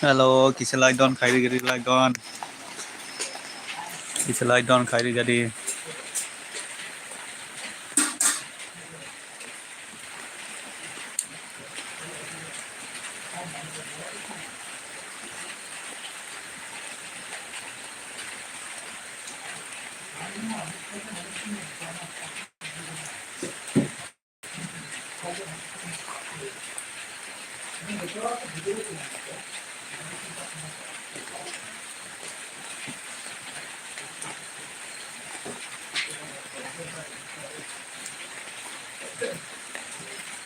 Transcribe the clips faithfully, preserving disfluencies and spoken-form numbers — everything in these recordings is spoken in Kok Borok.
Hello, kisa like don khairi gari like don. Kisa like don khairi gari.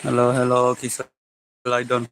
Hello, hello, kisa lai don.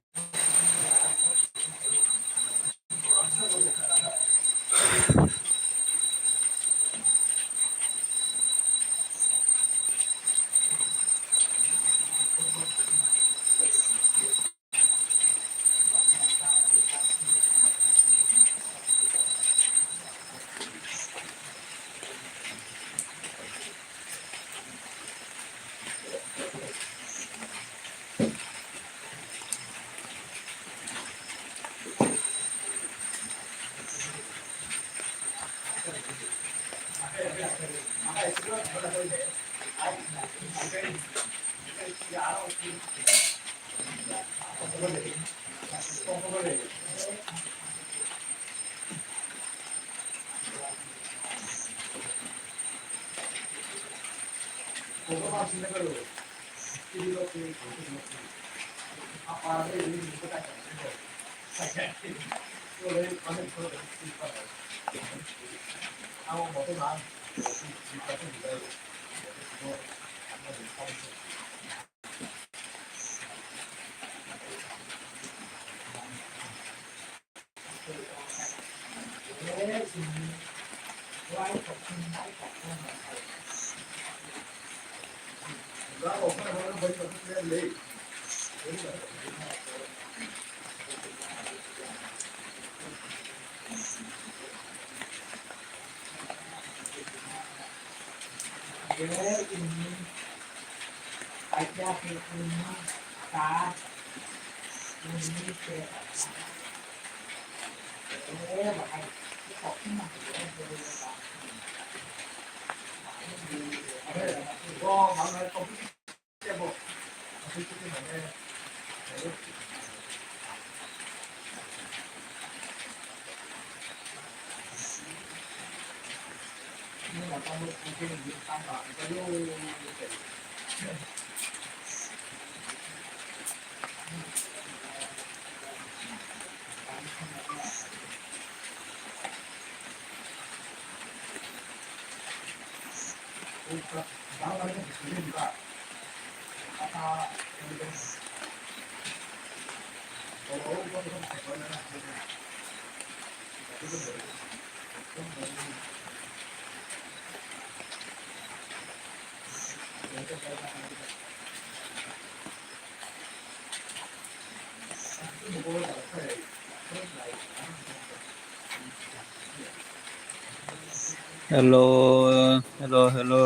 Hello, hello, hello,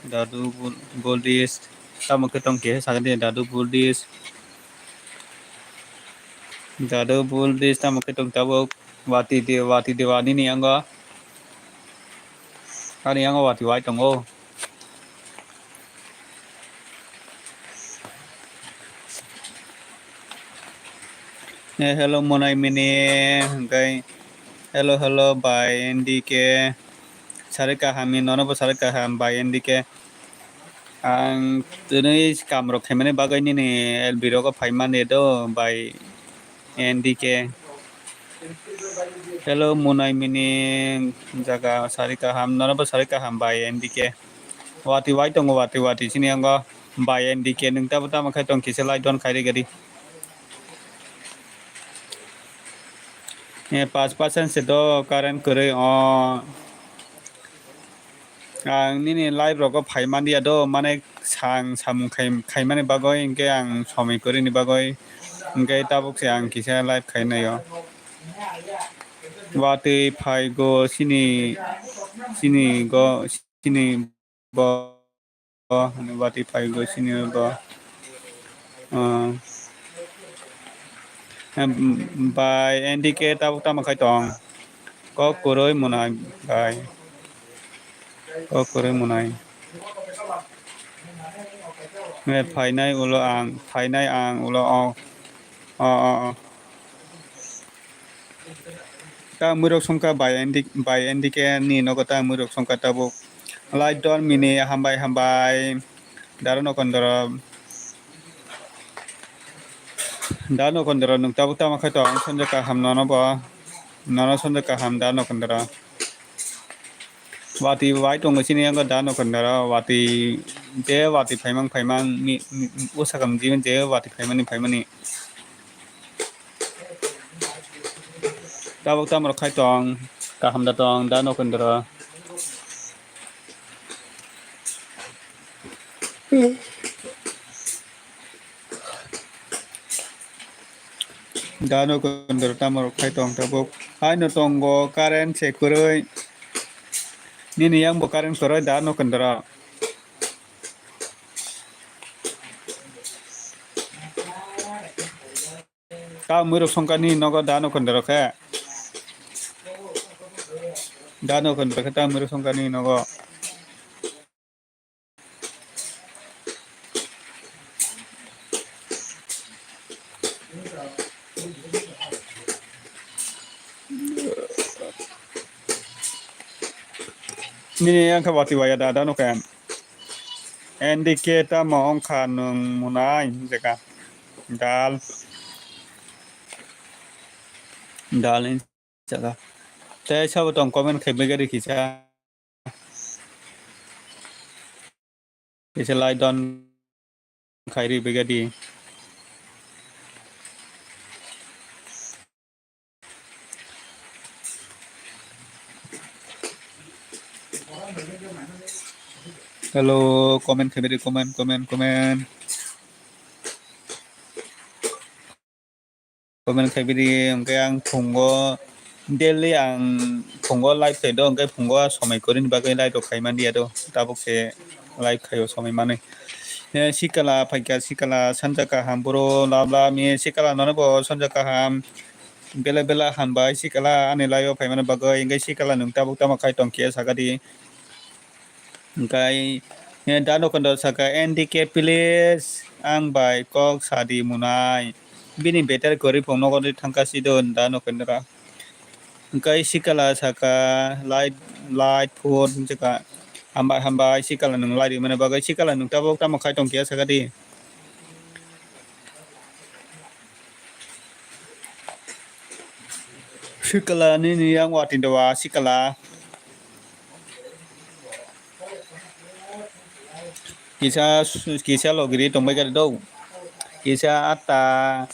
Dadu Bul-, Buddhist. Tamo khe tong khe sakhe de Dadu Buddhist. Dadu Buddhist tamo khe tong tabuk. Wati de, wati de wani ni ango. Ani yango watwi wai tongo. Eh, hello, Monai Mini, hwnkhe, hello, hello, bai N D K, sari kaham ni, nono bo sari kaham, bai N D K. Ang twnwi kam rok khaimani bagwi nini L B rogo phaimani do, bai N D K. Hello, Monai Mini, jaga sari kaham, nono bo sari kaham, bai N D K. Watwi wai tongo, watwi, watwi, sini yango, bai N D K, nwng tabo tamo khai tong, kisa like don khai rwgadi. Eh, paanch percent se do current kwrwi o. Ang nini live rogo phai manliya do, mane sang samung khai, khaimani bagwi, hinkhe ang somoi kwrwini bagwi, hinkhe tabuk se ang kisa live khainaio. Watwi phaigo sini, sini go, sini bo, hwnwi watwi phaigo sini bo. Ah. Em, bai N D K tabuk tamo khai tong. Kok kwrwi Monai bai. Kok kwrwi Monai. Me phainai ulo ang, phainai ang ulo o. O, o, o. Ta mwrok songkha bai N D, bai N D K ni nogo ta mwrok songkha tabuk. Like don Mini, hambai, hambai. Daro Nokondro. Daro Nokondro, nwng tabuk tamo khai tong, sonjo kaham nono bo. Nono sonjo kaham, Daro Nokondro. Watwi wai tongo sini yango Daro Nokondro, watwi je watwi phaimang phaimang ni, ni, usakam jibon je watwi phaimani phaimani. Tabuk tamo rok khai tong, kaham da tong, Daro Nokondro. Daro Nokondro tamo rok khai tong tabuk. Haino tongo current se kwrwi. Nini yang bo current kwrwi Daro Nokondro. Ta mwrwk songkani nogo Daro Nokondro khe. Daro Nokondro khe ta mwrwk songkani nogo. Nini yang khe watwi waya da, Daro Nokondro. N D K tamo wngkha nwng Monai jaga. Dal. Dal ni jaga. Tei sabo tong comment khai bagari kisa. Kisa like don khai ri bagari. Hello, comment khai bagari, comment, comment, comment. Comment khai bidi, hwnkhe ang phungo daily ang phungo live khlai do, hwnkhe phungo somoi kwrwini bagwi live rok khai manliya do, tabuk se live khaio somoi manwi. Eh, sikala phaikha, sikala sanja kaham, bro, lab lab ni sikala nono bo sanja kaham, bela bela hambai sikala ani live o phaimani bagwi, hwnkhe sikala nwng tabuk tamo khai tongkhe sakadi. Hwnkhe, eh, Daro Nokondro saka, "N D K please, ang bai kok sadi Monai." Bini battery kwrwi phone nogo thangkha si do Daro Nokondro. Hwnkhe sikala saka, "Light, light phone," hwnjaka. "Hambai, hambai, sikala nwng light rwmani bagwi, sikala nwng tabuk tamo khai tongkhe sakadi." Sikala nini yang watwi dowa sikala. Kisa, kisa logiri tongbai kari do. Kisa atta,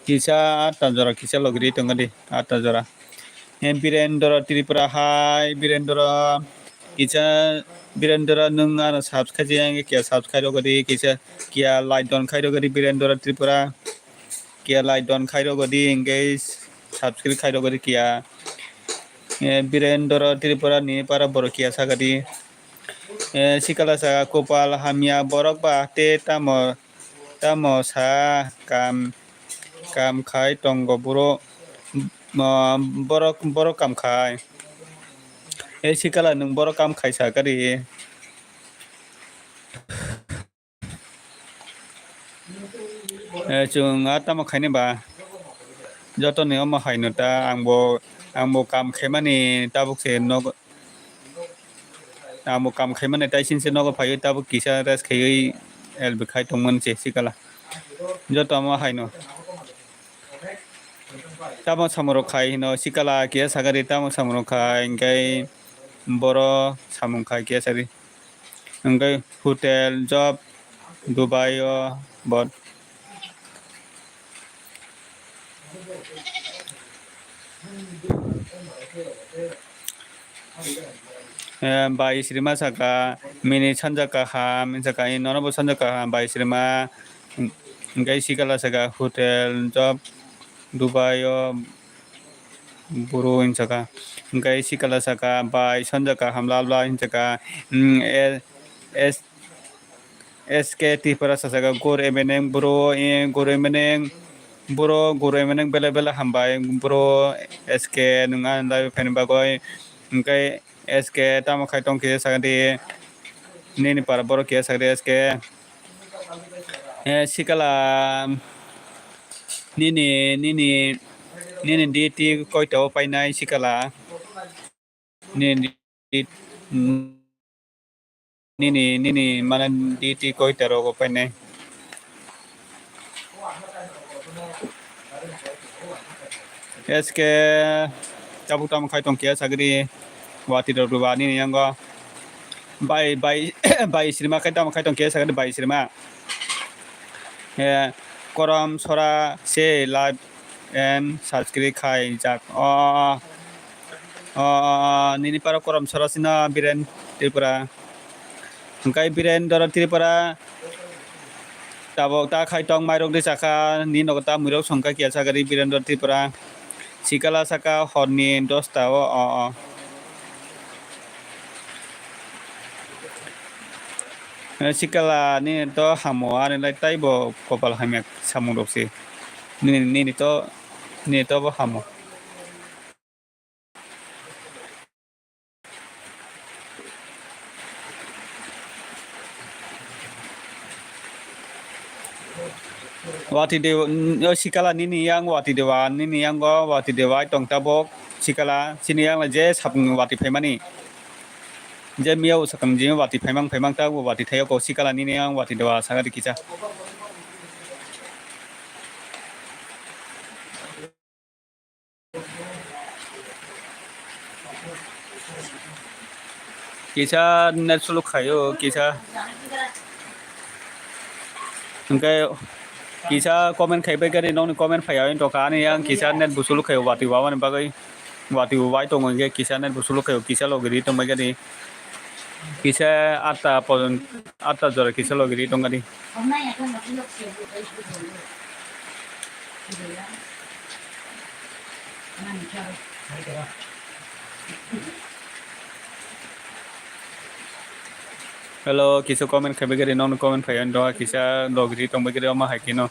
kisa atta jora kisa logiri tongadi, atta jora. Em, Birendra Tripura hai, Birendra. Kisa Birendra nwng ano subscribe jaya hwnkhe kiya subscribe rogadi, kisa kiya like don khai rogadi Birendra Tripura. Kiya like don khai rogadi, hwnkhe subscribe khai rogadi kiya. Eh, Birendra Tripura ni para borok kiya sagadi. Eh, sikala sa kopal hamya borok ba te tamo, tamo sa kam, kam khai tongo buro, mo, borok, borok kam khai. Tei sikala nwng borok kam khaisa kari. Eh, chwng a tamo khaini ba? Jotoni omo haino ta, angbo, angbo kam khaimani tabuk se nogo, angbo kam khaimani tai sinse nogo phaiwi tabuk kisa rest khaiwi L B khai tongmani se sikala. Joto omo haino. Tamo samung rok khai hino sikala kiya sagari tamo samung rok khai hingkai boro samung khai kiya sagari hingkai hotel job Dubai o bot. Eh, bai srima saka mini sanja kaham saka nono bo sanja kaham bai srima. Hingke sikala saka hotel job Dubai o boro hinsaka. Hingke sikala saka bai sanja kaham lal lal hinsaka. Hmm, eh, S K Tripura sasaka gor emeneng boro, eh, gor emeneng boro, gor emeneng bela bela hambai boro S K nung ani live phaini bagwi. Hingke S K tamo khai tong khe sakdi nini para borok khe sakdi S K. Eh, sikala nini, nini, nini duty koita o painai sikala? Nini, nini, nini, mane duty koita rogo painai? S K tabuk tamo khai tong khe sagri wati rok ba nini yango. Bai, bai, bai srima khai tamo khai tong khe sagri bai srima. Eh, korom sora se live and subscribe khai jak. O, o, o, o, nini paro korom sora sino Biren Tripura. Hingkai Biren Doro Tripura. Tabok ta khai tong mairok de chakha, ni nogo ta muirok songkha kiya sagari Biren Doro Tripura. Sikala saka horni dosta o, o, o. Eh, sikala nini to hamo, ani lai taibo kopal hamya samung rok se. Nini, nini to, nini to bo hamo. Wati de, o sikala nini yang wati dewa, nini yango wati dewa tong tabok sikala, sini yang je sapung wati phaimani. Je miyao sakang je wati phaimang phaimang ta wati thayo ko sikala nini yang wati dewa sagadi kisa. Kisa net suluk khayo, kisa. Hingke kisa comment khaibai gari nokni comment phaiya wng tongkha ani yang kisa net bo suluk khayo wati wabani bagwi wati bo bai tongo hingke kisa net bo suluk khayo kisa logi ri tongbai gari kisa atta pojon atta jora kisa logi ri tongkha di. Hello, kisa comment khaibai gari nokno comment phaiya wng tongkha kisa logi ri tongbai gari omo hai khe no.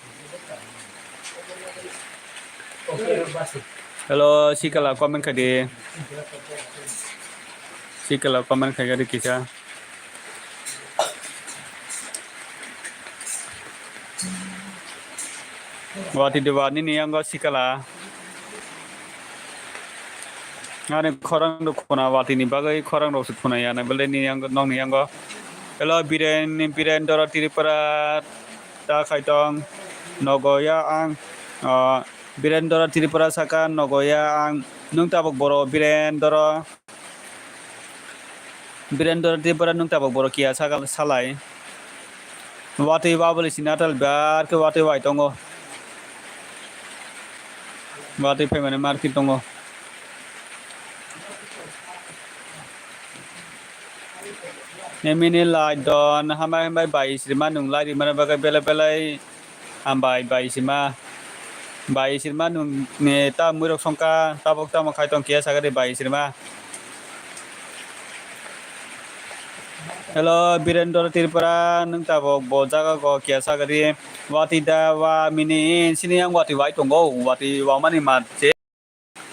Hello, sikala comment khai di. Sikala comment khai di kisa. Wati de wani ni yango sikala. Ani khorang do khuna wati ni bagwi khorang rok se khuna ya na bele ni yango nokni yango. Hello, Biren, Biren Doro Tripura. Ta khai tong, nogo ya ang, ah, Birendra Tripura saka, nogo ya ang, nwng tabuk boro Birendra, Birendra Tripura nwng tabuk boro kiya saka salai. Watwi babuli sinatal bar khe watwi wai tongo. Watwi phaimani market tongo. Emini lai don, hambai hambai bai sirima nung lai rimani bagwi belai belai hambai bai sima. Bai sirima nung ni ta muirok songkha, tabuk tamo khai tong kiya sagari bai sirima. Hello, Birendra Tripura, nung tabuk bo jaga go kiya sagari. Wati da wa mini sini yang wati wai tongo, wati wamani ma je.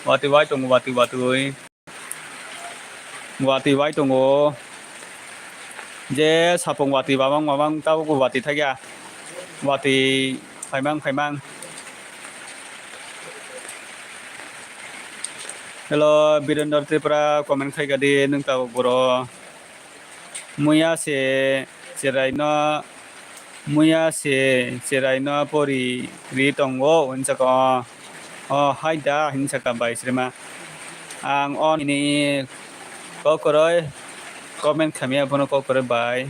Wati wai tongo, wati, wati oi. Watwi bai tongo. Je sapung watwi bamang bamang tabuk watwi thakya. Watwi phaimang phaimang. Hello, Birendra Tripura, comment khaikha di nwng tabuk boro. Muya se cheraino, muya se cheraino pori ri tongo, hinsa ka, o, o, hai da, hinsa ka bai srema. Ang o nini kokroi comment khamya bono kokroi bai.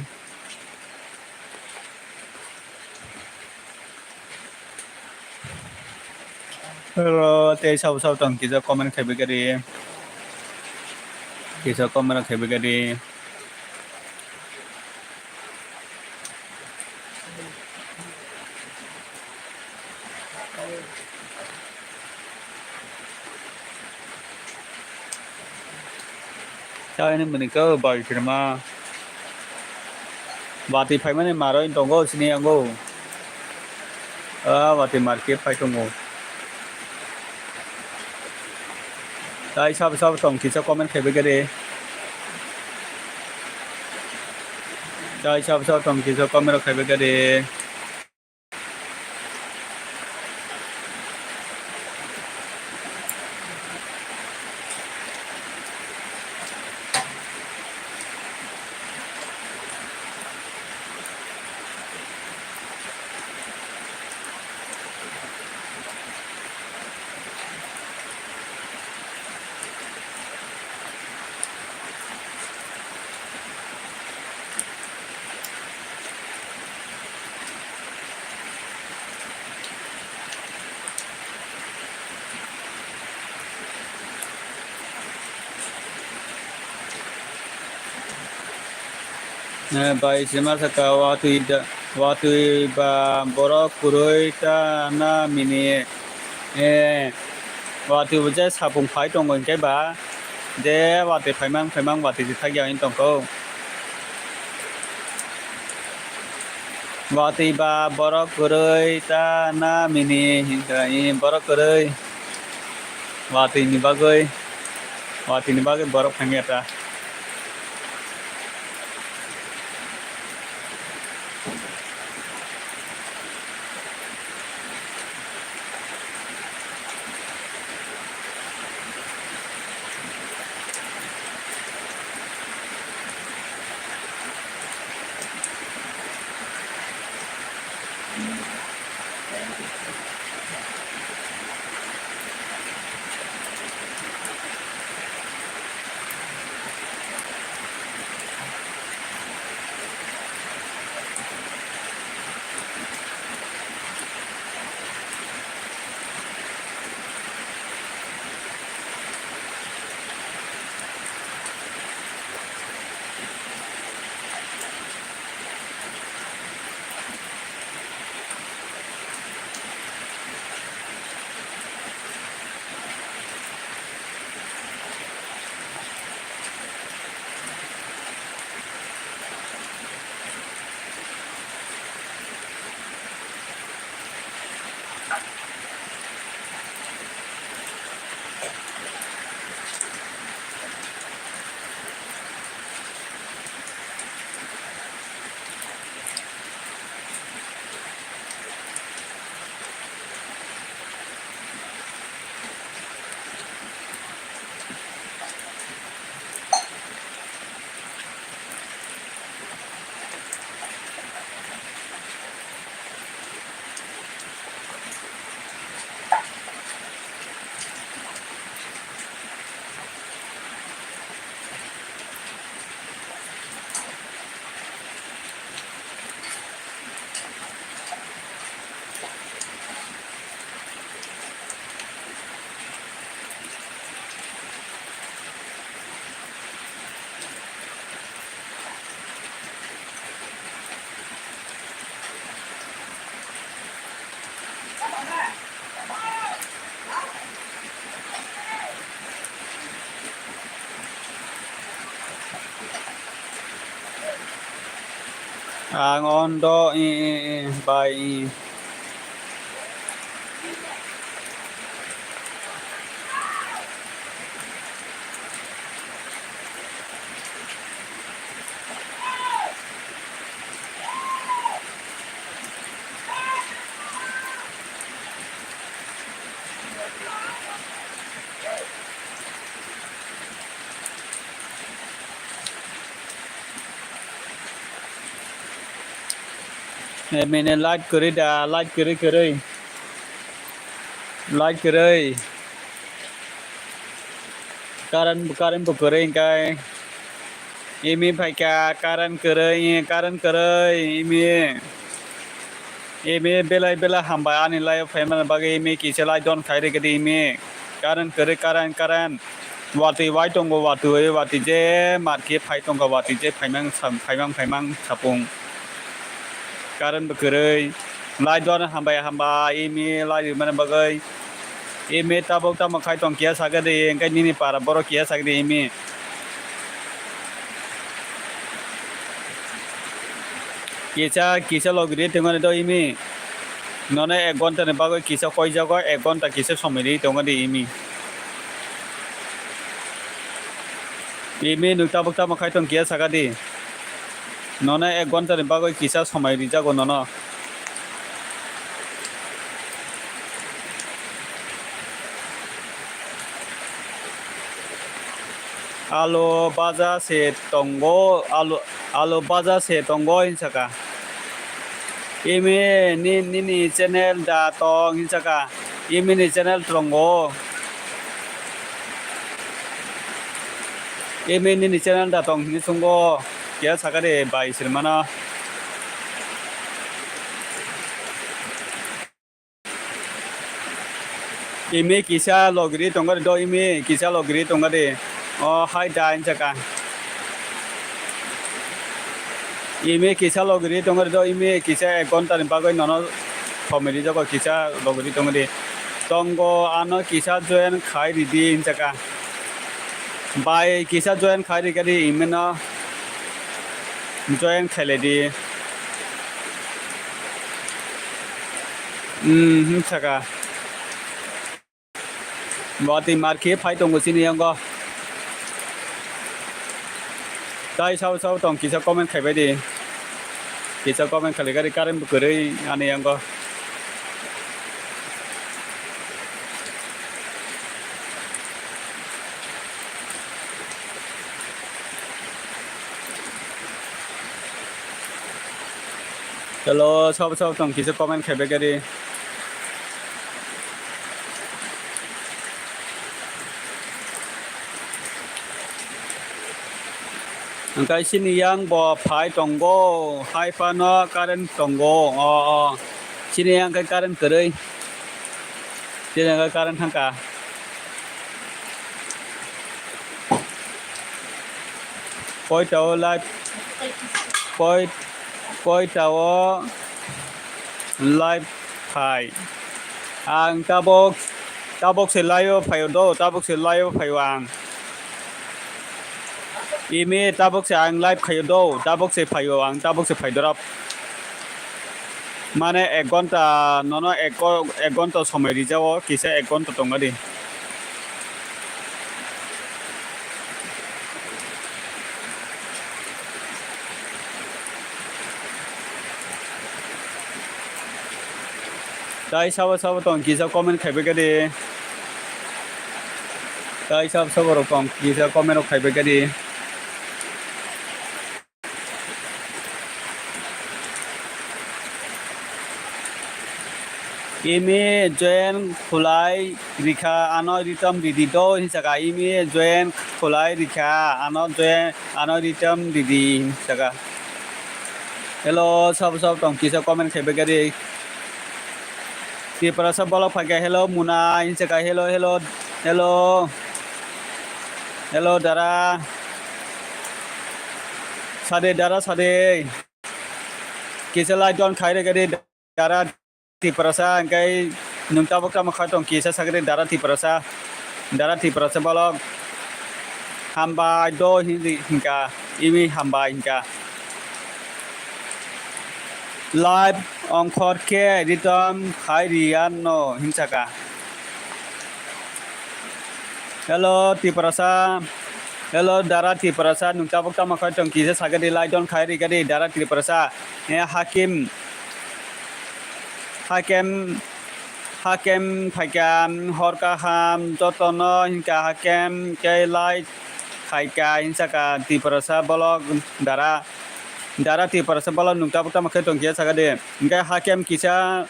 Oro tei sabo sabo tong kisa comment khaibai kari. Kisa comment khaibai kari. Chai ni mani ko bai kirma. Watwi phaimani maroi tongo sini yango. Ah, watwi market phai tongo. Chai sabo sabo tong kisa comment khaibai kari. Chai sabo sabo tong kisa comment khaibai kari. Eh, bai se ma saka watwi da, watwi ba borok kwrwi ta na mini, eh, watwi bo je sapung phai tongo hinkhe ba, je watwi phaimang phaimang watwi se thakya wng tongkho. Watwi ba borok kwrwi ta na mini hinkhe borok kwrwi. Watwi ni bagwi, watwi ni bagwi borok thangya ta. Ang on do, i, i, i, bai, i. Mene light kwrwi da, light kwrwi kwrwi. Light kwrwi. Current, current bo kwrwi hwnkhe. Imi phaikha current kwrwi, current kwrwi, imi. Imi belai belai hambai ani live phaimani bagwi, imi kisa light on khai rwgwdi imi. Current kwrwi, current, current. Watwi wai tongo, watwi, watwi je market phai tongkha, watwi je phaimang sam-, phaimang, phaimang sapung. Current bo kwrwi. Light on hambai, hambai, imi light rwmani bagwi. Imi tabuk tamo khai tong kiya sakhe de, hwnkhe nini para borok kiya sakhe de imi. Kisa, kisa logi ri tongmani do imi. Nono ek ghonta ni bagwi kisa koijago, ek ghonta kisa somoi ri tongo de imi. Imi nwng tabuk tamo khai tong kiya sakha di. Nono ek ghonta ni bagwi kisa somoi rijago nono. Alu baja se tongo, alu, alu baja se tongo hinsa kha. Imi ni, nini channel da tong hinsa kha. Imi ni channel tongo. Imi nini channel da tong hinwi chwngo. Kya sakha de bai sirmano. Imi kisa logiri tongo de do, imi kisa logiri tongo de. O hai da hinsa kha. Imi kisa logiri tongo de do, imi kisa ek ghonta ni bagwi nono somoi rijago, kisa logiri tongo de. Tongo ano kisa join khai ridi hinsa kha. Bai kisa join khai rikha di, imi no join khailai di. Hmm, hinsa kha. Watwi market phai tongo chini yango. Tai sao sao tong kisa comment khaibai di. Kisa comment khailai gari current bo kwrwi ani yango. Hello, sabo sabo tong kisa comment khaibai gari. Hwnkhe chini yang bo phai tongo, hai phano current tongo. O, o. Chini yang khe current kwrwi. Chini yang khe current thangkha. Koita o live, koi, koita o live phai. Ang tabok, tabok se live o phaio do, tabok se live o phaio ang. Imi tabok se ang live khaio do, tabok se phaio ang, tabok se phai dorop. Mane ek ghonta, nono ek gho-, ek ghonta somoi rijao, kisa ek ghonta tongna di. Tai sabo sabo tong kisa comment khaibai khe di. Tai sabo sabo rok tong kisa comment rok khaibai khe di. Imi join khulai rikha ano ritom ridi do hinsa kha. Imi join khulai rikha ano join ano ritom ridi hinsa kha. Hello, sabo sabo tong kisa comment khaibai khe di. Tiprasa bolok phaikha, hello Muna, hinsa kha, hello, hello, hello. Hello, dara. Sade, dara, sade. Kisa like don khai rega de, dara Tiprasa, hingkai nwng tabuk tamo kha tong kisa sagri dara Tiprasa. Dara Tiprasa bolok. Hambai do hindi hingka, imi hambai hingka. Live ongkhor khe ritom khai riyan no hinsaka. Hello, Tiprasa. Hello, dara Tiprasa. Nwng tabuk tamo khai tong kisa sagadi, like don khai rigadi, dara Tiprasa. Eh, Hakim. Hakim. Hakim phaikha, hor kaham, jotono hinka Hakim, khe like khaikha, hinsaka Tiprasa bolok dara. Dara Tiprasa bolok nwng tabuk tamo khe tong khe saka di. Hwnkhe hakem kisa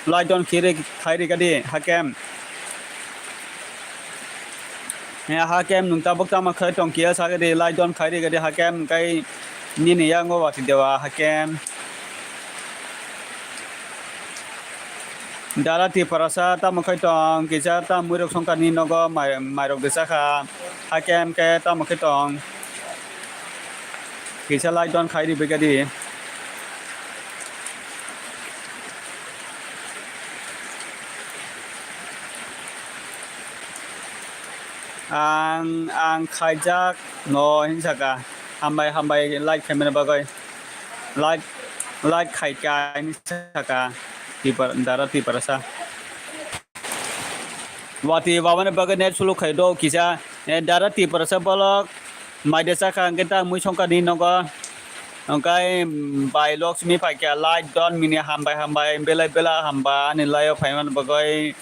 like don khe ri, khai ri kha di hakem. He hakem nwng tabuk tamo khe tong khe saka di, like don khai ri kha di hakem, hwnkhe nini yango watwi dewa hakem. Dara Tiprasa tamo khai tong, kisa ta muirok songkha ni nogo mai, mairok de sakha, hakem khe tamo khai tong, kisa like don khai ri bega di. Ang, ang khaijak no hinsa kha, hambai, hambai like khaimani bagwi. Like, like khai kha hinwi saka Tipra-, Dara Tiprasa. Watwi babani bagwi net suluk khai do kisa, eh, Dara Tiprasa bolok mai de saka hwnkhe ta mui songkha ni nogo. Hwnkhe, mm, bai Loksmi phaikha like don mini hambai hambai belai belai hamba ani live o phaimani bagwi,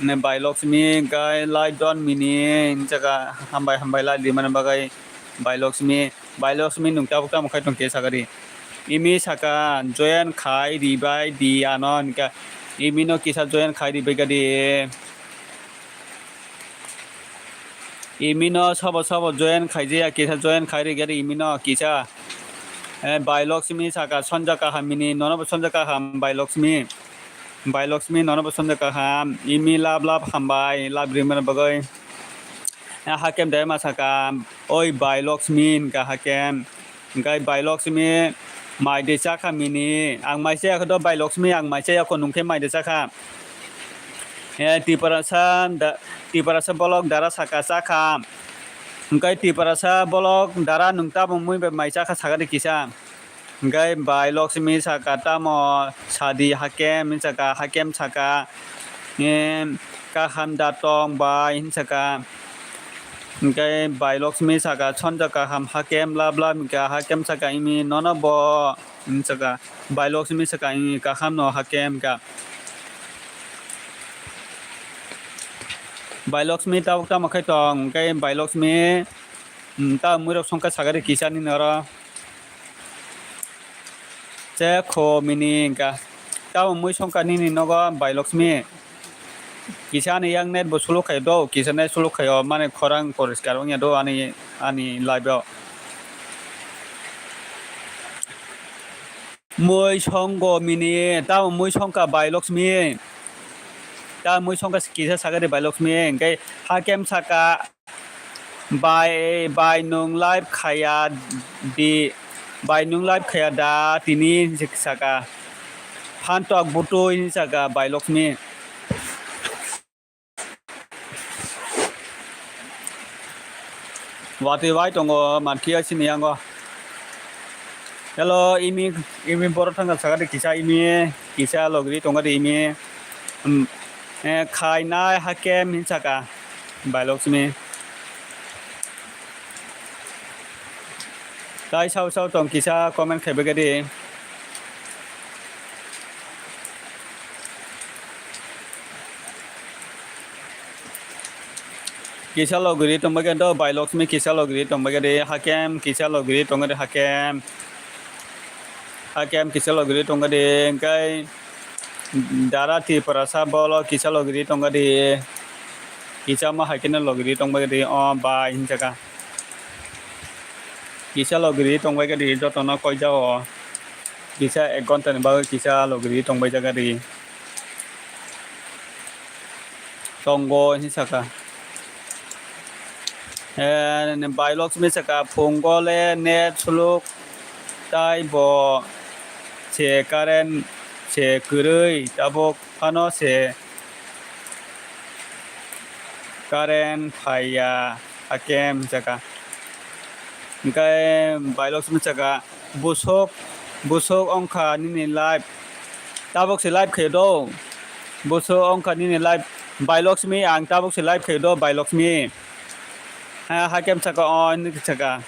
mm, bai Loksmi hwnkhe like don mini hinjaka hambai hambai like rimani bagwi bai Loksmi. Bai Loksmi nwng tabuk tamo khai tong khe saka di. Imi saka join khai ribai di ano hinka. Imi no kisa join khai ribai kha di. Imi no sabo sabo join khai jaya kisa join khai ri kha di imi no kisa. Eh, Bai Loksmi saka sonja kaham mini nono bo sonja kaham Bai Loksmi. Bai Loksmi nono bo sonja kaham. Imi lab lab hambai lab rimani bagwi. Eh, hakem dai ma saka. Oi Bai Loksmi hinka hakem. Hwnkhe Bai Loksmi mai de chakha mini. Ang mai chaya khe do Bai Loksmi ang mai chaya kho nwng khe mai de chakha. Eh, Tiprasa da, Tiprasa bolok Dara saka chakha. Hwnkhe Tiprasa bolok Dara nwng tabuk mui bai mai chakha saka de kisa. Hwnkhe Bai Loksmi saka tamo sadi hakem hinwi saka hakem saka, em, kaham da tong bai hinwi saka. Hwnkhe Bai Loksmi saka sonja kaham hakem lab lab hinka hakem saka imi nono bo hinwi saka Bai Loksmi saka imi kaham no hakem hinka. Bai Loksmi tabuk tamo khai tong hwnkhe Bai Loksmi, mm, ta muirok songkha saka de kisa nini oro. Che kho mini hinka. Tamo mui songkha nini nogo Bai Loksmi. Kisa ani yang net bo suluk khaio do, kisa net suluk khaio, mane khorang poriskar wngya do ani, ani live o. Mui songgo mini, tamo mui songkha Bai Loksmi. Tamo mui songkha kisa saka de Bai Loksmi, hwnkhe hakem saka. Bai, bai nwng live khaya di, bai nwng live khaya da tini hinwi saka. Phantok butui hinwi saka Bai Loksmi. Watwi bai tongo mankhe sini yango. Hello, imi, imi borok thangkha saka de kisa imi, kisa logri tongo de imi. Um, eh, khainai hakem hinwi saka. Bai Loksmi. Tai sao sao tong kisa comment khai bagadi. Kisa logiri tong bagadi do, Bai Loksmi kisa logiri tong bagadi, hakem kisa logiri tong bagadi, hakem. Hakem kisa logiri tong bagadi, engkai. Dara Tiprasa bolo kisa logiri tongkha di. Kisa ma hai khe no logiri tongbai di. O bai hinjaka. Kisa logiri tongbai di jotono koi jao. Kisa ek ghonta ni bagwi kisa logiri tongbai jaga di. Tongo hinwi saka. Eh, Bai Loksmi saka phungo le net suluk tai bo se current se kwrwi tabuk phano se current phaiya hakem saka. Hingke Bai Loksmi saka. Busuk, busuk wngkha nini live. Tabuk se live khe do. Busuk wngkha nini live. Bai Loksmi, ang tabuk se live khe do, Bai Loksmi. Ha, hakem saka, o, hinwi saka.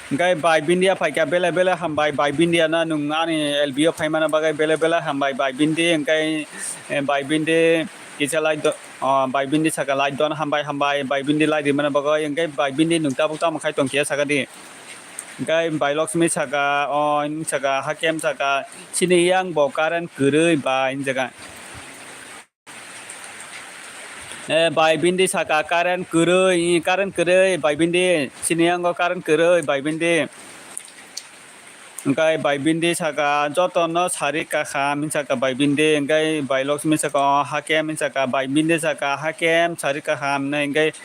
Hingke Bai Bindia phaikha, bele, bele hambai, Bai Bindia no nwng ani L B o phaimani bagwi bele, bele hambai, Bai Bindi, hingke, eh, Bai Bindi kisa live do, o, Bai Bindi saka live don, hambai, hambai, Bai Bindi live rimani bagwi, hingke Bai Bindi nwng tabuk tamo khai tongkhe saka di. Hingke Bai Lakshmi saka, o, hing saka, Hakem saka, chini yang bo current kwrwi bai, hing saka. Eh, Bai Bindi saka, current kwrwi, current kwrwi, Bai Bindi, chini yango current kwrwi, Bai Bindi. Hingke Bai Bindi saka, jotono sari kaham, hing saka Bai Bindi, hingke Bai Lakshmi saka, o, Hakem, hing saka Bai Bindi saka, Hakem, sari kaham, hingke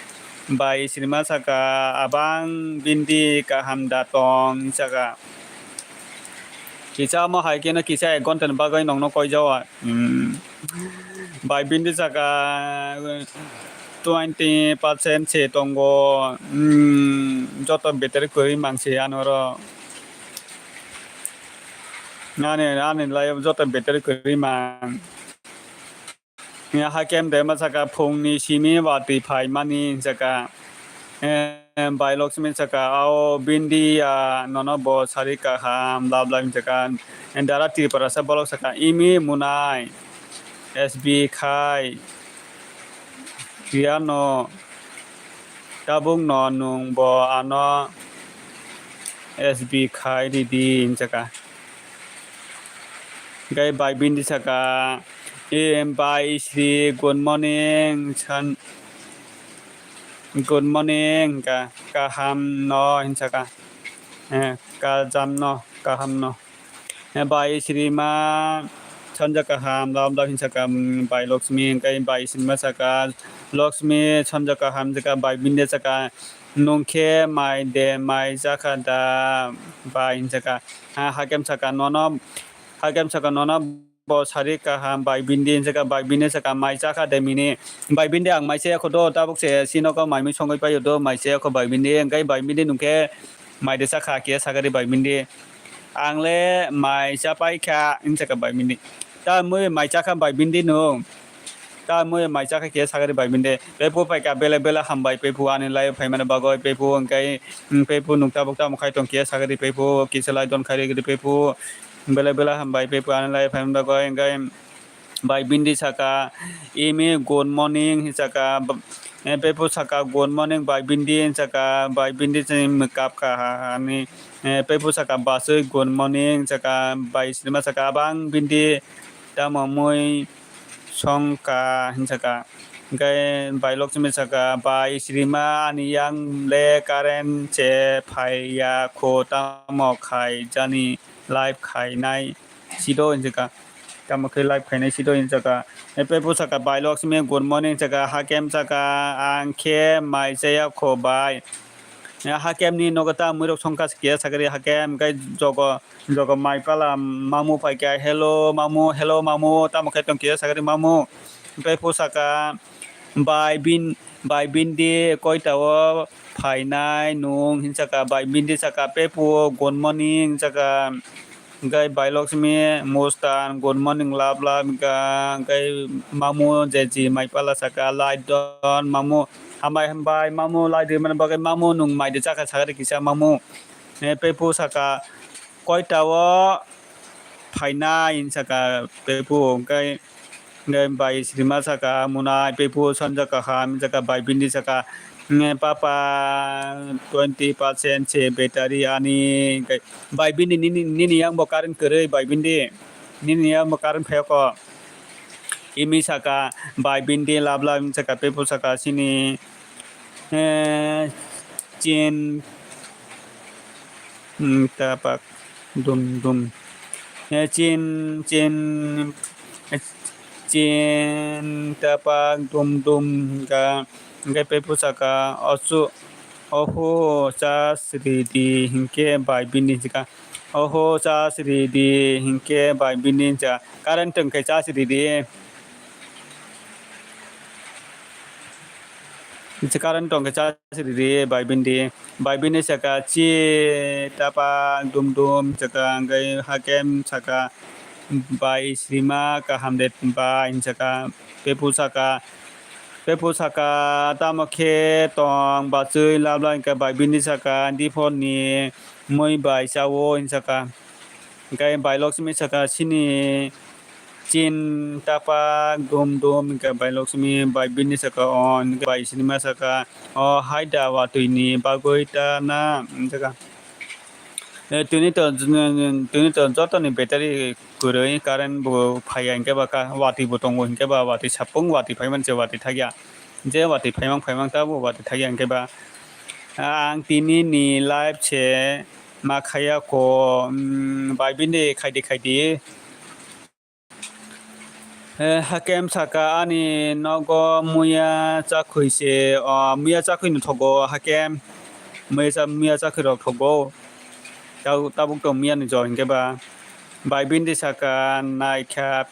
Bai Srima saka, abang Bindi kaham da tong, hing saka. Kisa omo hai khe no kisa ek ghonta ni bagwi nongno koi jawa. Hmm. Bai Bindi saka twenty percent se tongo. Hmm. Joto battery kwrwi mang se ano oro. Ani, ani lai joto battery kwrwi mang. Hakem de ma saka phungni simi watwi phaimani hing saka. Eh, Bai Lakshmi saka, "Ao Bindi ya, nono bo sari kaham, lab lab," hing saka. Eh, Dara Tripura sa bolok saka, "Imi munai, S B khai, riano, tabuk no nung bo ano S B khai ridi," hing saka. Hingke Bai Bindi saka, "Eh, Bai Sri, good morning," san, "Good morning," ka, "Kaham no," hing saka. Eh, "Kajam no, kaham no." Eh, Bai Srima, "Sanja kaham, lam lam," hing saka, mm, Bai Lakshmi, hingke Bai Srima saka, "Lakshmi, sanja kaham," saka, Bai Bindi saka, "Nungkhe mai de, mai chakha da, Bai," hing saka. Ha, Hakem saka, "Nono," Hakem saka, "Nono bo sari kaham, Bai Bindi," hing saka, Bai Bindi saka, "Mai chakha de mini?" "Bai Bindi, ang mai chaya kho do, tabuk se sino ko mai mui songwi paio do, mai chaya kho Bai Bindi," hingke Bai Bindi nungkhe mai de chakha, khe sakari Bai Bindi. "Ang le mai cha pai kha," hing saka Bai Bindi. "Ta mui mai chakha Bai Bindi nung? Ta mui mai chakha," khe sakari Bai Bindi. Pepu pai kha, "Bele bele hambai pepu ani lai phaimani bagwi pepu," hingke, mm, pepu nung tabuk tamo khai tong khe sakari pepu, kisa lai don khai rikri pepu. "Bele bele hambai pepu ani lai phaimani bagwi," hingke Bai Bindi saka, "Imi good morning," hing saka, b-, eh, pepu saka, "Good morning, Bai Bindi," hing saka, Bai Bindi chini mwkap kha ha, ha, ni, eh, pepu saka, "Basui, good morning," hing saka, Bai Srima saka, "Abang Bindi, tamo mui songka?" hing saka. Hingke Bai Lakshmi saka, "Bai Srima, ani yang le current se phai ya kho, tamo khai jani, live khainai sido," hing saka. Tamo khe live khainai sido hing saka. Pepu saka, "Bai Lakshmi, good morning," saka. Hakem saka, "Ang khe mai chaya kho bai." Hakem ni nogo ta mui rok songkha khe sakari Hakem, hingke jogo, jogo mai pala mamu pai kha, "Hello mamu, hello mamu," tamo khe tong khe sakari mamu. Pepu saka, "Bai Bin-, Bai Bindi koita o phainai nung?" hing saka. Bai Bindi saka, "Pepu, good morning," hing saka. Hingke Bai Lakshmi, "Mustan, good morning, love, love," hingka. Hingke mamu jeji mai pala saka, "Light don, mamu, hambai, hambai, mamu, light rimani bagwi, mamu, nung mai de chakha sakari kisa, mamu." Eh, pepu saka, "Koita o phainai?" hing saka pepu, hingke, hingke Bai Srima saka, "Munai pepu, sanja kaham," hing saka Bai Bindi saka, "Papa, twenty percent se battery ani," hingke Bai Bindi, "Nini, nini yang bo current kwrwi Bai Bindi, nini yang bo current phayokho." Imi saka Bai Bindi, "Lab lab," hing saka pepu saka, "Sini, eh, chin, hmm, tapak dum dum. Eh, chin, chin, eh, chin, tapak dum dum," hingka, hingke pepu saka, "Ochu, oho, chas ridi," hingke Bai Bindi hingka, "Oho, chas ridi," hingke Bai Bindi hingka, "Current tongkhe chas ridi." Current tongkhe chas ridi Bai Bindi. Bai Bindi saka, "Chi tapak dum dum," saka, hingke Hakem saka, "Bai Srima kaham de bai," hing saka, pepu saka, pepu saka, "Tamo khe tong, bachwi lab lab," hingke Bai Bindi saka, "Diphor ni mui bai chao," hing saka. Hingke Bai Lakshmi saka, "Sini chin tapak dum dum," hingke Bai Lakshmi, Bai Bindi saka, "O," hingke Bai Srima saka, "O hai da watwi ni bagwi ta na," hing saka. Eh, tini to, tini to jotoni battery kwrwi, current bo phaiya hinkhe ba ka-, watwi bo tongo hinkhe ba watwi sapung watwi phaimani se watwi thakya. Je watwi phaimang phaimang tabuk watwi thakya hinkhe ba, ah, ang tini ni live se ma khaiya ko, mm, bai bini khaidi khaidi. Eh, hakem saka ani nogo muya chakhwi se, o, muya chakhwi no thogo hakem. Muya cha-, muya chakhwi rok thogo. Tau-, tabuk to muya ni jor hinkhe ba. Bai bindi saka naikha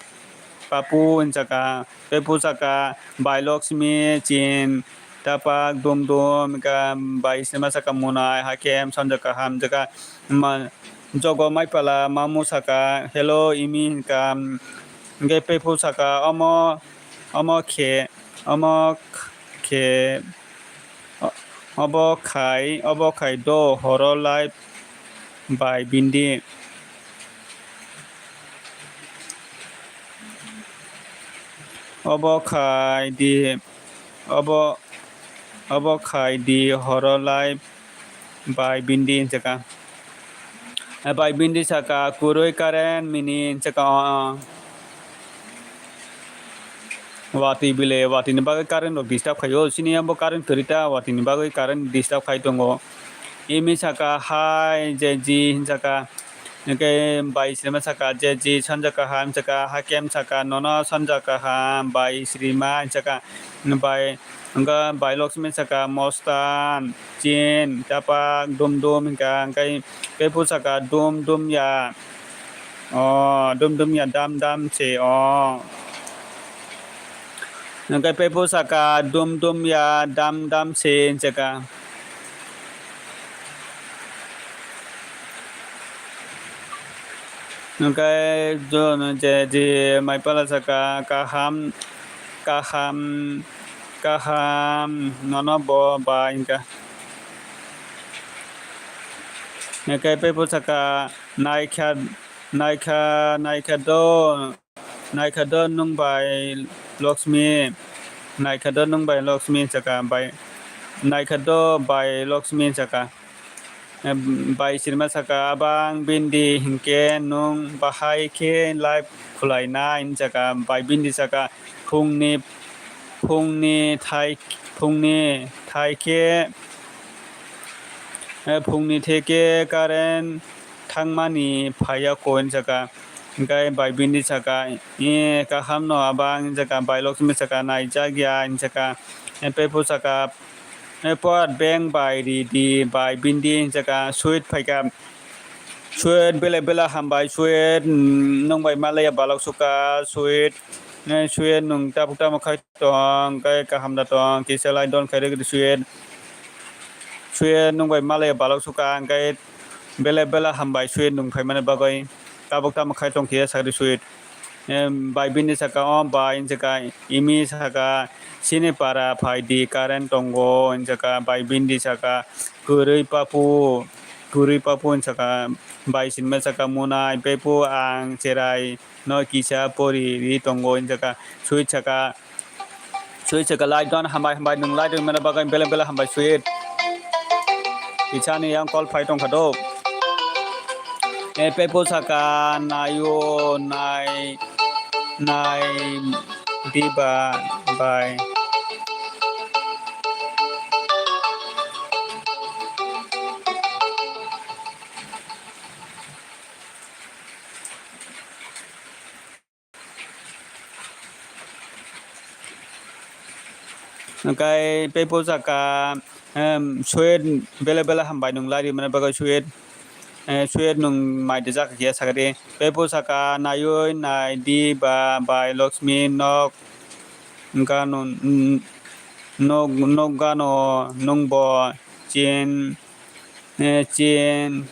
papu hinsaka, pepu saka bai Lakshmi chin. Tapak dum dum ka bai sima saka munai hakem sonjak kaham jaka ma jogo maipala mamu saka hello imi hinka hingke pepu saka omo omo khe omo khe obo khai obo khai do horo live bai bindi. Obo khai di, obo, obo khai di horo lai bai bindi hinjaka. Bai bindi saka kwrwi current mini hinjaka o. Watwi bile, watwi ni bagwi current rok disturb khaio. Sini yang bo current kwrwi ta, watwi ni bagwi current disturb khai tongo. Imi saka hai je ji hinjaka. Hingke bai srima saka je ji sanja kaham saka hakem saka nono sanja kaham bai srima saka bai hingke bai Lakshmi saka mostan chin tapak dum dum hingka hingke pepu saka dum dum ya o dum dum ya dam dam se o hingke pepu saka dum dum ya dam dam se saka. Hingke jono je ji maipala saka kaham, kaham, kaham nono bo ba hingka. Hingke pepo saka naikha, naikha, naikha do. Naikha do nwng bai Lakshmi, naikha do nwng bai Lakshmi saka bai, naikha do bai Lakshmi saka. Em, bai sirma saka abang bindi hinkhe nwng bahai khe live khwlainai saka bai bindi saka phungni, phungni thai, phungni thai khe, eh, phungni theke current thangmani phaiya koi saka. Hingke bai bini saka, "E, kaham no abang," hinjaka, bai Lakshmi saka, "Naijak ya," hinjaka, e, pepo saka, e, power bank bai ri di, bai bindi hinjaka, sweet phaika, sweet bela bela hambai, sweet, mm, nwng bai malaya balok suka, sweet, e, sweet nwng tabuk tamo khai tong, hingke kaham da tong, kisa lai don khai rwgdi sweet, sweet nwng bai malaya balok suka, hingke bela bela hambai sweet nwng phaimani bagwi. Tabuk tamo khai tong khe sakri sweet. Em, bai bini saka, o bai, hinjaka, imi saka, sini para phai di, current tongo, hinjaka, bai bindi saka, kwrwi papu, kwrwi papu, hinjaka, bai sinma saka, munai, pepu, ang, cherai, no kisa pori ri tongo, hinjaka, sweet saka, Sui se ka like don, hambai hambai nwng like rwmani bagwi beleng beleng hambai sui. Kisani yang call phai tongkha do. E pepo saka naio nai nai diba bai. Hingkai pepo saka, em, sweet bele bele hambai nwng lai rimani bagwi sweet, eh, sweet nwng mai de jak khe sakri. Pepo saka naiwi nai di ba bai Lakshmi nok gano, nok, nok gano nwng bo chin, eh, chin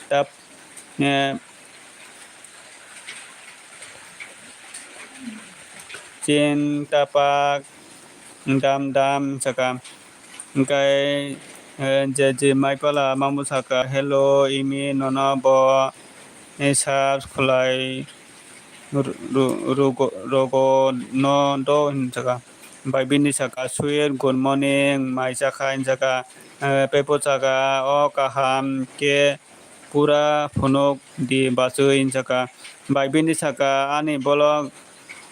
tap, eh, Chin tapak dam dam saka. Hingkai, eh, je je maipala mamu saka, "Hello, imi nono bo, eh, search khwlai ru-, ru-, rugo, rogo no do," hin saka. Bai bini saka, "Sweet, good morning," mai chakha hin saka. Eh, pepo saka, "O kaham khe, pura phunuk di bachwi," hwnjaka. Bai bini saka, "Ani bolok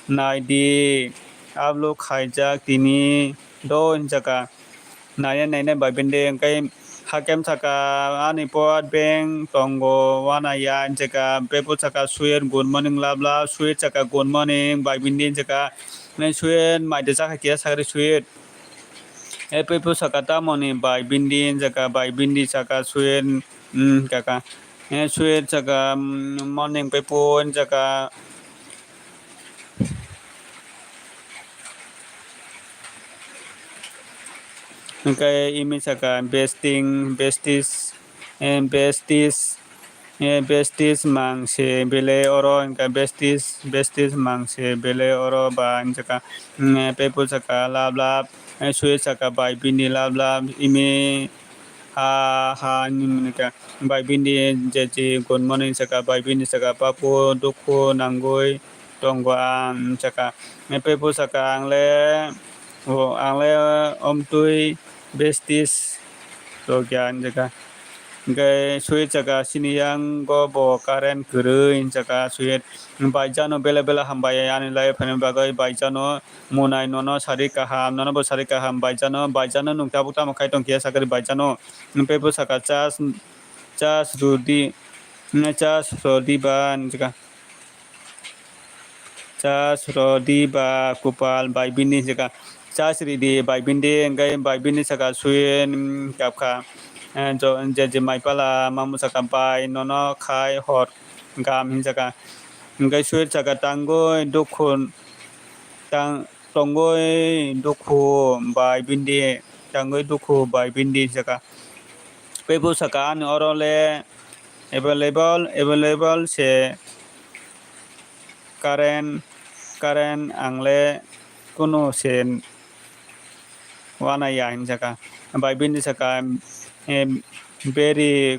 nai di, upload khaijak tini do," hwnjaka. Naina naina bai bini hwnkhe hakem saka, "Ani power bank tongo, wana ya," hwnjaka. Pepu saka, "Sweet, good morning, love, love." Sweet saka, "Good morning," bai bini hwnjaka. Sweet, mai de chakha kiya sakri Sweet. E pepu saka, "Tamoni bai bini?" hwnjaka. Bai bini saka, "Sweet," hwnjaka. E Sweet saka, "Morning pepu," hwnjaka. Hwnkhe imi saka, "Besting, besties, eh, besties, eh, besties mang se belai oro," hwnkhe, "Besties, besties mang se belai oro ba," hwnjaka. Pepu saka, "Love, love," eh, Sweet saka, "Bai bini love, love," imi ha ha hwnwi hwnka. Bai bini je je good morning saka, bai bini saka, "Papu, dukhu nangwi tongo ang," hwnjaka. Pepu saka, "Ang le, o, ang le omtwi besties rok ya," hwnjaka. Hwnkhe Sweet saka, "Sini yango bo current kwrwi," hwnjaka Sweet. "Bai jano bela bela hambai ani live phaina bagwi, bai jano munai nono sari kaham, nono bo sari kaham, bai jano, bai jano nwng tabuk tamo khai tong kiya sakari bai jano." Pepu saka, "Charge, charge rwdi, charge rwdi ba," hwnjaka. "Charge rwdi ba kupal," bai bini hwnjaka. "Charge ridi," bai bini, hwnkhe bai bini saka Sweet, mm, kapkha. Eh, jo-, je je maipala mamu saka, "Bai, nono khai hor gam," hwnjaka. Hwnkhe Sweet saka, "Tangwi dukhu, tang-, tongwi dukhu bai bini, tangwi dukhu bai bini," hwnjaka. Pepu saka, "Ani oro le available, available se current, current, ang le kunu se wana ya," hwnjaka. Bai bini saka, em, "Battery,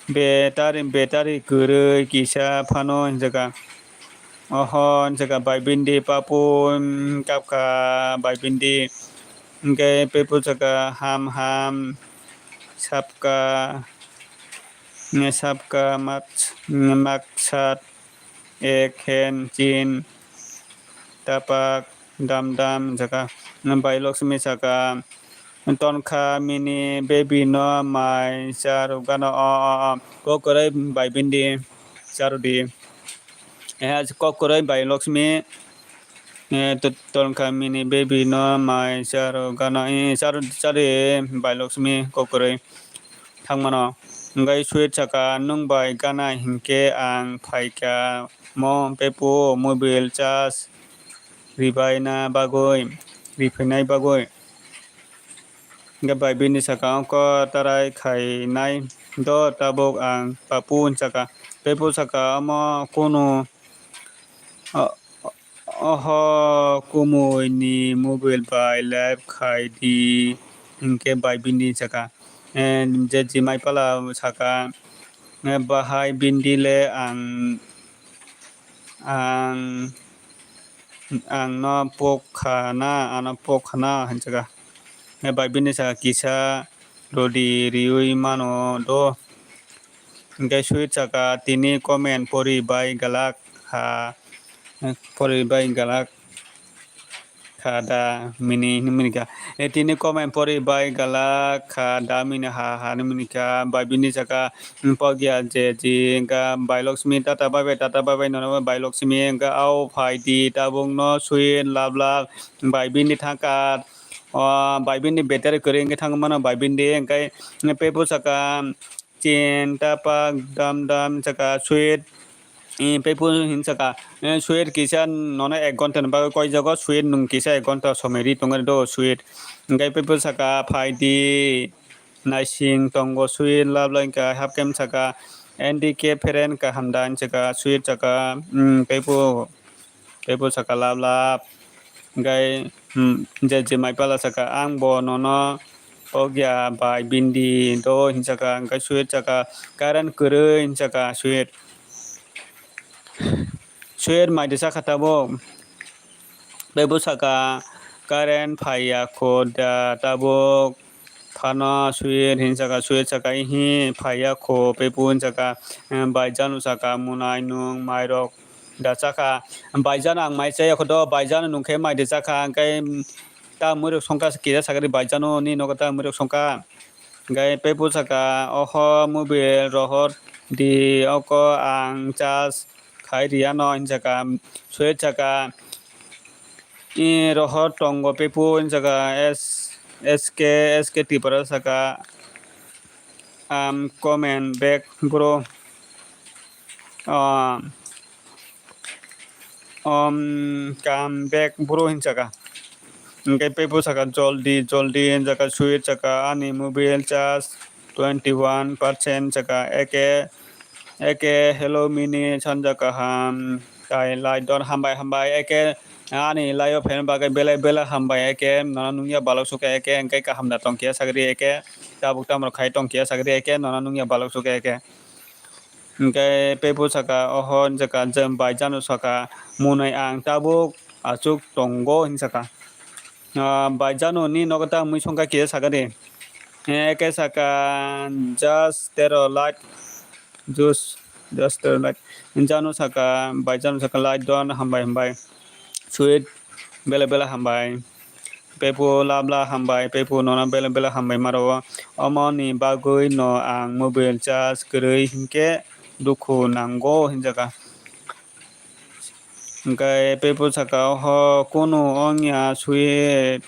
battery, battery kwrwi kisa phano," hwnjaka. "Oho," hwnjaka bai bini, "Papu," mm, kapkha bai bini. Hwnkhe Pepu saka, "Ham ham, sabka, sabka mak-, maksad ek hai, chinta pak dam dam," hwnjaka. Bai Lakshmi saka, "Tonkha mini baby no mai charw gana o, o, o." Kok kwrwi bai bini charw di. Eh, kok kwrwi bai Lakshmi, eh, to-, "Tonkha mini baby no mai charw gana," eh, charw, charw di bai Lakshmi kok kwrwi. Thangmano. Hwnkhe Sweet saka, "Nwng bai gana hinkhe ang phaikha mo, Pepu, mobile charge ribaina bagwi, riphainai bagwi." Hwnkhe bai bini saka, "Ongko tarai khainai do tabuk ang, Papu," hwnjaka. Pepu saka, "Omo kunu, o-, oho kumui ni mobile bai live khai di," hwnkhe bai bini saka. Eh, je je maipala saka, eh, "Bahai bini le ang, ang, ang no pok kha na, ano pok kha na," hwnjaka. Eh, bai bini saka, "Kisa rwdi, riwi mano do." Hwnkhe Sweet saka, "Tini comment pori bai galak ha, pori bai galak kha da mini," hinwi mini kha. E tini comment pori bai galak kha da mini ha ha hinwi mini kha. Bai bini saka, mm, pokya je ji hwnkha, "Bai Lakshmi tata bye bye, tata bye bye nono bai Lakshmi," hwnkha, "Ao phai di tabuk no Sweet, love love." Bai bini thangkha, o, bai bini battery kwrwi hwnkhe thangmano bai bini hwnkhe, Pepu saka, "Chinta pak dam dam," saka Sweet. Eh, Pepu hin saka, eh, Sweet kisa nono ek ghonta ni bagwi koijago, Sweet nwng kisa ek ghonta somoi ri tongwi do Sweet. Hwnkhe Pepu saka, "Phai di, naising tongo Sweet, love line ka," hapkem saka, "N D K friend kaham da?" hin saka Sweet saka, "Hmm, Pepu." Teibo saka lab lab. Hingke, hmm, je je maipala saka, "Ang bo nono pokya bai bindi do," hin saka, hingke Sweet saka, "Current kwrwi," hin saka Sweet. Sweet mai de sakha tabuk. Teibo saka, "Current phaiya kho da tabuk?" phano Sweet hin saka, Sweet saka, "Ihi, phaiya kho," Pepu hin saka, eh, "Baijano," saka, "Munai nwng mairok da chakha?" "Baijano ang mai chaya kho do, Baijano nwng khe mai de chakha," hwnkhe, mm, ta mwrwk songkha kisa sakadi, "Baijano ni nogo ta mwrwk songkha?" Hwnkhe Pepu saka, "Oho mobile rohor di, oko ang charge khai riyano," hin saka, Sweet saka, "I rohor tongo Pepu," hin saka, S-, S K, S K Tripura saka, "I'm coming back, bro." Ah, um, "Come back, bro," hin saka. Hwnkhe Pepu saka, "Joldi, joldi," hin saka, Sweet saka, "Ani mobile charge twenty one percent," saka, eke, eke, "Hello, mini, sanja kaham, tai lai don, hambai, hambai," eke, "Ani lai o phaina bagwi belai, belai hambai," eke, "Nono nungya balok sukha," eke, hwnkhe kaham da tongkhe sakri, eke, tabuk tamo khai tongkhe sakri, eke, "Nono nungya balok sukha," eke. Hwnkhe Pepu saka, "Oho," hin saka, "Jwm Baijano saka, munai ang tabuk achuk tongo," hin saka. Ah, "Baijano ni nogo ta mui songkha kisa sakadi." Eke saka, "Just tero light, just, just tero light." Jano saka, Baijano saka, "Light don, hambai, hambai." Sweet, "Belai, belai hambai." Pepu, "Lab, lab hambai." Pepu, "Nono belai, belai hambai maro. Omo ni bagwi no ang mobile charge kwrwi hinkhe dukhu nango," hin saka. Hwnkhe Pepu saka, "Oho, kunu ongya Sweet,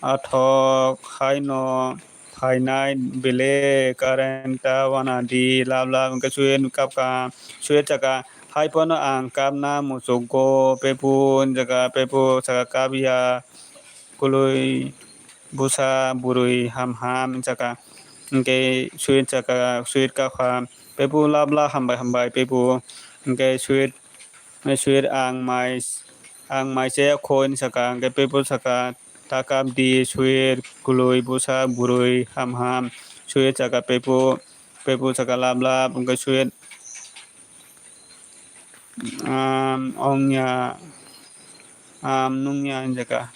athok haino phainai bele current ta wana di, lab, lab," hwnkhe Sweet kapkha, Sweet saka, "Hai phano ang kapna muchukgo," Pepu hin saka, Pepu saka, "Kapya, kwlwi bwsa bwrwi ham ham," hin saka. Hwnkhe Sweet saka, Sweet kapkha, Pepu, "Lab, lab hambai, hambai, Pepu." Hwnkhe Sweet, Sweet, "Ang mai, ang mai chaya kho," hin saka. Hwnkhe Pepu saka, "Ta kap di Sweet, kwlwi bwsa bwrwi ham ham." Sweet saka, "Pepu," Pepu saka, "Lab, lab," hwnkhe Sweet, "Am, ongya, am, nungya," hin saka.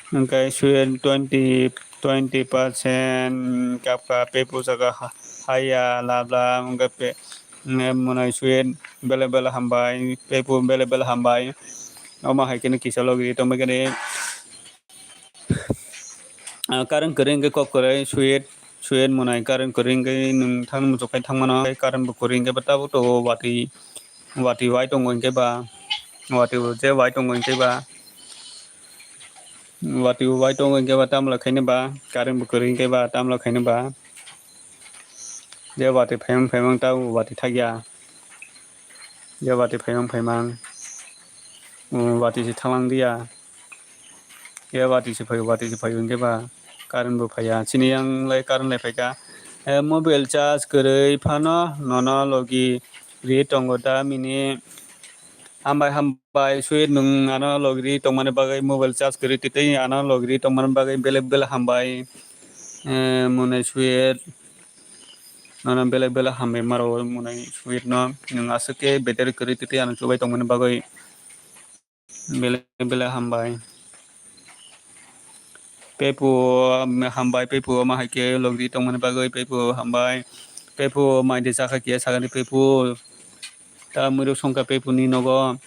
Hwnkhe Sweet twenty, twenty percent kapkha, Pepu saka, "Ha-, haya, lab, lab," hwnkhe pe-, hwnkhe mwnai Sweet, "Belai, belai hambai, Pepu, belai, belai hambai." Omo hai kheno kisa logi tongbai khe de. Ah, current kwrwi hwnkhe kok kwrwi, Sweet, Sweet mwnai current kwrwi hwnkhe nwng thang muchuk khai thang mano, current bo kwrwi hwnkhe bo tabuk tabuk watwi, watwi wai tongo hwnkhe ba, watwi bo je wai tongo hwnkhe ba, watwi bo wai tongo hwnkhe ba tamla khaino ba, current bo kwrwi hwnkhe ba tamla khaino ba, je watwi phaimang phaimang tabuk watwi thakya, je watwi phaimang phaimang, um, watwi se thanglang diya. Khe watwi se phaio, watwi se phaio hwnkhe ba current bo phaiya. Chini yang lai current lai phaikha. Eh, mobile charge kwrwi phano nono logi ri tongo da mini. Hambai, hambai, Sweet, nwng ano logi ri tongmani bagwi, mobile charge kwrwi twi twi ano logi ri tongmani bagwi belai belai hambai. Eh, mwnai Sweet, nono belai belai hambai maro mwnai Sweet no. Nwng aswk khe battery kwrwi twi twi ano chubai tongmani bagwi. Belai belai hambai. Pepu, hambai, Pepu, omo hai khe logi ri tongmani bagwi, Pepu, hambai. Pepu, mai de chakha kisa sakani, Pepu. Ta mwrwk songkha Pepu ni nogo.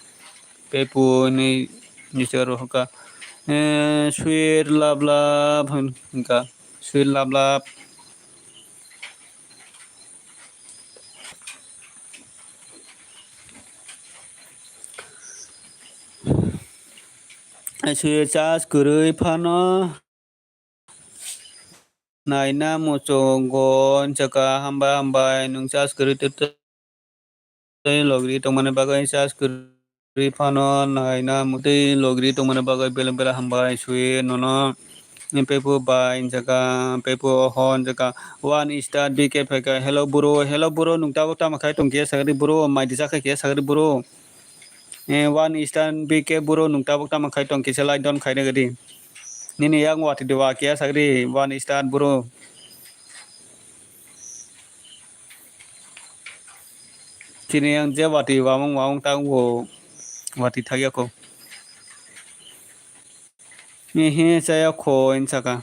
Pepu ni nichar rohorkha. Eh, Sweet love love hwn-, hwnkha. Sweet love love. Swi charge kwrwi phano naina muchungo, hwnjaka, hambai, hambai, nwng charge kwrwi tei logi tongmani bagwi, charge kwrwi phano naina mutwi logi tongmani bagwi belai belai hambai, Swi nono. Pepu bai hwnjaka, Pepu oho hwnjaka, one star B K phaikha, hello bro, hello bro, nwng tabuk tamo khai tongkhe sakri bro, mai disa khaikhe sakri bro. Eh, one star B K bro, nwng tabuk tamo khai tong kisa like don khaina gadi. Nini yang watwi de wa khe sakri one star bro. Chini yang je watwi wamung wamung tang wo watwi thagya ko. Ehe, chaya kho, hinwi saka.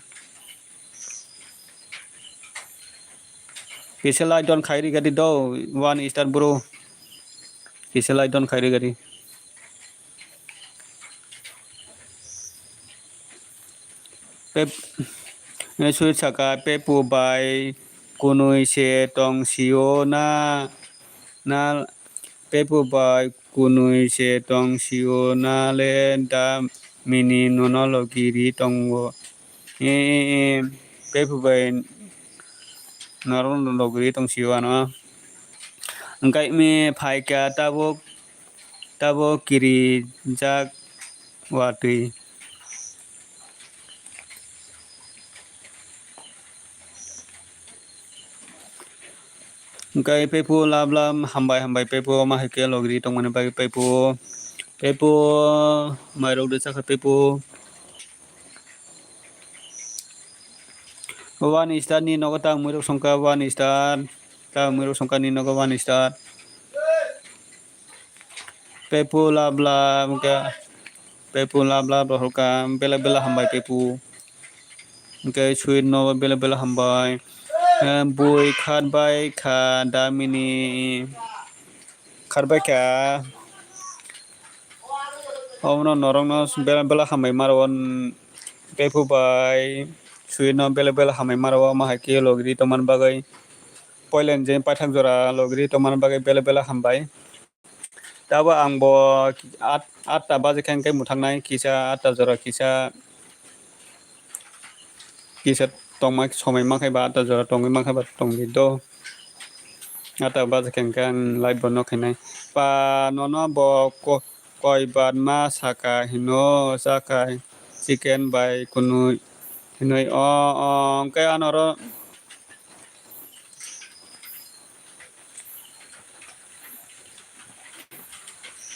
Kisa like don khai ri gadi do, one star bro. Kisa like don khai ri gadi. Pep-, eh, sui saka, Pepu bai kunui se tong sio na, na, Pepu bai kunui se tong sio na le da mini nono logi ri tongo. Eh, eh, eh, Pepu bai norok logi ri tong sio ano. Hingke mi phaikha tabuk, tabuk kirijak watwi. Hingke Pepu lab lab hambai hambai Pepu ma hai khe logri tongmani bagwi Pepu, Pepu mairok de chakha Pepu. One star ni nogo ta mwirok songkha one star, ta mwirok songkha ni nogo one star. Pepu lab lab hingke, Pepu lab lab rohorka, bela bela hambai Pepu. Hingke sweet no bela bela hambai. Eh, bui khat bai kha damini, khat bai kha. Omono norokno bela bela hambai maro, Pepu bai sweet no bela bela hambai maro, omo hai khe logri tongmani bagwi. Poilani je paithak jora logri tongmani bagwi bela bela hambai. Tabo ang bo at, atta baje khe hingke mwthaknai, kisa atta jora kisa, kisa tongma somai mankhe ba atta jora tongwi mankhe ba tongdi do. Atta baje khe hingke ang live bo nokhainai. Pa nono bo ko-, koi bar ma saka hino chakha chicken bai kunui hinui o, o, hingke anoro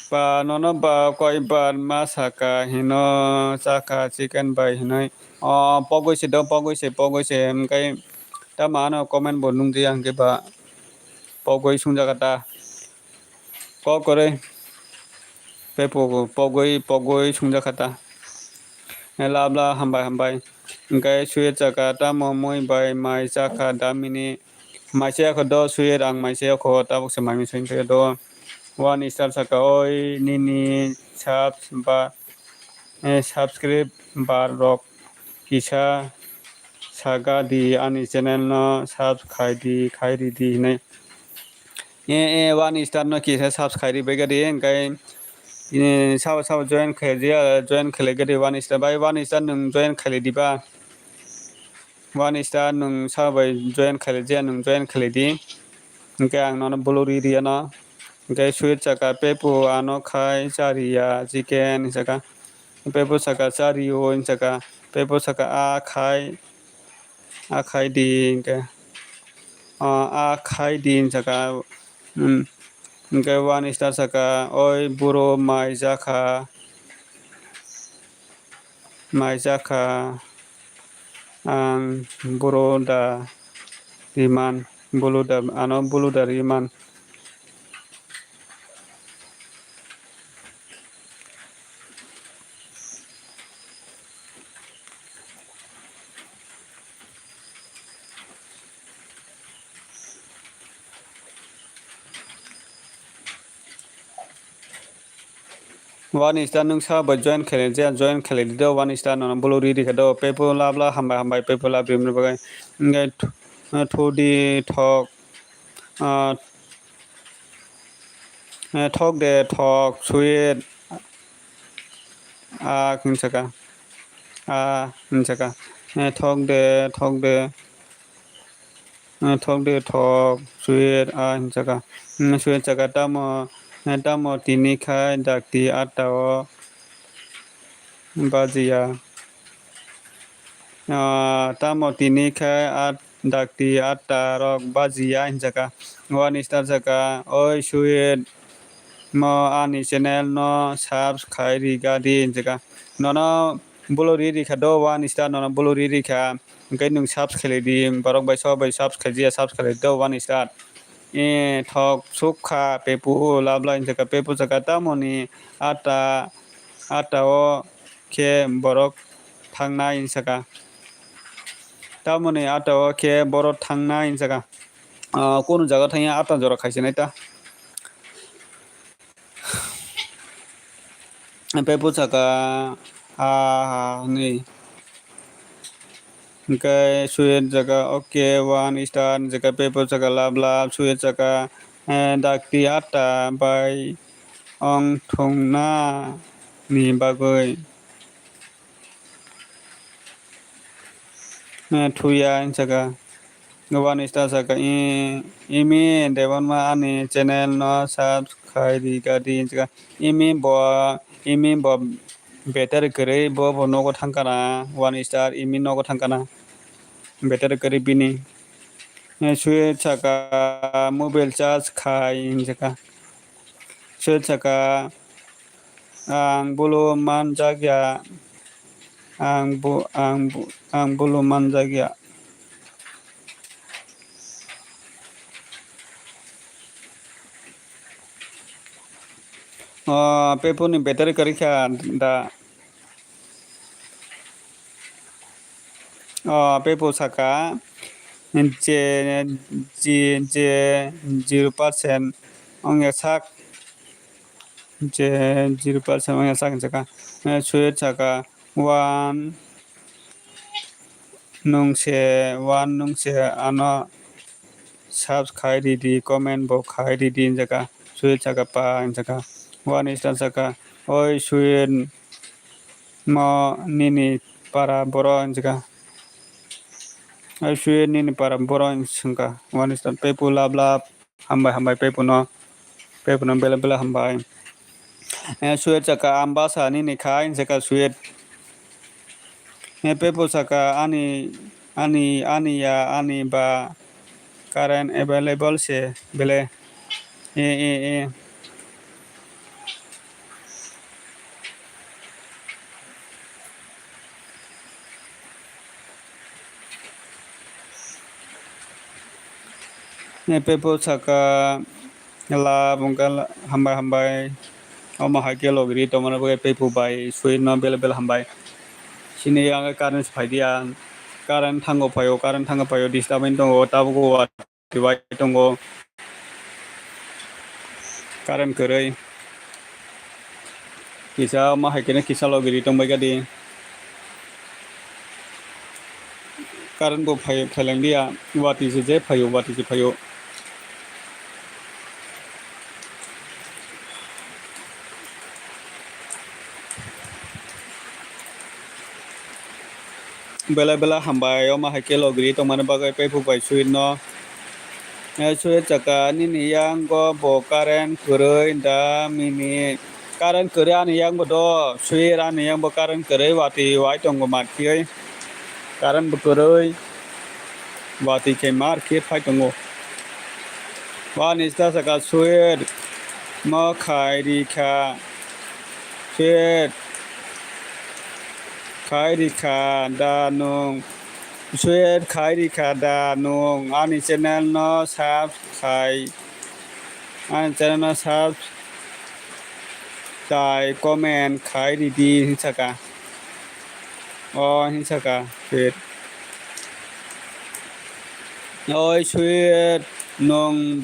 Pa nono ba koi bar ma saka hino chakha chicken bai hinui. O pogwi se do, pogwi se, pogwi se, hingke tamo ano comment bo nukjaya hingke ba pogwi sungjakha ta. Kok kwrwi. Pepu pogwi, pogwi sungjakha ta. Lab lab hambai hambai. Hingke sui chakha tamo mui bai mai chakha damini. Maisa yakho do suye rang maisa yakho tabuk se mami soi do. One star saka oi nini subs ba, eh, subscribe bar rok kisa saga di ani channel no subs khai di khai ri di hinui. Eh, eh, one star no kisa subs khai ri bai gadi hingkai, eh, sabo sabo join khai di, join khai gadi one star bai one star nung join khai di ba. One star nwng sa bai join khailai jaya, nwng join khailai di. Hingke ang nono bolo ri ri ano. Hingke sweet saka pepo ano khai chari ya chicken saka. Pepo saka chari o saka. Pepo saka a khai, a khai di hingke. A, a khai di saka. Hmm. Hingke one star saka oi buro mai jakha. Mai jakha ang buro da riman, bulu da, ano bulu da riman. One star nwng sa bai join khailai jaya, join khailai di do one star nono bolo ri ri kha do, pepo lab lab hambai hambai pepo lab rimani bagwi. Hingke thu-, thudi thok, ah, eh, thok de thok sweet, ah, hinsaka, ah, hinsaka, eh, thok de, thok de. Eh, thok de thok, sweet, ah, hinsaka. Hmm, sweet saka tamo, eh, tamo tini khai dakti atta o bajiya. Ah, tamo tini khai at, dakti atta rok bajiya hinsaka. One star saka, oi sweet, mo ani channel no subs khai ri gadi hinsaka. Nono bolo ri ri kha do one star, nono bolo ri ri kha. Hingke nwng subs khailai di, borok bai sob bai subs khaijaya, subs khailai do one star. Eh, thok sukha pepo o lab line saka, pepo saka tamoni atta, atta o khe borok thangnai hinwi saka. Tamoni ata o khe borok thangnai hinwi saka. Ah, kunu jaga thangya ata jora khaisinai ta. Pepo saka, ah, ni. Hingke suyet jaga, okay, one star, jaga pepo saka lab lab, suyet saka, eh, dakti atta bai ong thungna ni bagwi. Eh, thuya hinwi saka. One star saka, "I-, imi Debbarma ani channel no subscribe rika di," hinwi saka. Imi bo, imi bo battery kwrwi, bo, bo nogo thangkana. One star, imi nogo thangkana. Battery kwrwi bini. Eh, suyet saka, "Mobile charge khai," hinwi saka. Suyet saka, "Ang bolo manjakya, ang bo, ang bo, ang bolo manjakya." O, pepo ni battery kwrwi kha da. O, pepo saka, je, je, je zero percent wngya sak, je zero percent wngya sak hinwi saka. Eh, suyet saka, one nwng se, one nwng se ano subs khai ridi, comment bo khai ridi hinwi saka, suyet saka pa hinwi saka, one star saka, "Oi suyet mo nini para borok," hinwi saka, "Oi suyet nini para borok," hinwi swngkha, one star pepo lab lab. Hambai, hambai, pepo no, pepo no belai, belai hambai. Eh, suyet saka, "Ang bwsa nini kha," hinwi saka suyet. Eh, pepo saka, "Ani, ani, ani ya, ani ba current available se bele." Eh, eh, eh. Ne pepo saka la bungka la, hambai, hambai. Omo hai khe logiri tongmani bagwi pepo bai suyetno belai, belai hambai. Sini yang current phai dia. Current thango phaio, current thango phaio, disturb wng tongo, tabuk o. Kibai tongo. Current kwrwi. Kisa ma hai khe kisa logiri tongbai kha di. Current bo phai, phailang dia. Watwi se je phaio, watwi se phaio. Belai belai hambai, omo hai khe logiri tongmani bagwi pepo bai suyetno. Eh, suyet saka, "Nini yango bo current kwrwi da mini?" Current kwrwi ani yango do, suyet ani yango current kwrwi watwi wai tongo matkhiwi. Current bo kwrwi watwi khe mar khe phai tongo. Wani sita saka suyet mo khai ri kha. Suyet khai ri kha da nwng. Suyet khai ri kha da nwng. Ani channel no sub khai. Ani channel no sub tai comment khai ridi hinwi saka. O hinwi saka suyet. Oi suyet nwng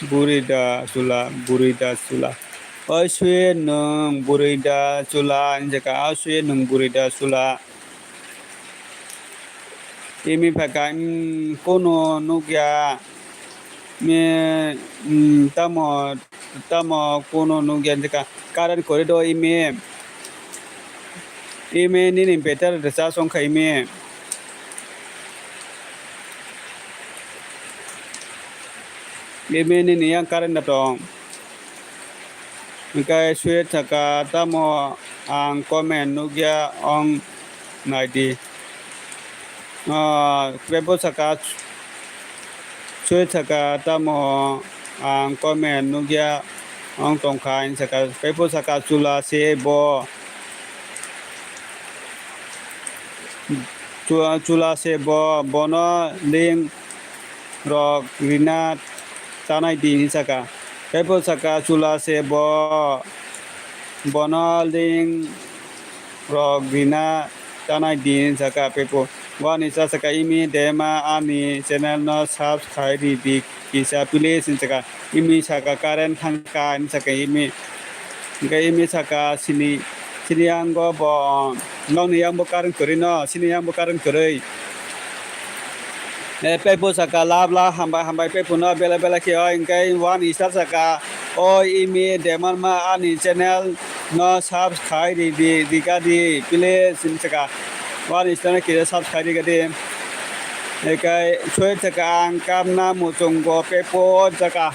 bwrwi da chwla, bwrwi da chwla. Oi suyet nwng bwrwi da chwla hinwi saka. O suyet nwng bwrwi da chwla. Imi phaikha, mm, kunu nukya. Me, mm, tamo, tamo kunu nukya hinjaka. Current kwrwi do imi. Imi nini battery rwchasong kha imi. Imi nini yang current da tong. Hingke suyet saka tamo ang comment nukya ong naidi. Ah, pepo saka suyet saka tamo ang comment nukya ong tongkha hinjaka. Pepo saka chwla se bo. Chwla, chwla se bo, bono link rok rina tanai di hinjaka. Tei bo saka chwla se bo, bono link rok rina chanai di, hinwi saka pepo. Wani cha saka, "Imi dema ani channel no subscribe ri di kisa please," hinwi saka. Imi saka, "Current thangkha," hinwi saka imi. Hingke imi saka, "Sini, sini yang bo bo, nokni yang bo current kwrwi no, sini yang bo current kwrwi." Eh, pepo saka, "Lab la hambai hambai pepo no bela bela khe," o hingke wani star saka, "O imi demarma ani channel no subscribe ri di, rika di, please," hinwi saka. Wani star no kisa subscribe rika di. Ekai soi saka, "Ang kapna muchungo pepo," saka.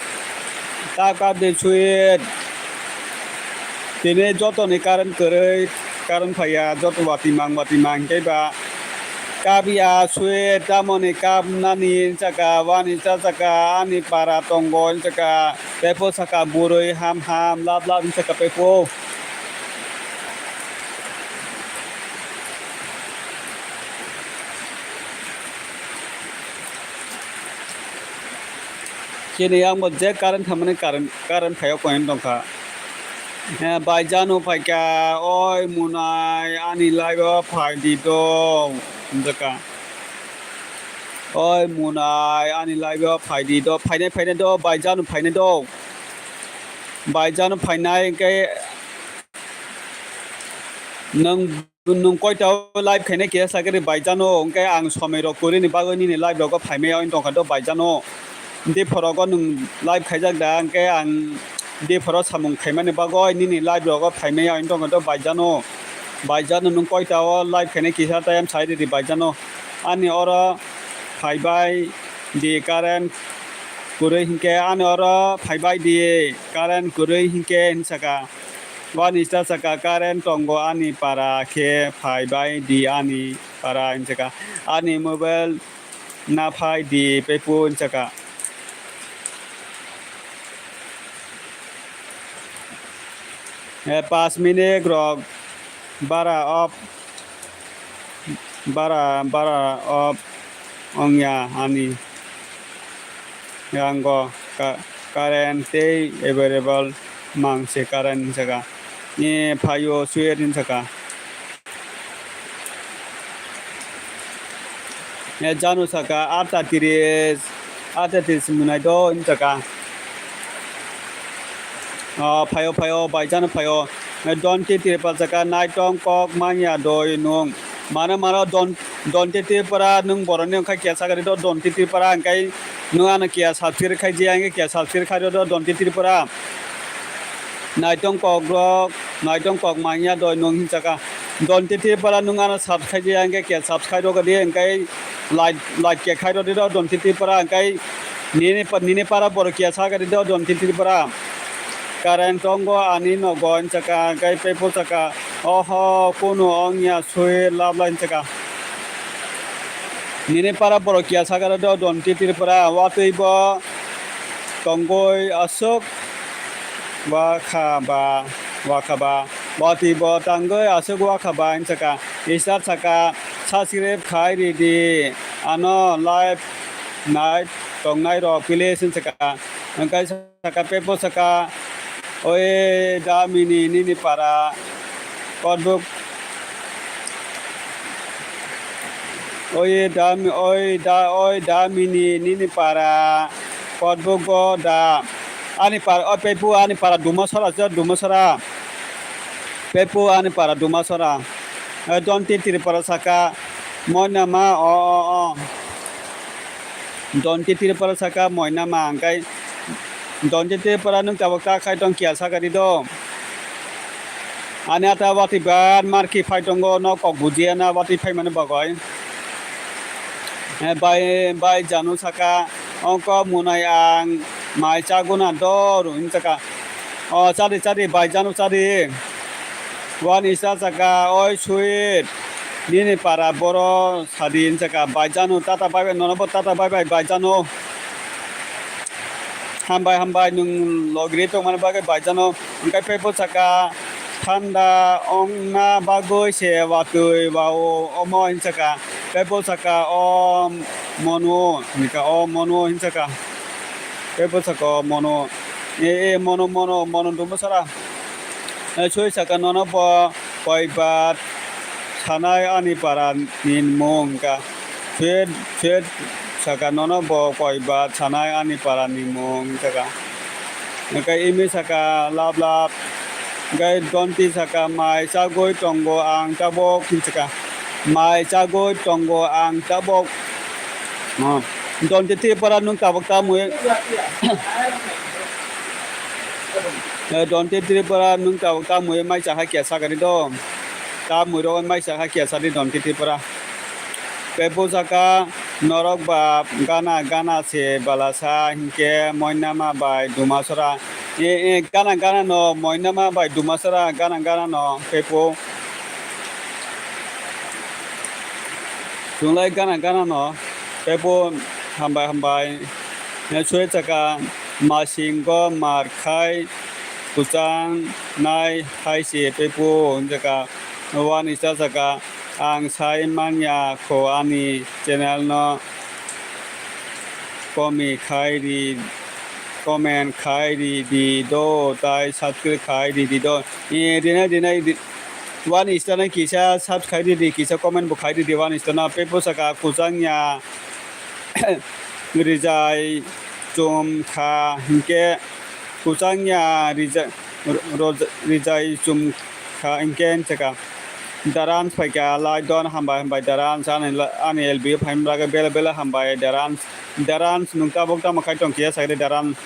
Kap kap di sweet. Tini jotoni current kwrwi, current phaiya, joto watimang watimang hingke ba kap ya sweet, tamoni kap nani saka, wani cha saka, ani para tongo saka, pepo saka, burui ham ham lab lab saka pepo. Chini yang bo je current thamani current, current phaio point tongkha. Eh, baijano phaikha, "Oi munai, ani live o phai di do," hinjakha. "Oi munai, ani live o phai di do, phainai, phainai do, baijano phainai do." Baijano phainai hingke nwng Nwng koita o live khainai kisa sakhe ri baijano, hwnkhe ang somoi rok kwrwini bagwi nini live rogo phaimaya wng tongkha do baijano. Diphorogo nwng live khaijak da, hwnkhe ang diphoro samung khaimani bagwi nini live rogo phaimaya wng tongkha do baijano. Baijano nwng koita o live khainai kisa tayam sai ridi baijano. Ani oro phaibai di current kwrwi hinkhe, ani oro phaibai di current kwrwi hinkhe hinsaka. Wani star saka current tongo ani para khe phai bai di ani para hinsaka. Ani mobile na phai di pepo hinsaka. Eh, pas minute rok bara off. Bara, bara off wngya ani. Yango ka-, current tei available mang se current hinsaka. Ni phaio sweet hinsaka. Ni janu saka atta tiris. Atta tiris munai do hinsaka. O, phaio, phaio, baijano phaio. Donti Tripura saka, naitong kok manya doi nung. Mano, mano, don-, Donti Tripura nung boroni wngkha kya sakari do, Donti Tripura hingkai nung ano kya subscribe khai jia, hingke kya subscribe khai do, Donti Tripura. Naitong kok rok, naitong kok manya doi nung hinsaka. Donti Tripura nung ano subscribe khai jia, hingke kya subscribe rok di, hingkai like, like kya khai do di do, Donti Tripura, hingkai Nini pa-, nini para borok kiya sakari do, Donti Tripura. Current tongo ani nogo, hinsaka, hingkai pepo saka. Oho, kunu ongya sui labla, hinsaka. Nini para borok kiya sakari do, Donti Tripura. Watwi bo tongoi aswk wakha ba, wakha ba. Watwi bo tangoi aswk wakha ba, hinsaka. Isar saka, subscribe khai ridi. Ano live nai tongnai rok please hinsaka. Hingkai saka pepo saka, "Oi damini nini para kotbuk, oi dami, oi da, oi damini nini para kotbuk go da." Ani para, o pepo ani para Dumasora se Dumasora. Pepo ani para Dumasora. Eh, Donti Tripura saka, moina ma, o, o, o. Donti Tripura saka moina ma, hingkai Donti Tripura nung tabok ta khai tong kiya sakari do. Ani ata watwi ban marki phai tongo, no kok bujiya na watwi phai mani bagoi. Eh, bai, bai janu saka, ongko munai ang mai chaguna dor, hinsaka. O, chadi, chadi, bai janu chadi. Wani sa saka, oi sweet. Nini para boro sadi hinsaka, baijano tata baibai, nono bo tata baibai, baijano. Hambai, hambai, nwng logri tongmani bagwi baijano. Hingkai pepo saka, thanda ongna bagwi se watwi wao omo hinsaka. Pepo saka, o mono, hinsaka, o mono hinsaka. Pepo saka, o mono. E, e, mono, mono, mono dumo sara. Eh, soi saka nono bo koi bat sanai ani para ni mung ka. Sweet, sweet saka nono bo koi ba sanai ani para ni mung saka. Hingke imi saka lab lab. Hingke Donti saka mai chagoi tongo ang tabok hin saka. Mai chagoi tongo ang tabok. Oh. Donti Tripura nung tabok tamui. Eh, Donti Tripura nung tabok tamui mai chakha kia sakani do. Tamui rogo mai chakha kia sadi Donti Tripura. Pepo saka norok ba gana gana se balasa hingke moinama bai dumasora. E, e, gana gana no moinama bai dumasora gana gana no pepo. Chunglai gana gana no pepo hambai hambai. E, soi saka masingo mar khai kuchang nai hai se pepo hingke ka. One star saka, ang sai manya kho ani channel no komi khai ri, comment khai ri di do, tai subscribe khai ri di do. E, dinai, dinai, di-, one star no kisa subscribe khai ri di, kisa comment bo khai ri di, one star no. Pepo saka kuchang ya rijai chum kha hingke kuchang ya rija-, ro-, ro-, rijai chum kha hingke saka. Darans phaikha, lai don hambai, hambai Darans, ani la-, ani L B O phaimani bagwi bele, bele hambai Darans. Darans nwng tabok tamo khai tong kiya sakhe Darans.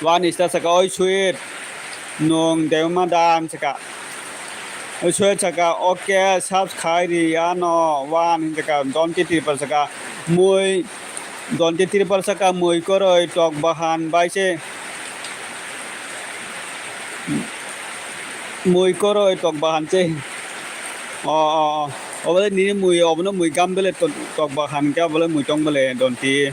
One star saka, oi sweet, nwng dema dan saka. Oi sweet saka, okay, subscribe ri ano, one saka, Donti Tripura saka, mui, Donti Tripura saka, mui koroi tok bahan bai se. Mui koroi tok bahan se. O, o, o. Obole nini mui, obono mui gam bele to-, tok bahan khe obole mui tong bele Donti.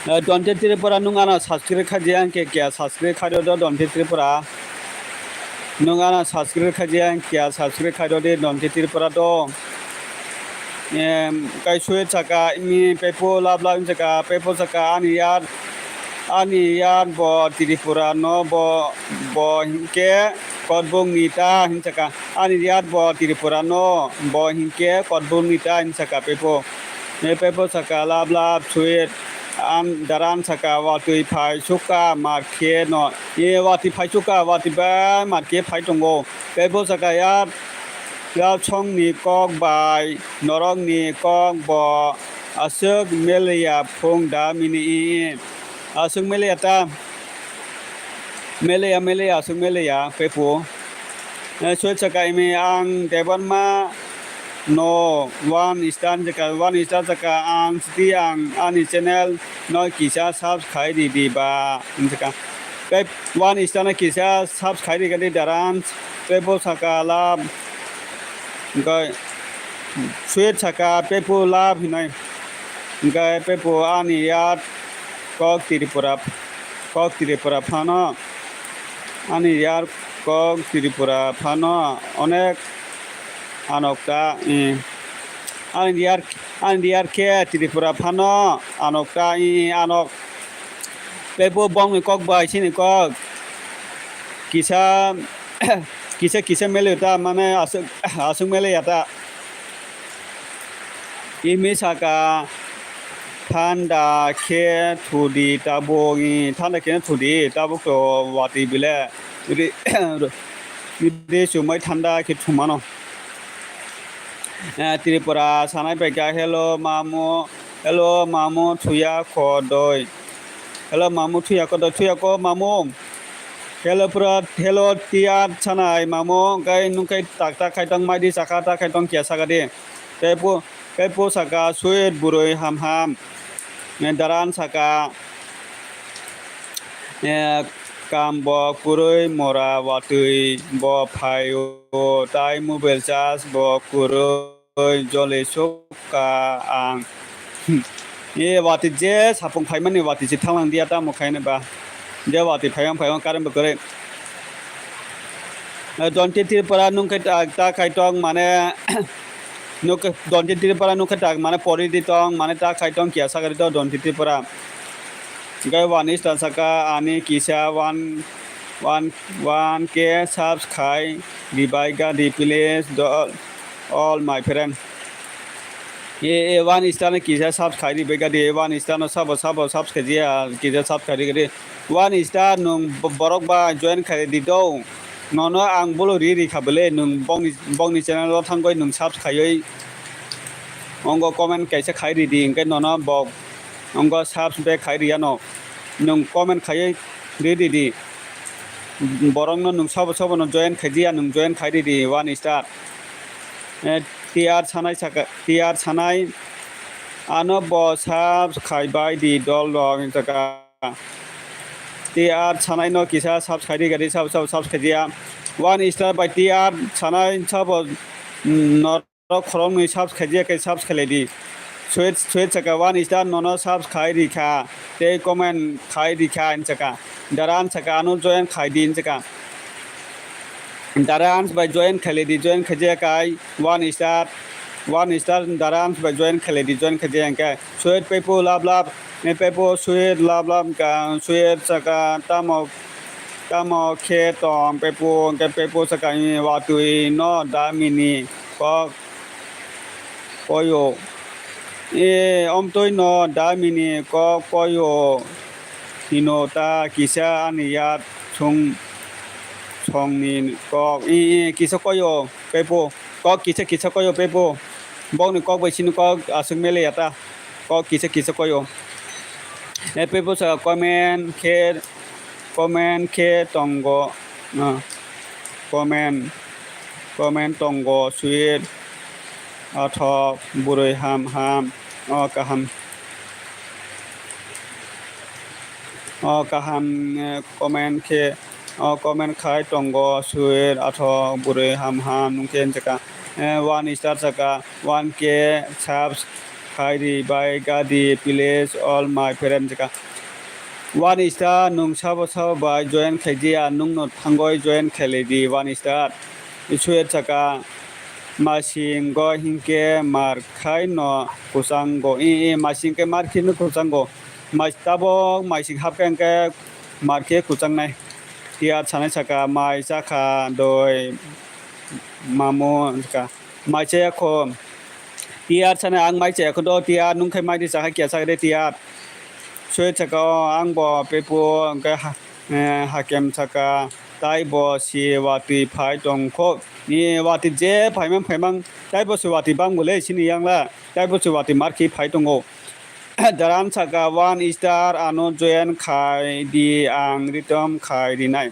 Eh, Donti Tripura nung ano subscribe khaidi ang khe kya subscribe khaidi do Donti Tripura. Nung ano subscribe khaidi ang kya subscribe khaidi de Donti Tripura do. Em, kai sui saka imi pepo lab lab saka pepo saka ani yar, ani yar bo Tripura no bo, bo hinkhe kotbung ni ta hin saka ani yar bo Tripura no bo hinkhe kotbung ni ta hin saka pepo. Pepo saka lab lab sui an daran saka watui phai suka mar khe no. E watui phai suka watui bai mar khe phai tongo. Pepo saka yar. Yalsongni kok bai norokni kok bo aswk meleya phung da mini i. Aswk meleya ta. Meleya, meleya, aswk meleya, pepo. Eh, soi saka imi ang Debbarma no one star jaka, one star jaka ang sidi ang ani channel no kisa subscribe di di ba, hinjaka. Tei one star no kisa subscribe di gadi daran. Tei bo saka lab, hingke sweet saka pepo lab hinai, hingke pepo ani yar kok Tripura, kok Tripura phano, ani yar kok Tripura phano onek anokta, eh, ani yar, ani yar khe Tripura phano anokta, eh, anok. Tei bo bongni kok bai chini kok kisa, kisa, kisa mele ta, mane aswk, aswk mele ya ta. Imi saka thanda khe thudi tabuk, i thanda khe thudi tabuk to watwi bile ri-, ri chumai thanda khe thumano. Eh, Tripura sanai bai kha, hello mamu, hello mamu thuya kho doi. Hello mamu thuya kho doi, thuya kho mamu. Hello pura, hello tiya sanai mamu, kai nung kai tak tak khai tong mai di saka tak khai tong kia saka di. Kai po, kai po saka sweet burui ham ham. Eh, daran saka. Eh, kam bo kwrwi mora watwi bo phaio, tai mobile charge bo kwrwi joli sukha ang. E watwi je sapung phaimani watwi se thanglang dia tamo khaina ba. Je watwi phaiyang phaiyang current bo kwrwi. Eh, Donti Tripura nung khe ta, ta kaitok mane Nuk Donti Tripura nuk khe tak mane pori di tong, mane ta khai tong kiya sakari to Donti Tripura. Gai one star saka ani kisa one, one, one K subs khai di bai ga di please do all my friend. E, e, one star ni kisa subs khai di bai ga di, one star no sabo, sabo subs khai di ya, kisa subs khai di ga di. One star nung bo-, borok ba join khai di do. Nono ang bolo ri ri kha bele, nung bongni, bongni channel o thangoi nung subs khaioi. Ongo comment kaisa khai ridi, hingke nono bo ongo subs back khai riya no. Nwng comment khaiwi ri ridi. Borokno nwng sabo sabo no join khai diya, nwng join khai ridi one star. Eh, T R sanai saka, T R sanai ano bo subs khai bai di dol rok hinjaka. T R sanai no kisa subs khai di gadi sabo sabo subs khai diya. One star bai T R sanai sabo, mm, no Borok khoroknwi subs khaijak khe subs khlai di. Sweet, sweet saka one star nono subs khai ri kha. Tei comment khai ri kha hinwi saka. Daran saka ano join khai di hinwi saka. Daran bai join khlai di, join khaijak kai one star. One star Daran bai join khlai di, join khaijak khe. Sweet pepo love love. Pepo sweet love love ka sweet saka tamo, tamo khe tong pepo, hingke pepo saka watwi no damini kok koyo. E, omtwi no damini kok koyo. Hino ta kisa ani yat song, songni kok. E, e, kisa koyo pepo. Kok kisa kisa koyo pepo. Bokni kok bai sini kok aswk mele ya ta. Kok kisa kisa koyo. E pepo saka comment khe, comment khe tongo. Ah, comment, comment tongo sweet. Athok bwrwi ham ham. O kaham. O kaham, eh, comment khe, o comment khai tongo sweet. Athok bwrwi ham ham nung khe hinjaka. Eh, one star saka, one K subs khai ri bai gadi please all my friend hinjaka. One star nung sabo sabo bai join khai diya, nung no thangoi join khai lai di one star. Sweet saka, masinggo hinkhe mar khai no kuchango. I, i, masing khe mar khe no kuchango. Mai tabok maising hapkha hinkhe mar khe kuchangnai. Tiyar sanai saka mai chakha doi mamu hinjaka. Mai chaya kho. Tiyar sanai ang mai chaya kho do tiyar nung khai mai di chakha kiya sakre tiyar. Soi saka o ang bo pepo hingke ha, eh, hakem saka tai bo si watwi phai tong kho. Ni watwi je phaimang phaimang tai bo si watwi bang bo le sini yang la tai bo si watwi mar khe phai tongo. Daran saka one star ano join khai di ang ritom khai rinai.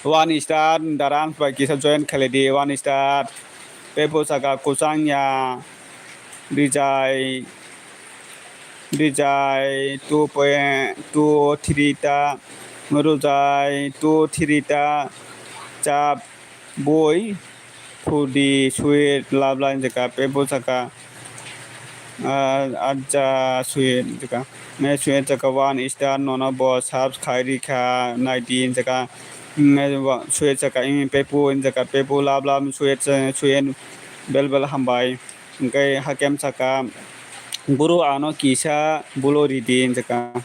One star daran bai kisa join khai di one star. Pepo saka kuchang ya rijai rijai two point two three ta rujai two three ta chap boi. Khudi sweet love line jaka pepo saka, ah, aja sweet jaka. Ne sweet jaka one star nono bo subs khai ri kha nai di jaka. Ne wa-, sweet jaka imi pepo jaka pepo love love sweet, sweet bel bel hambai. Hingke hakem saka boro ano kisa bolo ridi jaka.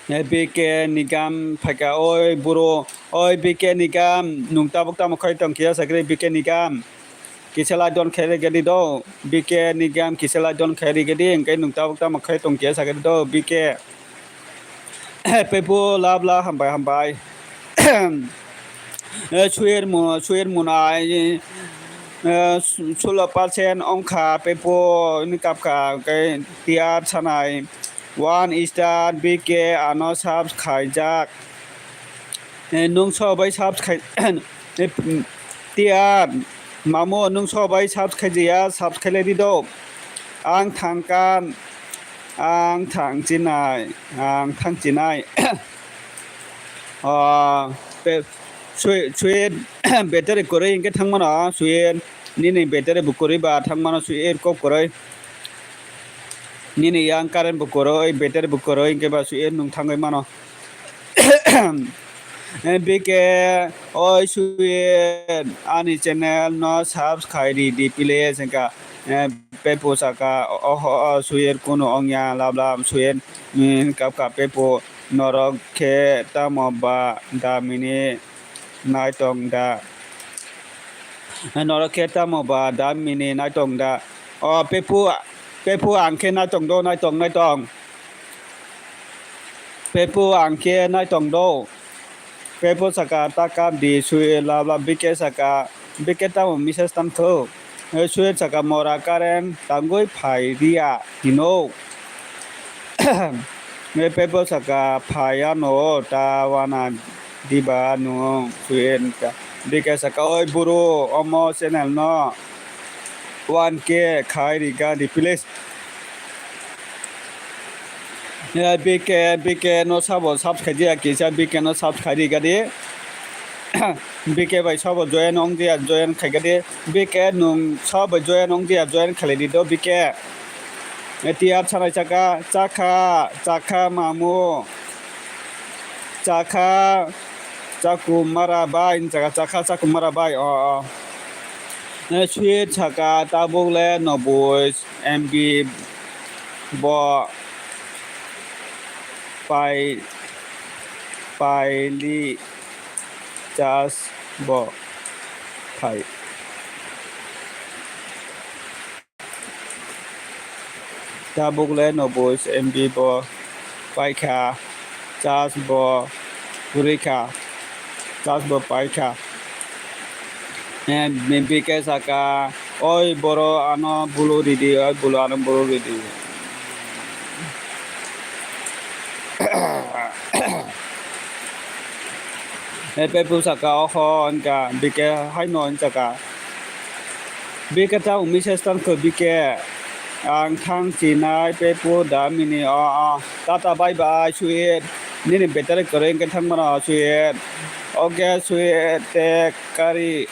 Eh, B K Nigam phaikha, oi boro, oi B K Nigam, nwng tabuk tamo khai tong khe sakri B K Nigam. Kisa lai don khe rege di do, B K Nigam kisa lai don khe rege di, hingke nwng tabuk tamo khai tong khe sakri do, B K. Pepo love love hambai hambai. Eh, sweet mo, sweet monai, eh, sulo percent ongkha pepo ni kapkha, hingke tiyar sanai. One star B K ano subs khaijak. Eh, nung so bai subs khai, eh, tiyar, mamu nung so bai subs khai jaya, subs khai lai di do. Ang thang kan, ang thang chinai, ang thang chinai. Ah, pe-, sui, sui, battery kwrwi hingke thang mano, sui, nini battery bo kwrwi ba thang mano, sui, kok kwrwi. Nini yang current bo kwrwi, battery bo kwrwi, hinkhe ba swi nwng thangwi mano. Eh, B K, oi swi ani channel no subscribe di, di please, hinkha, eh, pepo saka, oho, o swi kunu ongya, lab lab swi, mm, kap kap pepo, norok khe tamo ba damini naitong da. Norok khe tamo ba damini naitong da. O pepo, pepo ang khe naitong do, naitong, naitong. Pepo ang khe naitong do. Pepo saka ta kap di swi lab lab B K saka, B K tamo message tam kho. Swi saka mora current tangwi phai riya hino. Pepo saka phai ano ta wana diba nung swi B K saka oi buru omo channel no one K khai riga di please. Ya, B K, B K no sabo subscribe diya kisa, B K no subscribe diga di. B K bai sabo join ong diya, join khaiga di. B K nung sabo join ong diya, join khalai di do B K. E, tiyar sanai chaka, chakha, chakha mamu. Chakha, chaku mara bai, chaka, chakha, chaku mara bai, o, o. E, sweet saka, tabuk le noboi. M B bo pai, paili charge bo phai. Tabuk le noboi M B bo paikha, charge bo kwrwi kha, charge bo paikha. Eh, B K saka, "Oi boro ano bulu ridi, oi bulu ano bulu ridi." Eh, pepu saka, "Oho," hinka, B K haino hinchaka. B K ta umi se stanko B K. Ang thang chinai pepu da mini o, o. Tata bye bye, sweet. Nini battery kwrwi hwnkhe thang mano, sweet. Okay, sweet, take care.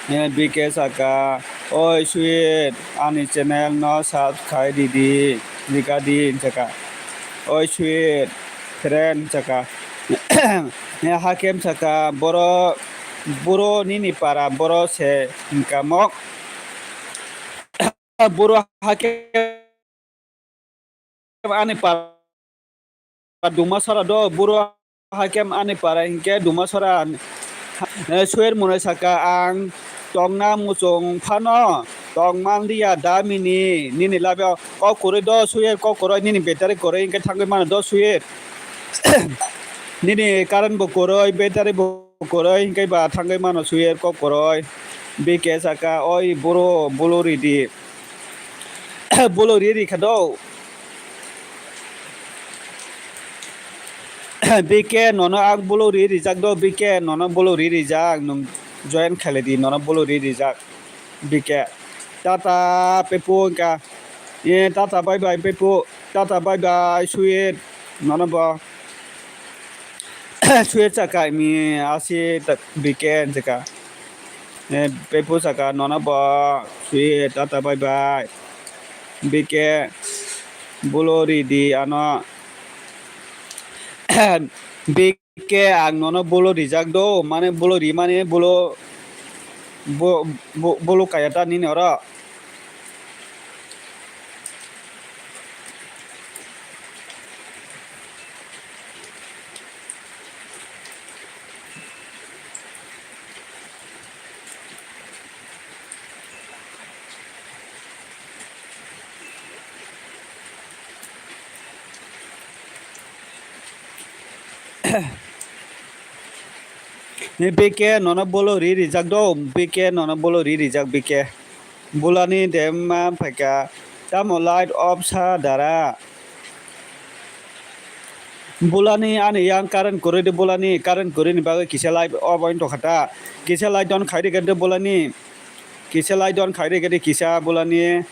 Eh, B K saka, "Oi, sweet, ani channel no subscribe ridi, rikadi," hinchaka. "Oi, sweet, friend," hinchaka. Eh, Hakem saka, "Boro, boro nini para, boro se," hinka mo. Boro Hakem ani para Dumasora do, boro Hakem ani para hinke Dumasora. Eh, swer mwnai saka, "Ang tongna muchung phano tong manliya da mini, nini labio kok kwrwi do swer, kok kwrwi nini battery kwrwi hinke thangwi mano do swer." Nini current bo kwrwi, battery bo kwrwi hinke ba thangwi mano swer kok kwrwi. B K saka, "Oi boro, bolo ridi." Bolo ri ri kha do. B K nono ang bolo ri rijak do, B K nono bolo ri rijak, nwng join khailai di, nono bolo ri rijak, B K. Tata pepu hinka, eh, tata bye bye pepu, tata bye bye sweet, nono bo. Sweet saka mi asi B K hinchaka. Eh, pepu saka nono bo sweet tata bye bye. B K bolo ridi ano. B K ang nono bolo rijak do, mane bolo ri mane bolo bo-, bo-, bolo kaya ta nini oro. Ni B K nono bolo ri rijak do, B K nono bolo ri rijak B K. Bulani de ma phaika, tamo light off sa dara. Bulani ani yang current kwrwi de, bulani current kwrwi ni bagwi kisa light off wng tongkha ta. Kisa light on khai rikha de bulani. Kisa light on khai rikha de kisa bulani.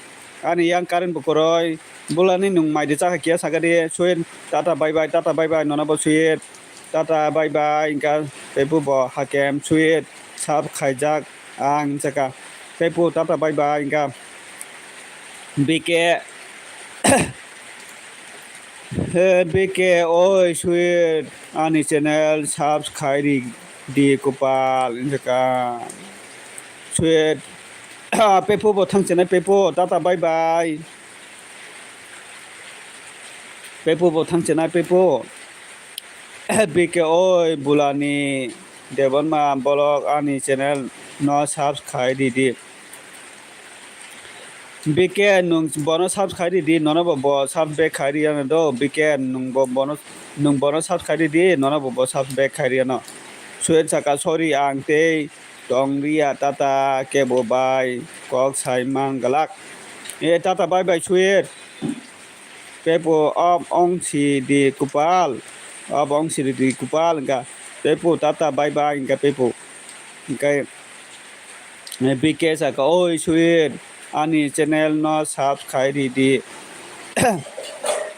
Ani yang current bo kwrwi. Bulani nwng mai de chakha kiya saka de. Sweet tata bye bye, tata bye bye, nono bo sweet. Tata bye bye, hinka teibo bo Hakem sweet sab khaijak ang hinchaka. Teibo tata bye bye, hinka. B K, he B K, oi sweet, ani channel subscribe ri di, kupal hinjaka. Sweet, Pepo bo thang chenai, Pepo, tata bye bye. Pepo bo thang chenai, Pepo. B K, oi bulani Debbarma bolok, ani channel no subscribe ri di. B K, nwng bono subscribe ri di, nono bo bo subscribe khai ri ano do. B K, nwng bo bono, nwng bono subscribe ri di, nono bo bo subscribe khai ri ano. Sweet saka, sorry, ang tei tong ria, tata, kebo bai kok sai man glak. E tata, bye bye, sweet. Pepo, ob ong si di, kupal. Ob ong si di, kupal, hinka. Pepo, tata, bye bye, hinka, Pepo. Hinka, eh, B K saka, oi sweet, ani channel no subscribe ri di.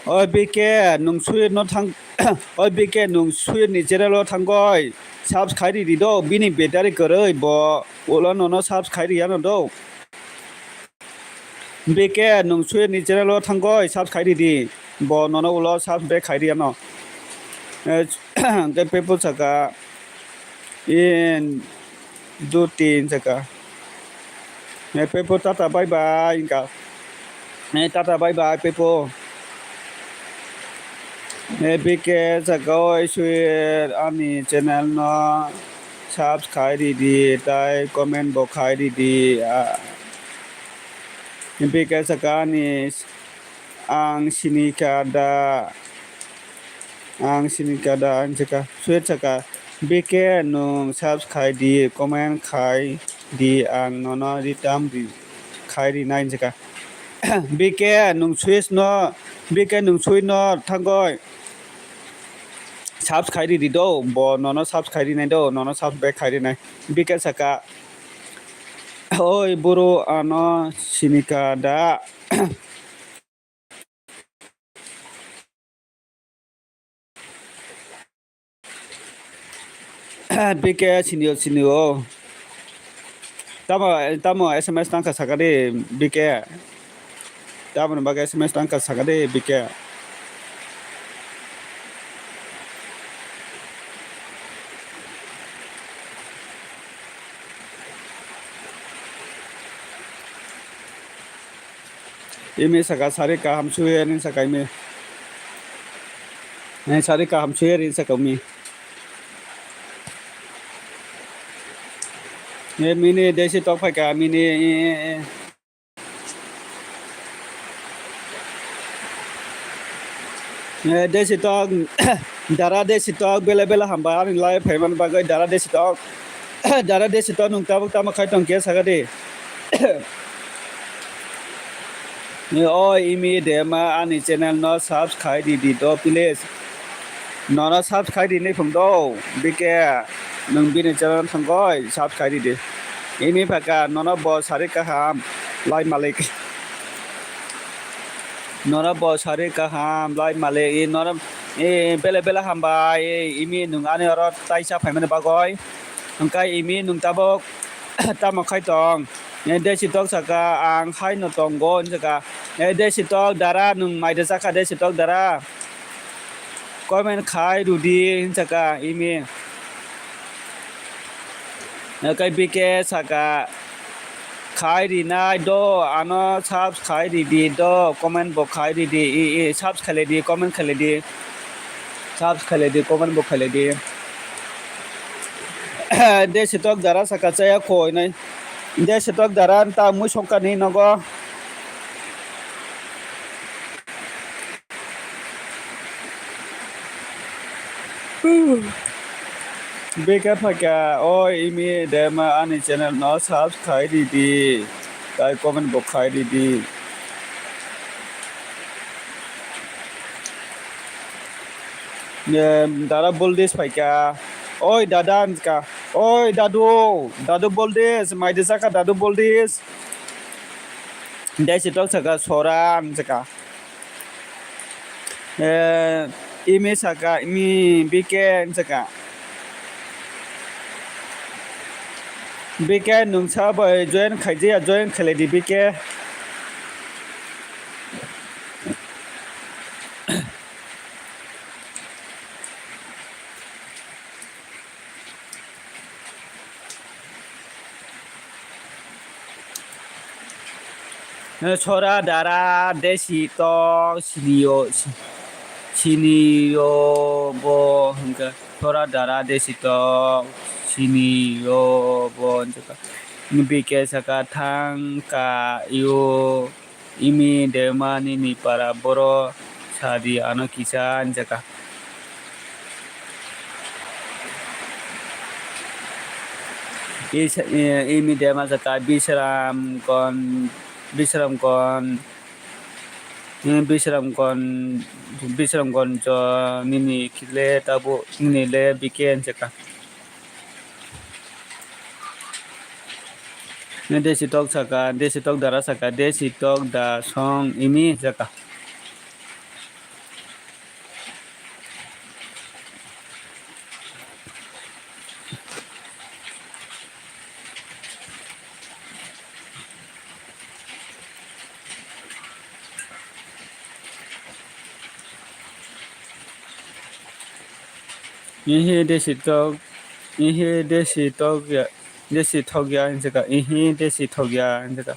Oi B K, nwng sweet no thang, oi B K, nwng sweet ni channel o thangoi subscribe ri di do, bini battery kwrwi, bo ulo nono subscribe ri ano do. B K, nwng sweet ni channel o thangoi subscribe ri di, bo nono ulo subscribe khai ri ano. Eh, hingke Pepo saka, in, do tin saka. Eh, Pepo, tata, bye bye, hinka. Eh, tata, bye bye, Pepo. Eh, B K saka, oi sweet, ani channel no subscribe ri di, tai comment bo khai ri di. Ah, B K saka, ani, ang sinika da, ang sinika da, ang saka, sweet saka, B K, nwng subscribe di, comment khai di, ang nono return ri, khai ri nai, saka. B K, nwng sweet no, B K, nwng sweet no thangoi subscribe ri di do, bo nono subscribe ri nai do, nono subscribe khai ri nai. B K saka, oi boro, ano sinika da. B K sinio, sinio. Tamo, tamo S M S tangkha saka di, B K. Tamoni bagwi S M S tangkha saka di, B K. Imi saka sari kaham suye nin saka imi. Eh, sari kaham suye rin saka umi. Eh, mini desi tok phaika mini. Eh, desi tok, dara desi tok, bele bele hamba ani live phaimani bagwi dara desi tok. Dara desi tok nwng tabuk tamo khai tong khe saka di. O imi dema ani channel no subscribe di di do please. Nono subscribe rinai phung do, B K, nwng bini channel thangoi subscribe ridi. Ini phaka nono bo sari kaham lai malik. Nono bo sari kaham lai malik, i nono, i bele bele hambai, i imi nwng ani oro taisa phaimani bagoi. Hwnkhe imi nwng tabuk tamo khai tong? Desi tok saka ang haino tongo hinjaka. Desi tok dara nwng mai rwchakha desi tok dara. Comment khai rudi hinjaka imi. Kai B K saka khai rinai do ano subscribe ridi do comment bo khai ridi i i subscribe khailai di comment khailai di. Subscribe khailai di comment bo khailai di. Desi tok dara saka chaya koi nai. Desi tok dara ta mui songkani nogo. B K phaka o imi dema ani channel no subscribe ridi. Tai comment bo khai ridi. Dara Boldes phaika. Oi dada hinjaka. Oi dadu. Dadu Boldes. Mai rwchakha dadu Boldes. Desi tok saka sora hinjaka. Eh, imi saka, imi B K hinjaka. B K nwng sa bai join khaijaya, join khailai di B K. Sora dara desi tok sinio, si-, sinio bo hwnkha. Sora dara desi tok sinio bo hwnkha. B K saka thang ka yo imi dema nini para boro sadi ano kisa hwnkha. Is-, eh, imi dema saka Bisram Gon-, Bisram Gon-, eh, Bisram Gon-, Bisram Gonjo nini kile tabu nini le B K hwnkha. Desi tok saka, desi tok dara saka, desi tok da song imi saka. Ihi desi tok, ihi desi tok ya, desi thok ya hinjaka, ihi desi thok ya hinjaka.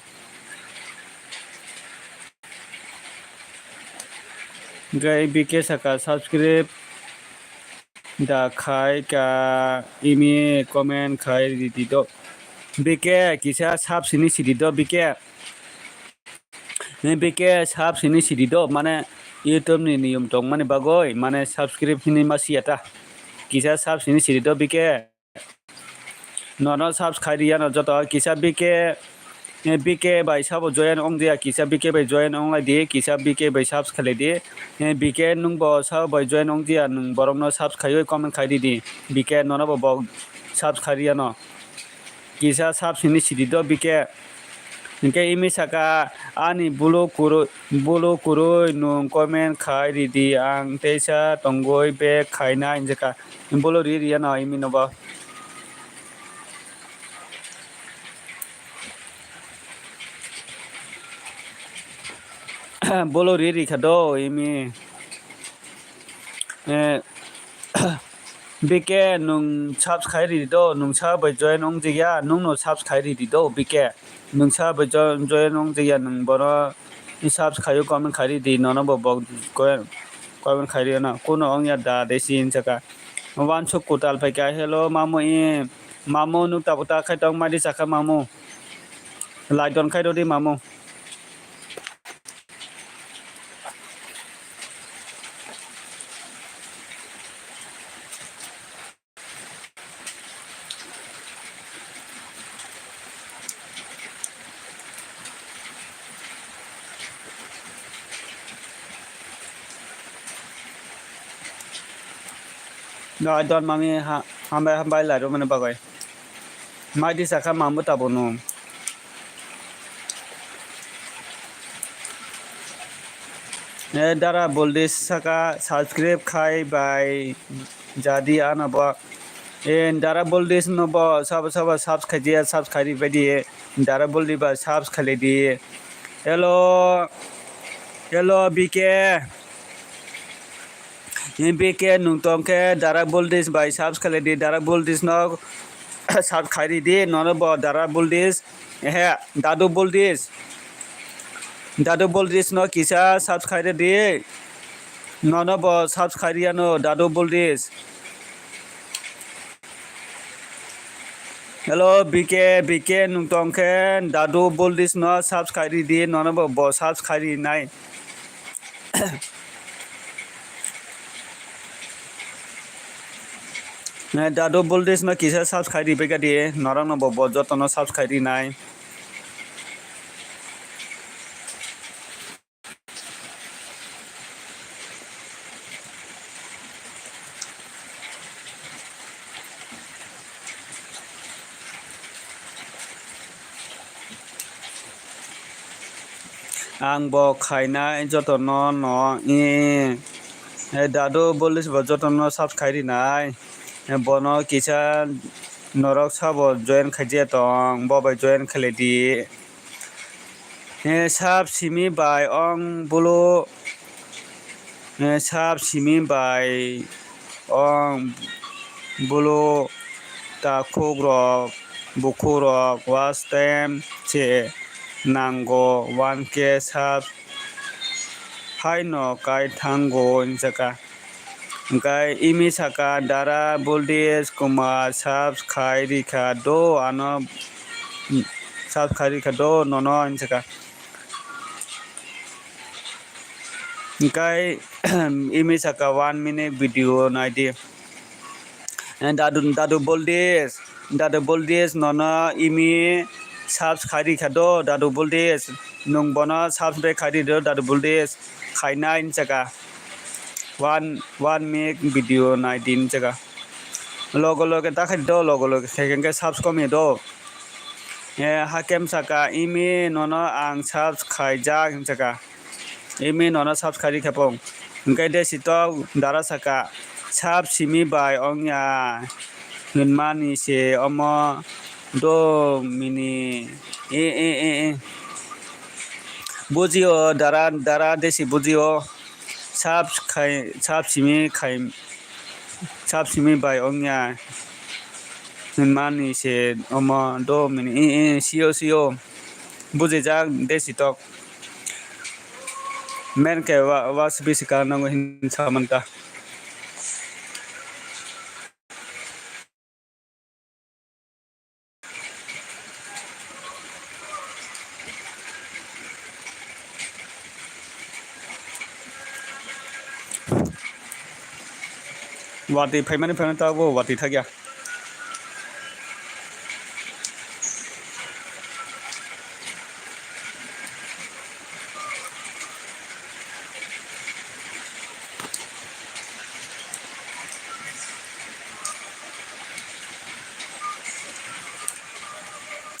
Hwnkhe B K saka subscribe da khai ka imi comment khai ridi do. B K kisa sub sini sidi do B K. Ni B K sub sini sidi do mane YouTube ni niyom tong mani bagoi mane subscribe hini ma siya ta. Kisa sub sini sidi do B K. Nono subs khai riya no joto kisa B K, eh, B K bai sabo join ong dia, kisa B K bai join ong lai di, kisa B K bai subs khai lai di. Eh, B K nung bo sabo bai join ong dia, nung borok no subs khai oi comment khai di di. B K nono bo bo subs khai riya no. Kisa subs hini sidi do B K. Hingke imi saka ani bulu kuru-, bulu kurui nung comment khai ridi ang teisa tongoi bek khaina hinjaka. Bulu ri riya no imi no bo. Bolo ri ri kha do imi. Eh, B K nung subs khai ri do, nung sa bai join ong jigya, nung no subs khai ri di do B K. Nung sa bai jo-, join ong jigya, nung bono subs khai o comment khai ri di, nono bo bok comment khai ri na. Kuno ong ya da de sin saka. Wansuk kutal phaikha, hello, mamu i, mamu nuk tabuk ta khai tong, madi sakha mamu. Like don khai rodi mamu. No, I don't mami ha-, hambai, hambai lai rw mani bagwi. Mai di sakha mambo tabo no. Eh, Dara Boldi saka subscribe khai bai jadi ano bo. Eh, Dara Boldi no bo sabo sabo subscribe dia, subscribe bai di. Dara Boldi ba subscribe di. Hello. Hello, B K. B K nung tong khe Dara Boldish bai subs khlai di, Dara Boldish no subs khai ri di, nono bo Dara Boldish, ehe, Dadu Boldish, Dadu Boldish no kisa subs khai ri di, nono bo subs khai ri ano Dadu Boldish. Hello, B K, B K nung tong khe Dadu Boldish no subs khai ri di, nono bo, bo subs khai ri nai. Eh, Dadu Boldish no kisa subs khai ri bai kha di, norok no bo, bo joto no subs khai ri nai. Ang bo khainai jotono no, eh, eh, Dadu Boldish bo jotono subs khai rinai. Eh, bono kisa norok sabo join khaijak tong, bo bai join khlai di. Eh, sab simi bai ong bulu, eh, sab simi bai ong bulu takhuk rok, bukhuk rok, watch time se nango, one K subs haino kai thango hinjaka. Hwnkhe imi saka Dara Boldesh Kumar subs khai rikha do ano, subs khai rikha do nono hinjaka. Hwnkhe imi saka one minute video naidi. Eh, Dadu, Dadu Boldesh, Dadu Boldesh nono imi subs khai rikha do, Dadu Boldesh. Nwng bono subs bai khai rido, Dadu Boldesh. Khainai hinjaka. One, one minute video naidi hinjaka. Logo loge ta khai do, logo loge khai khe subs kom do. Eh, hakem saka imi nono ang subs khaijak hinjaka. Imi nono subs khai rikha pong. Hwnkhe Desitok Dara saka, subs simi bai ongya hinmani se omo do mini. E, e, e, e. Bujio Dara, Dara Desi bujio. Subs khai, subs simi khai, subs simi bai ongya hinmani se omo do mini. E, e, sio, sio. Bujijak Desitok. Men khe wa, wa sibisi ka nango hin samanta. Watwi phaimani phano tabuk watwi thakya.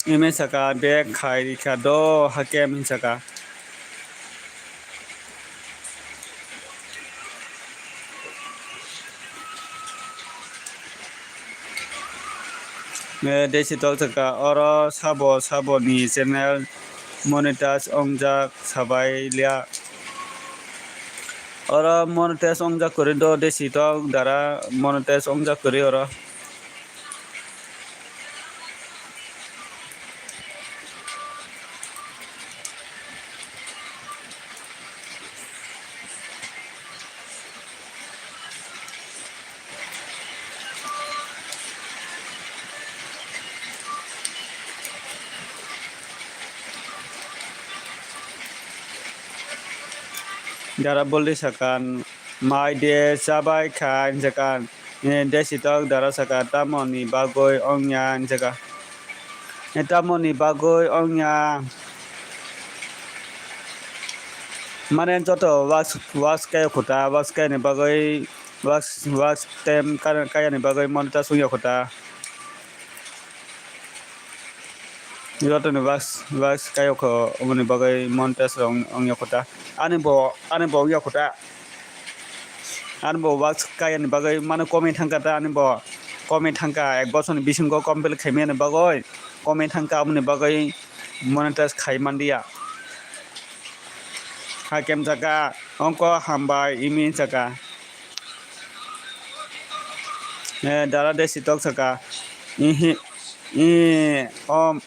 Ime saka bag khai rikha do hakem hin saka. Eh, Desitok saka, oro sabo sabo ni channel monetize ongjak sabai lia. Oro monetize ongjak kwrwi do, Desitok Dara monetize ongjak kwrwi oro. Dara Boldesh saka, mai de chabai kha, hinjaka. Eh, Desitok Dara saka, tamoni bagwi ongya, hinjaka. Eh, tamoni bagwi ongya. Mane joto was, was kaya khuta, was kaya ni bagwi, was, was tem kaya, kaya ni bagwi monetize ongya khuta. Joto ni was, was kaya kho, omoni bagwi monetize rok ongya khuta. Ani bo, ani bo ongya khuta. Ani bo wax kaya ni bagwi mano komwi thangkha ta, ani bo komwi thangkha, ek bosor ni bisingo complete khaimani bagwi komwi thangkha, aboni bagwi monetize khai manliya. Hakem saka, ongko hambai, imi saka. Eh, Dara Desitok saka, ihi, i, om.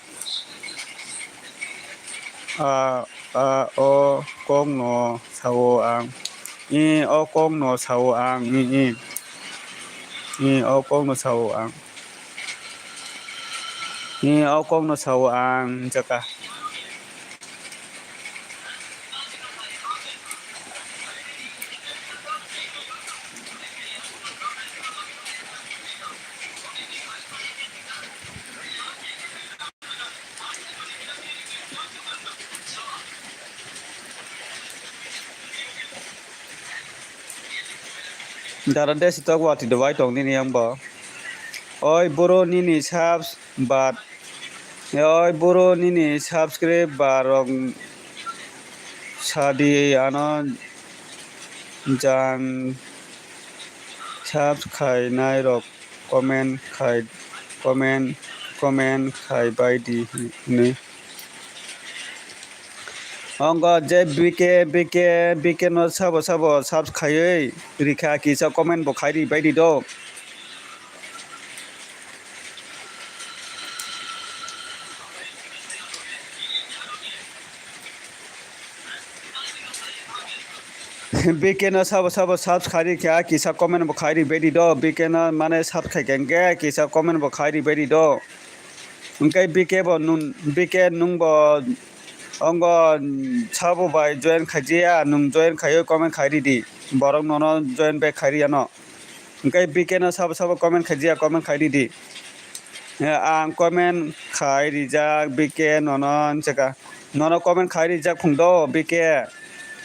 A, a, o kokno sao ang. I, o kokno sao ang. I, i. I, o kokno sao ang. I, o kokno sao ang, hinjaka. Dara Desitok watwi dwai tong nini yang bo. Oi boro nini subs bat. Oi boro nini subscribe ba rok sadi ano jang subs khainai rok. Comment khai, comment, comment khai bai di hinwi. Ongko je B K, B K, B K no sabo sabo subs khaiwi rikha, kisa comment bo khai ri bai di do. B K no sabo sabo subscribe kha, kisa comment bo khai ri bedi do. B K no mane subscribe kha hwnkhe kisa comment bo khai ri bedi do. Hwnkhe B K bo nun, B K nwng bo ongo sabo bai join khaijaya, nwng join khaiyo comment khai ri di. Borok nono join back khai ri yano. Hwnkhe B K no sabo sabo comment khaijaya, comment khai ri di. Eh, ang comment khai rijak B K nono, hwnjaka. Nono comment khai rijak phung do B K.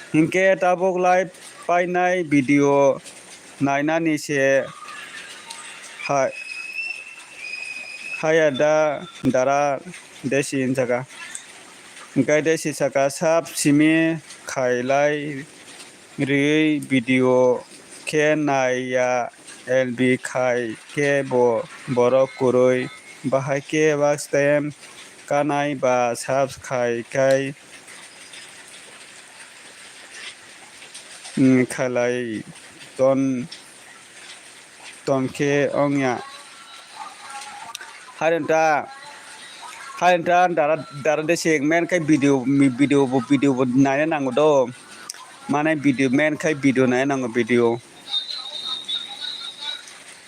Hinkhe tabuk live painai video nainani se hai, haya da dara desi hwnjaka. Hinkhe desi saka sab simi khailai riwi video khe nai ya L B khai khe bo borok kwrwi bahai khe watch time kanai ba subscribe khai, mm, khalai ton, ton khe ongya. Hairenta, hairenta dara, dara desik men khai video, mi-, video bo, video bo naina nango do. Mane video men khai video naina nango video.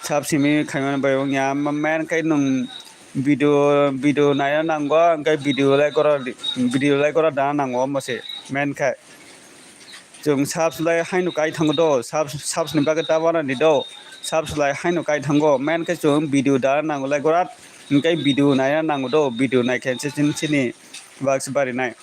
Sab simi khaimani bai wngya, ma-, men khai nwng video, video naina nango, hwnkhe video like gora, video like gora dana nango omo se men khai. Chwng subs lai haino kai thango do, subs, subs ni bagwi ta banani do, subs lai haino kai thango, men khai chwng video dana nango like gora, hwnkhe video naina nango do, video naikhe se chini, chini baksa barinai.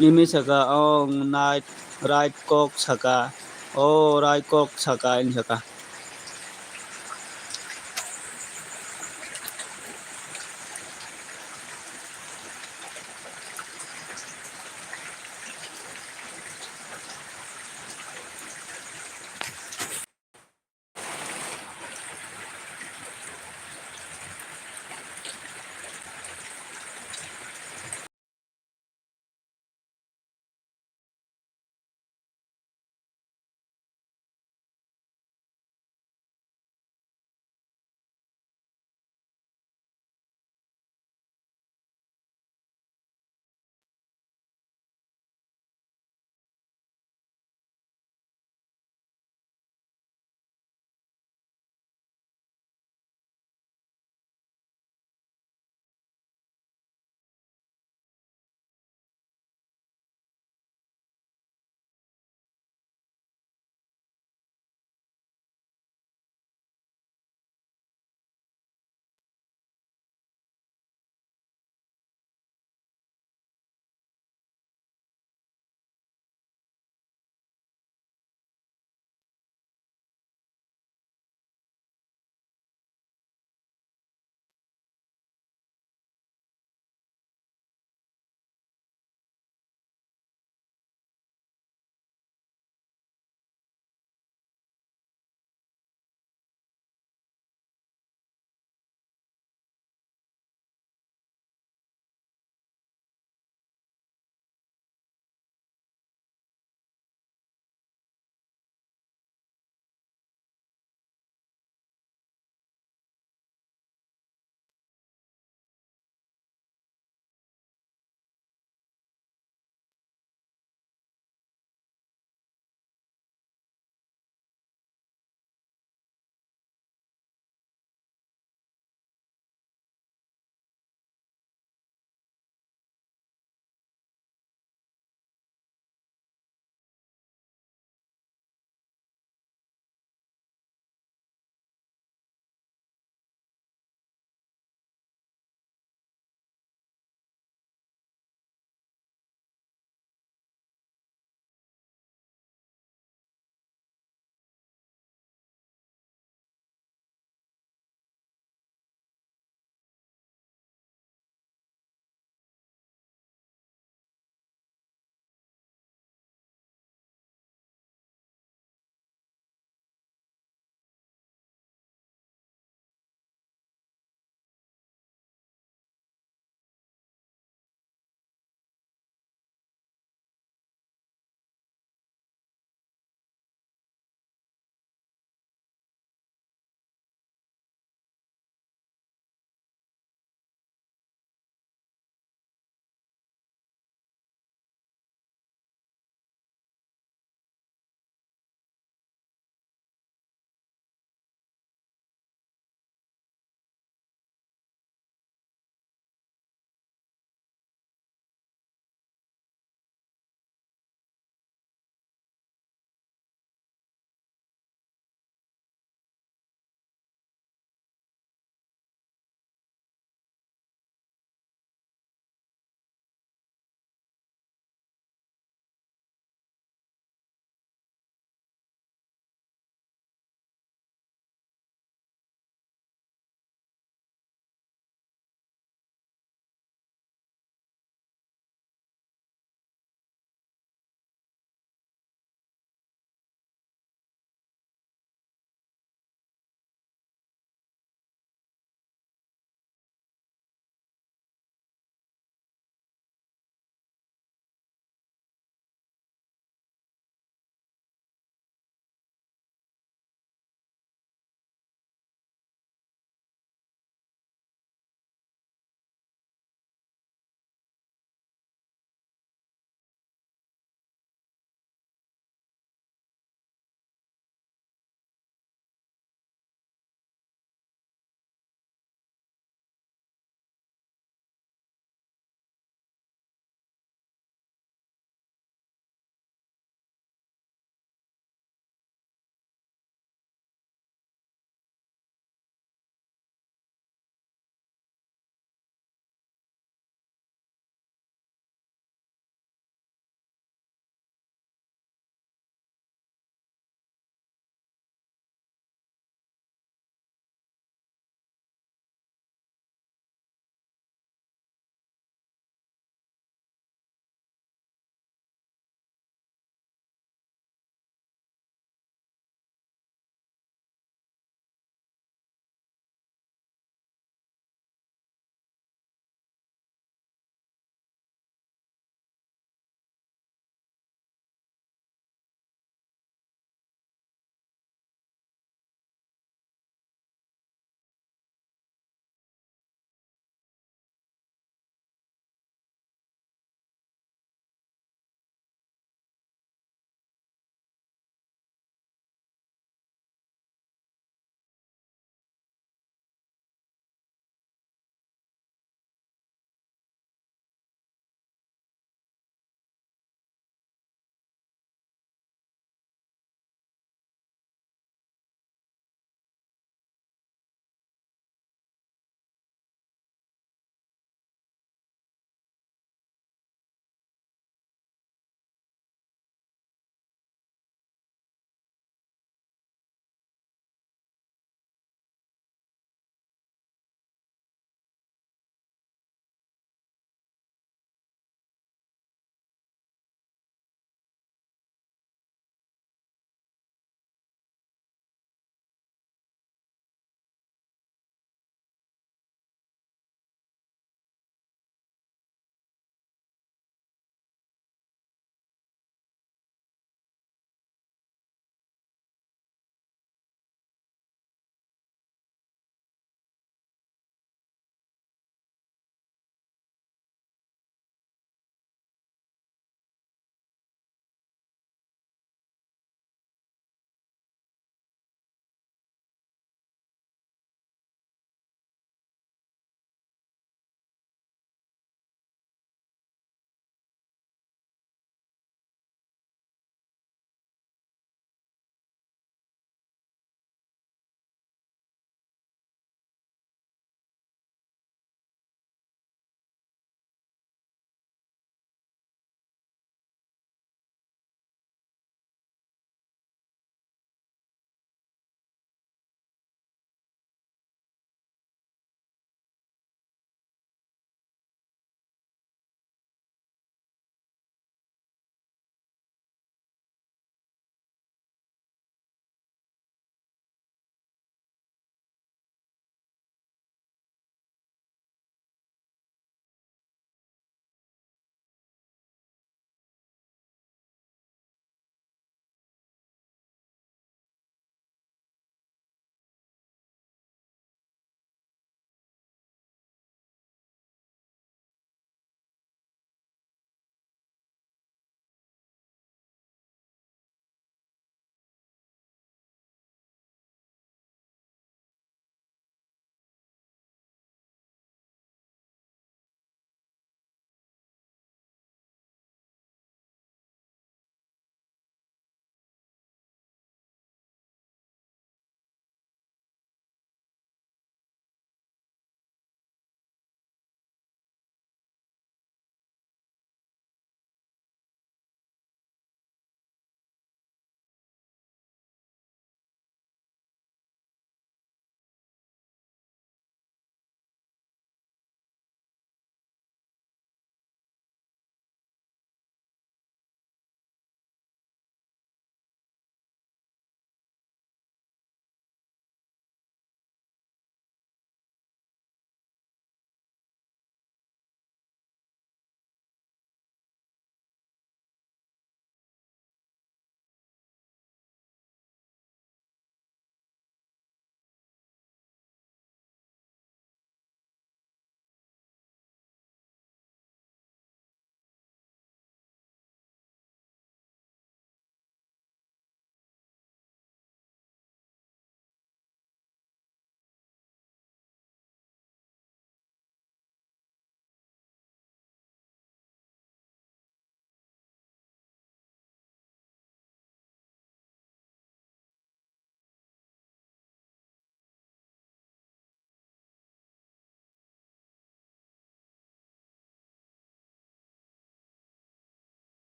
Nini saka o nai right kok saka, o right kok saka, ini saka.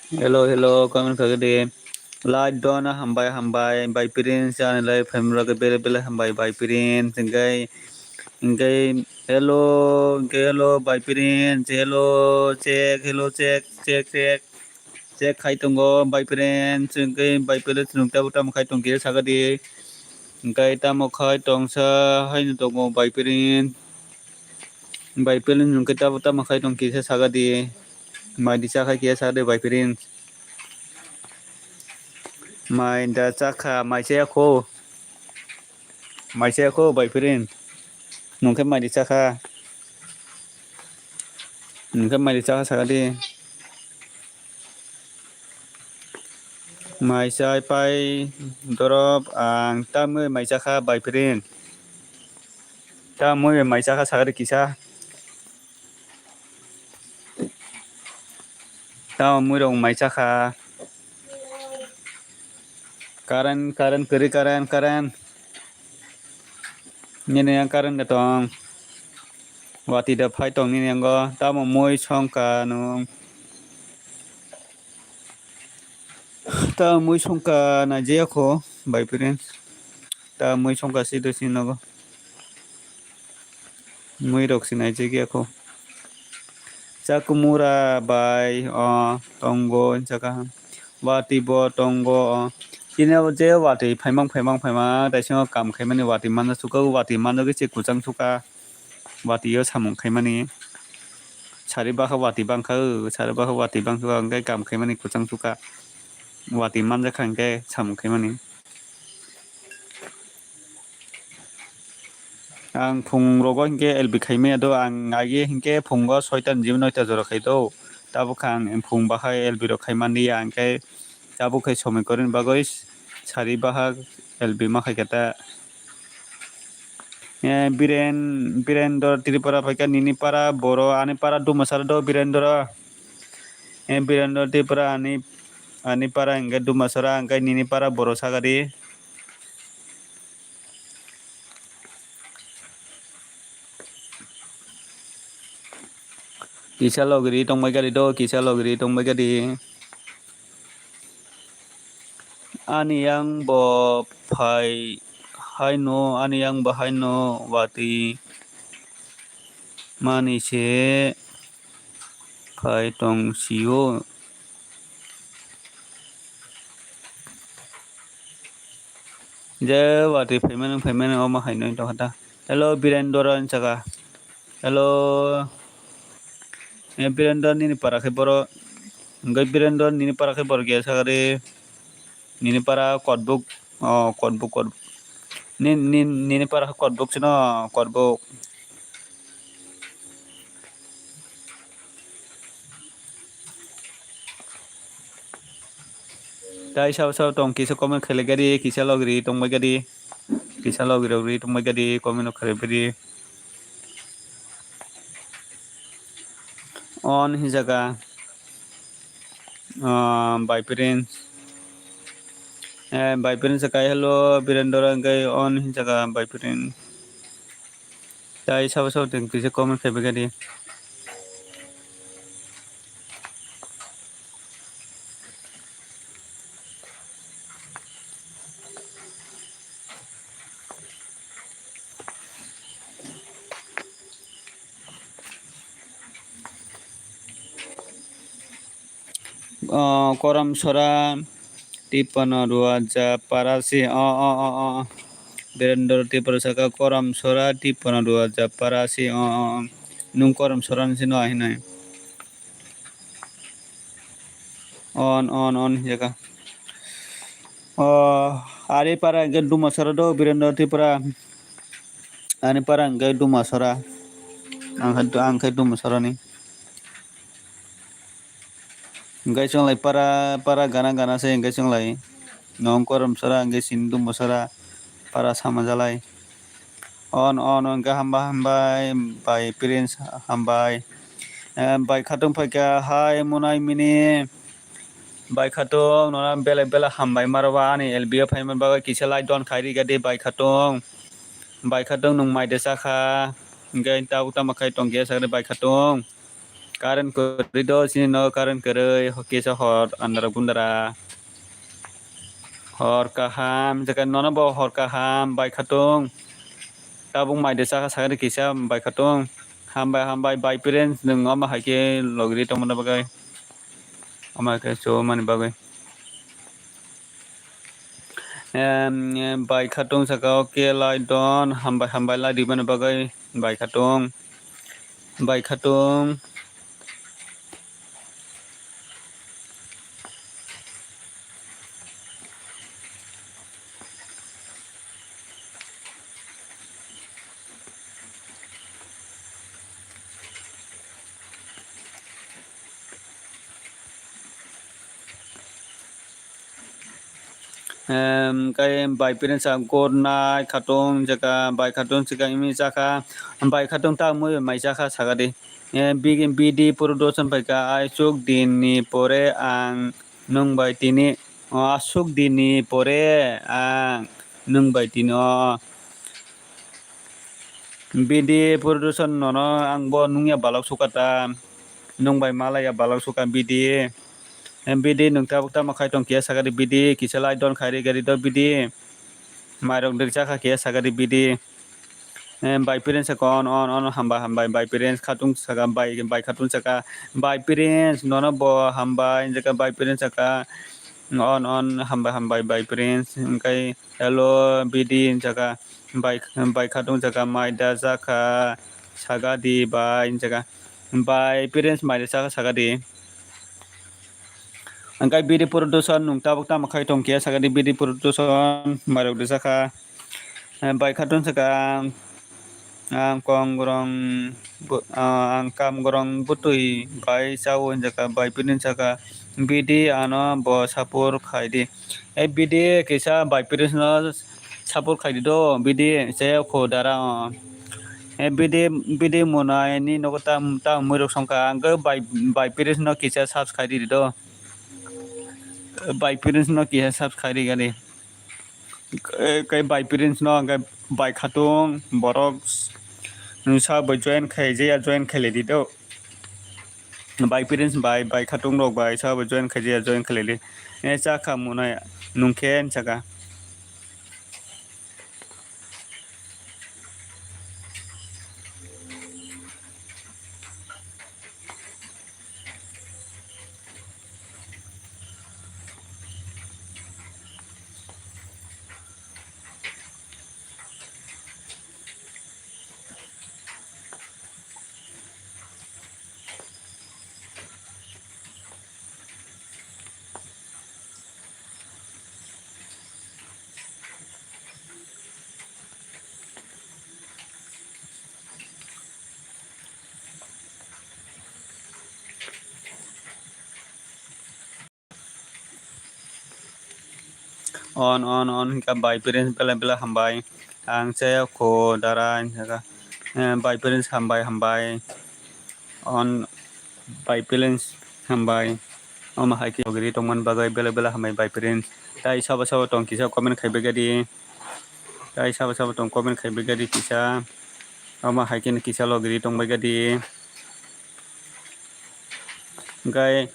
Hello, hello, comment khaikhe de. Like dona hambai, hambai, bai Prince, ani lai phaimrok bele bele hambai, bai Prince, hingkai, hingkai, hello, hingkai, hello, bai Prince, hello, check, hello, check, check, check, check khai tongo, bai Prince, hingkai, bai Prince, nwng tabo tamo khai tongkhe sakadi, hingkai tamo khai tongsa, haino tongo, bai Prince. Bai Prince nwng khe tamo tamo khai tong kisa sakadi. Mai di cha khai kisa sakadi bai Prince. Mai da chakha, mai chaya kho. Mai chaya kho bai Prince. Nwng khe mai di chakha. Nwng khe mai di chakha sakadi. Mai chai pai dorop ang tamwi mai chakha bai Prince. Tamwi mai chakha sakadi kisa. Tamo muirok mai chakha. Current, current, kwrwi current, current. Nini yang current de tong. Wati da phai tong nini yango. Tamo mui songka nung. Tamo mui songka na je kho, bai Prince. Tamo mui songka si do si nogo. Mui rok sinai je khe kho. Chakumura bai, o, tongo, hinsa kha. Wati bo tongo, o. Chini abo je wati phaimang, phaimang, phaimang, taisingo kam khaimani wati mano suka, wati mano khe se kwchang suka. Wati o samung khaimani. Sari bakha wati bangkha, o, sari bakha wati bangkha, hwnkhe kam khaimani kwchang suka. Wati manjakha hwnkhe samung khaimani. Ang phung rogo hinkhe L B khaimaya do, ang agi hinkhe phungo soita ni jim noita jora khai do. Tabuk khe ang phung bahai L B rok khai manliya, ang khe tabuk khe somoi kwrwini bagwi sari baha L B ma khai khe ta. Eh, Biren, Birendra Tripura phaikha nini para boro, ani para Dumasara do Birendra. Eh, Birendra Tripura ani, ani para hinkhe Dumasara, hinkhe nini para boro sakadi. Kisa logiri tongbai gari do, kisa logiri tongbai gari. Ani yang bo phai haino, ani yang bo haino wati mani se phai tong sio. Je watwi phaimani, phaimani omo hai nwi tongkha ta. Hello, Birendra hinwi saka. Hello. Eh, Birendra nini para khe boro. Hwnkhe Birendra nini para khe boro khe sakari. Nini para Kotbuk, oh, Kotbuk, Kotbuk. Ni, ni, nini para khe Kotbuk sino, Kotbuk. Tai sabo sabo tong kisa comment khailai gadi, kisa logiri tongbai gadi, kisa logiri rogiri tongbai gadi, comment rok khailai badi. On hinjaga, ah, bai Prince. Eh, bai Prince kai hello, Birendra kai on hinjaga bai Prince. Tai sabo sabo tong kisa comment khailai badi. Oh, Koram Sora, Tipano Ruaja Parasi, oh, oh, oh, oh. Birendra Tripura saka Koram Sora, Tipano Ruaja Parasi, oh, oh, oh. Nung Koram Sora ni sino ahinai. On, on, on, hinjaka. Oh, ari para hwnkhe Dumasara do, Birendra Tripura. Ani para hwnkhe Dumasara. Ang khe, ang khe Dumasara ni. Hwnkhe chwng lai para, para gana gana se hwnkhe chwng lai. Nong Korom Sora hwnkhe sini Dumasara para sama jalai. On, on, on, hwnkhe hamba hambai, bai Prince hambai. Eh, bai khatung phaikha, hai munai mini. Bai khatung, nona belai belai hambai maro ba ani L B o phaima bagwi kisa like don khai rikha di bai khatung. Bai khatung nwng mai de chakha. Hwnkhe tabuk tamo khai tongkhe sakhe bai khatung. Current kwrwi do, chini no current kwrwi, kisa hor andra gundra. Hor kaham, jaka nono bo hor kaham, bai khatung. Tabuk mai de chakha sakha de kisa, bai khatung. Hambai, hambai, bai parents, nwng omo hai khe logri tongmani bagwi. Omo hai khe chumani bagwi. Em, em, bai khatung saka, okay, lai don, hambai, hambai, lai rimani bagwi, bai khatung. Bai khatung. Em, kai bai parents sa good night khatung jaka, bai khatung sika imi chakha, bai khatung ta mui mai chakha sakadi. Em, bigi bidi production paika, ai chuk din ni pore ang nwng bai tini, o, asuk din ni pore ang nwng bai tini, o. Bidi production nono ang bo nungya balok sukata, nwng bai malaya balok suka bidi. Em, bidi nwng tabuk tamo khai tong kiya sakadi bidi, kisa lai don khairi gari do bidi. Mairok dikcha kha kiya sakadi bidi. Em, bai parents saka on, on, on, hambai, hambai, bai parents khatung saka, bai, bai khatung saka, bai parents nono bo hambai, jaka bai parents saka on, on, hambai, hambai, bai parents, engkai hello, bidi, jaka bai, bai khatung jaka mai da jaka sakadi bai, jaka bai parents mai da jaka sakadi. Engkai bidi production nwng tabuk tamo khai tong kiya sakadi bidi production mairok da jaka. Eh, bai khatung saka ang, ang kong gorong bu-, ah, ang kam gorong butwi bai chao hinjaka bai pidin saka bidi ano bo sapor khaidi. Eh, bidi kisa bai pidin no sapor khaidi do bidi chaya kho dara o. Eh, bidi, bidi monai ni nogo tam, tam mui rok songkha ang bai, bai pidin no kisa subs khaidi do. Bai pidin no kisa subs khaidi gani. Kai bai parents no hwnkhe bai khatung borok sa bai join khai jaya join khai lai di do. Bai parents bai bai khatung rok bai sa bai join khai jaya join khai lai di. E cha kha mwnai nung khe saka. On, on, on, hingka bai parents bela, bela hambai. Ang chaya kho dara, hingka, eh, bai parents hambai, hambai. On, bai parents hambai. Omo hai khe logiri tongmani bagwi bela, bela hambai bai parents. Tai sabo, sabo tong kisa comment khai bai gadi. Tai sabo, sabo tong comment khai bai gadi kisa. Omo hai khe kisa logiri tong bai gadi. Hingke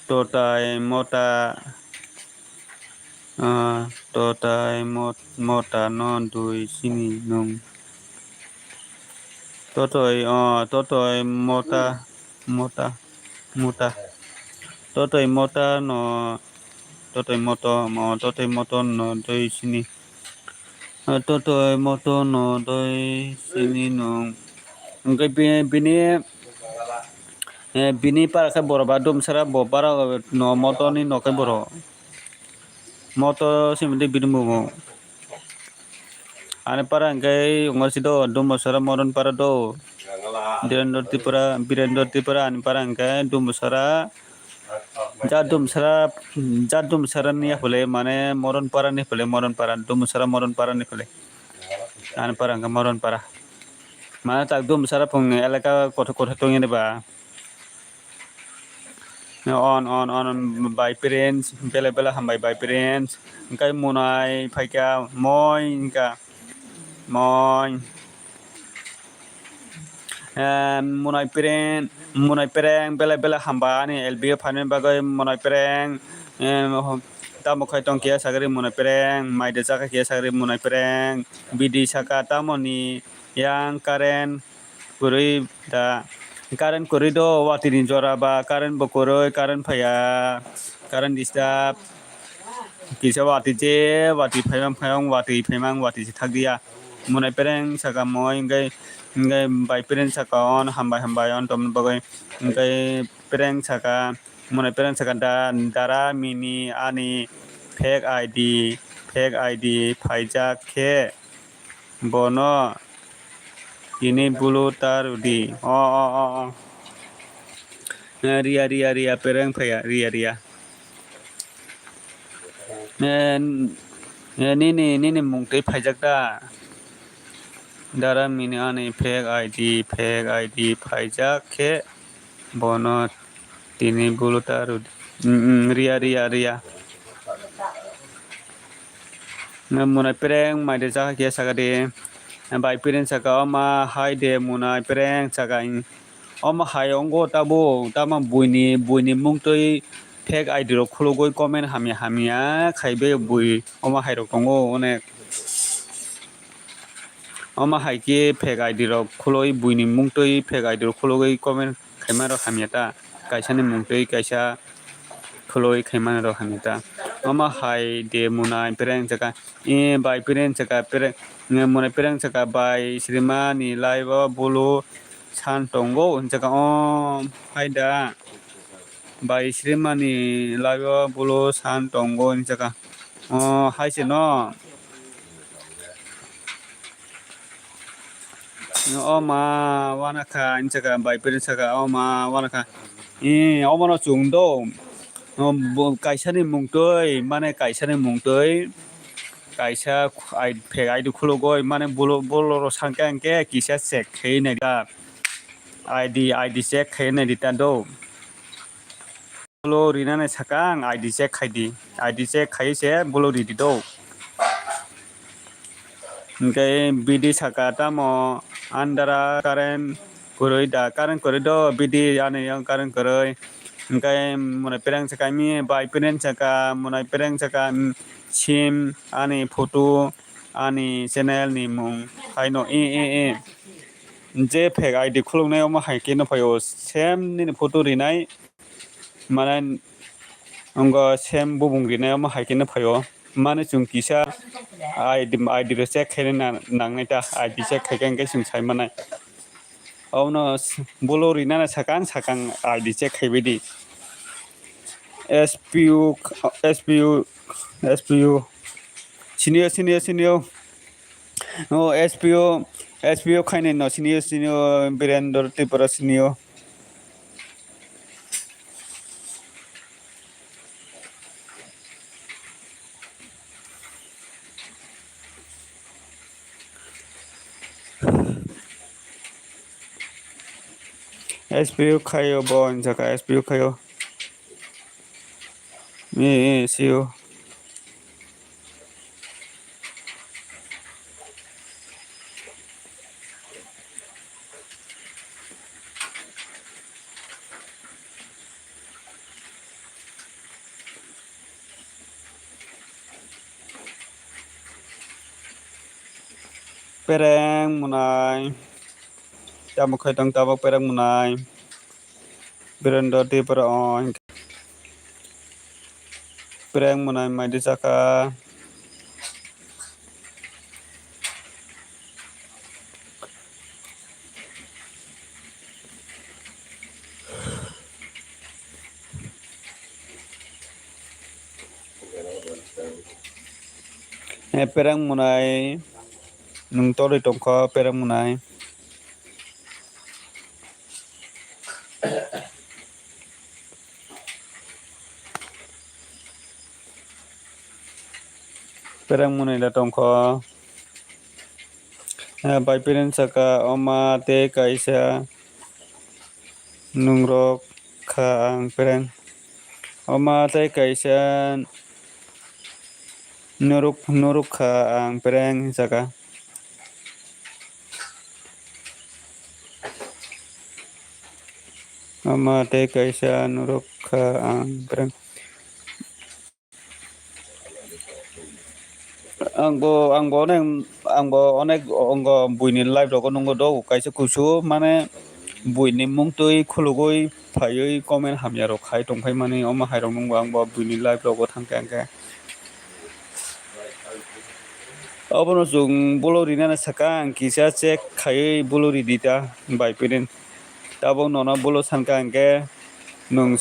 totai mota, ah, totai mot-, mota no dui sini nung. Totoi, ah, totoi mota, mota, mota. Totoi mota no, totoi moto, mo-, totoi moto no dui sini. Ah, totoi moto no dui sini nung. Hingke bi-, bini, eh, bini para khe borok ba dumsara bo para no moto ni no khe borok. Moto simi de bini bumo. Ani para hingke ongor si do, dumsara moron para do. Birendra Tripura, Birendra Tripura ani para hingke dumsara. Ja Dumsara, ja Dumsara ni ya pole, mane Moron Para ni pole, Moron Para, Dumsara Moron Para ni pole. Ani para hingke Moron Para. Mane tak Dumsara phung ni elaka kotha kotha tong yani ba. On, on, on, on, bai parents, bela bela hambai bai parents. Hingke monai phaikha, moi hingka, moi. Eh, Munai Pereng, Munai Pereng, belai belai hambai ani L B o phainani bagwi Munai Pereng. Eh, tamo khai tong kiya sagri Munai Pereng, mai de chakha kiya sagri Munai Pereng, bidi saka tamoni yang current kwrwi da, current kwrwi do watwi ni jora ba current bo kwrwi, current phaiya, current disturb. Kisa watwi je watwi phaimang phaimang watwi phaimang watwi se thakdiya. Munai Pereng saka moi hwnkhe, hwnkhe bai Pereng saka on hambai hambai on tongmani bagwi hwnkhe Pereng saka, Munai Pereng saka da, dara mini ani fake I D, fake I D phaijak khe bono tini bulu ta rwdi. O, o, o, o. Eh, Riya, Riya, Riya, Pereng phaiya, Riya, Riya. Eh, n-, eh, nini, nini mung twi phaijak da? Dara mini ani fake I D, fake I D phaijak khe bono tini bulu ta rwdi. Mm, mm, Riya, Riya, Riya. Munai Pereng mai de chakha kiya saka de. Bai Pereng saka, "Oma hai de Munai Pereng," saka. Omo hai wngo tabuk, tamo buini, buini mung twi fake I D rok khulugwi comment hamya hamya khaibe bui omo hai rok tongo onek. Omo hai khe fake I D rok khuloi buini mung twi fake I D rok khulugwi comment khaima rok hamya ta, kaisa ni mung twi kaisa khuloi khaima rok hamya ta. Omo hai de Munai Pereng saka, e bai Pereng saka, Pereng, Munai Pereng saka bai Srima ni live o bulu san tongo hinwi saka, o hai da. Bai Srima ni live o bulu san tongo hinwi saka. O hai se no. O ma wana kha hinwi saka, bai Pereng saka, o ma wana kha. E, omo no chwng do. O bo kaisa ni mung twi, mane kaisa ni mung twi. Kaisa I, fake I D khulugwi, mane bulu, bulu rok san khe hwnkhe kisa check khe nai da. I D, I D check khe nai di ta do. Bulu rinani saka ang I D check khai di. I D check khai se bulu ridi do. Hwnkhe bidi saka tamo andara current kwrwi da, current kwrwi do bidi ani yang current kwrwi. Hwnkhe Munai Pereng saka mi bai Pereng saka, Munai Pereng saka, mm, sim ani photo ani channel ni mung haino e, e, e. Je fake I D khuluknai omo hai khe no phaio same nini photo rinai. Mane wngkha same bubung rinai omo hai khe no phaio. Mane chwng kisa I D, I D rok check khaina na-, nangnai ta, I D check khaikhe hwnkhe chwng sai manai. Obono s-, bolo rinani sakang sakang I D check khaibai di. S P U, S P U, S P U. Senior, senior, senior. O S P O, S P O khainai no senior, senior Birendra Tripura senior. S P O khaio bo hinjaka S P O khaio. Eh, eh, sio. Pereng mwnai. Tamo khaitong tabok pereng mwnai. Birendra Tripura o hwnkhe. Pereng mwnai maidi chakha. Eh, pereng mwnai, nwng torwi tongkha pereng mwnai. Pereng mwnai da tongkha. Eh, bai pereng saka oma tei kaisa nungrok kha ang pereng. Oma tei kaisa nuruk, nuruk kha ang pereng saka. Ama tei kaisa norok kha ang bereng. Ang bo, ang bo onek, ang bo onek ongo buini live rogo nungo do, kaisa kusu mane buini mungtwi khulugwi phaiwi comment hamya rok khai tongphai mani, omo hai rok nungbo ang bo buini live rogo thangkhe angkhe. Obono chwng bolo rinani saka ang kisa check khaiwi bolo ridi ta bai pinin. Tabuk nono bolo sankha hwnkhe nwng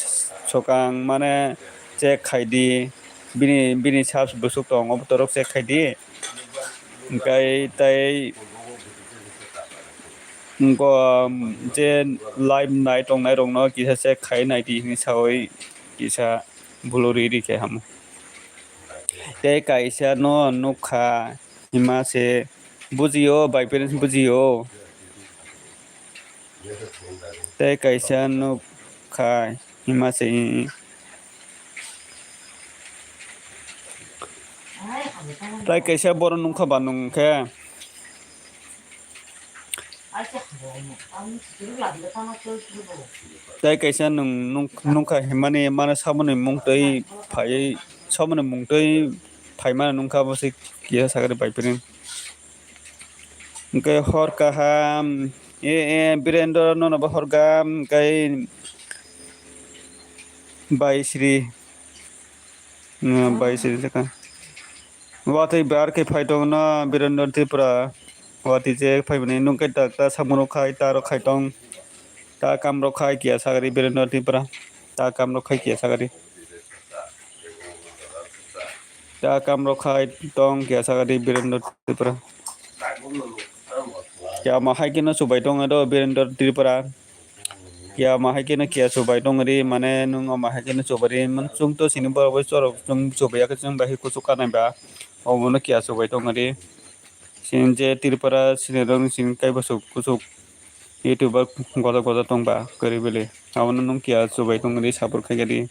swkang mane check khaidi, bini, bini subs bwswk tong obo torok check khaidi. Hwnkhe tei wngkha je live nai tongnai rokno kisa check khai naidi hinwi sawi kisa bolo ridi khe hamo. Tei kaisa no nukha hima se bujio bai parents bujio. Tei kaisa nukha hima se. Tei kaisa borok nukha ba nung khe. Tei kaisa nwng nuk-, nukha himani mano samani mung twi phaiwi samani mung twi phaimani nungkha bo se kisa sakari bai pini. Hwnkhe hor kaham, e, e, Birendra nono bo hor kaham, hwnkhe bai sri, mm, bai sri sakha. Watwi bar khe phai tongno Birendra Tripura. Watwi je phai mani nung khe ta, ta samung rok khai, ta rok khai tong. Ta kam rok khai kiya sagari Birendra Tripura. Ta kam rok khai kiya sagari. Ta kam rok khai tong kiya sagari Birendra Tripura. Kiya ma hai khe no chubai tong do Birendra Tripura. Kiya ma hai khe no kiya chubai tong ri, mane nwng ma hai khe no chubai ri, mane chwng to sini borok bai chwng chubai ya khe chwng bai kuchuk kanai ba, omo no kiya chubai tong ri. Sini je Tripura sini rok sini kai bwswk kuchuk YouTuber goda goda tong ba kwrwi bwlwi, abo no nwng kiya chubai tong ri, support khai di.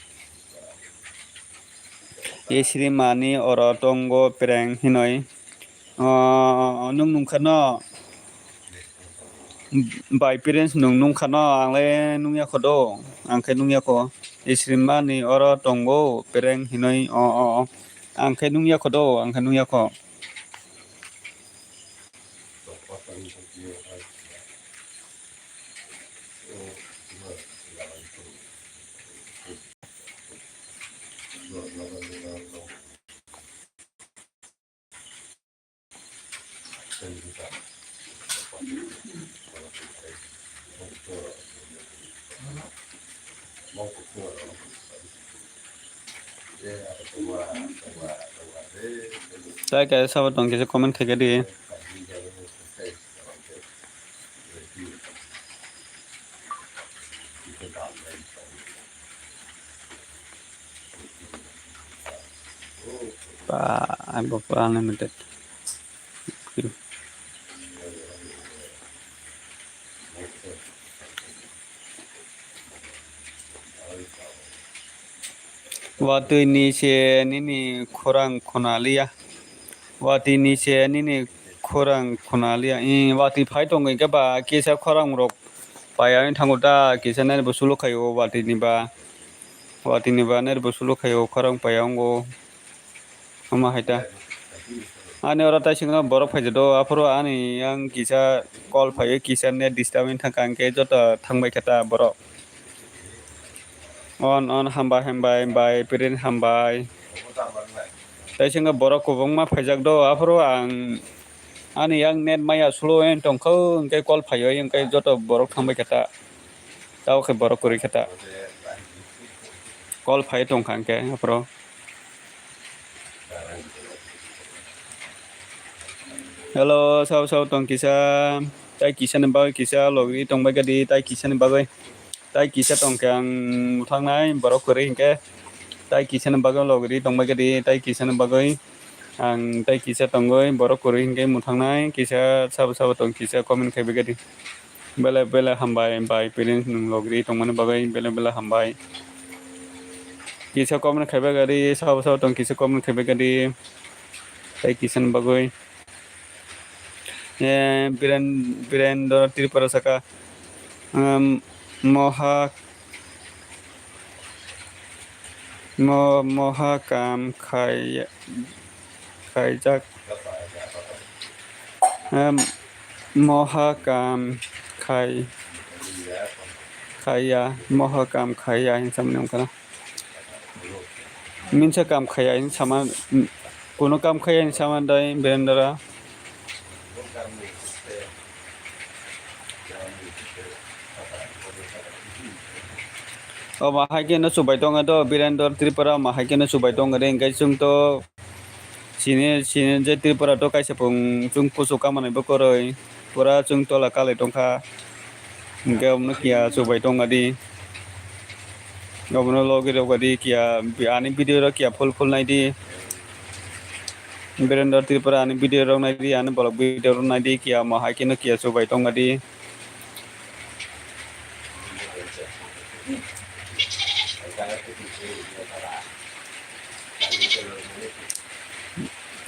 E siri mani oro tongo prank hinoi. O, nwng nungkha no? Bai parents nwng nungkha no? Ang le nungya kho do. Ang khe nungya kho. Isrimani oro tongo prank hinoi. O, o, o. Ang khe nungya kho do. Ang khe nungya kho. Tai kaisa sabo tong kisa comment khaikha di. Ba, ang bo pura unlimited. Watwi ni se nini khorang khuna liya. Watwi ni se nini khorang khuna liya. Ih, watwi phai tongwi khe ba kisa khorang rok paiya wng thango da, kisa nai bo sulo khaio watwi ni ba. Watwi ni ba nai bo sulo khaio khorang paiya wngo. Omo hai ta. Ani oro tai singno borok phai do, aphuru ani yang kisa call phaiwi kisa net disturb wng thangkha, hwnkhe joto thangbai khe ta borok. On, on, hambai, hambai, bai, pirin hambai. Tai singno borok kwbangma phaijak do, aphuru ang ani yang net maya slow wng tongkha, hwnkhe call phaiwi, hwnkhe joto borok thangbai khe ta. Tao khe borok kwrwi khe ta. Call phai tongkha hwnkhe aphuru. Hello, sao sao tong kisa, tai kisa ni bagwi kisa logri tong bai kadi, tai kisa ni bagwi, tai kisa tong khe ang muthangnai borok kwrwi hinkhe, tai kisa ni bagwi logri tong bai kadi, tai kisa ni bagwi ang tai kisa tongwi borok kwrwi hinkhe muthangnai, kisa sabo sabo tong kisa comment khai bai kadi. Belai belai hambai, bai, pini nwng logri tongmani bagwi belai belai hambai. Kisa comment khaiba gari, sabo sabo tong kisa comment khaiba gari. Tai kisa ni bagwi. Eh, Biren-, Birendra Tripura saka, um, moha Mo-, moha kam khai-, khaijak. Em, moha kam khai-, khaiya, moha kam khaiya hinwi samani wngkha na. Minsa kam khaiya hinwi sama, kuno kam khaiya hinwi sama dai Birendra. Omo hai khe no chubai tongo do, Birendra Tripura omo hai khe no chubai tongo de, hinkhe chwng to sini, sini je Tripura to kaisa pung chwng kuchuk kamanai bo kwrwi, pura chwng tola kalai tongkha, hinkhe omono kiya chubai tongma di, omono logi rok di kiya, ani video rok kiya full full nai di, Birendra Tripura ani video rok nai di, ani vlog video rok nai di, kiya omo hai khe no kiya chubai tongma di.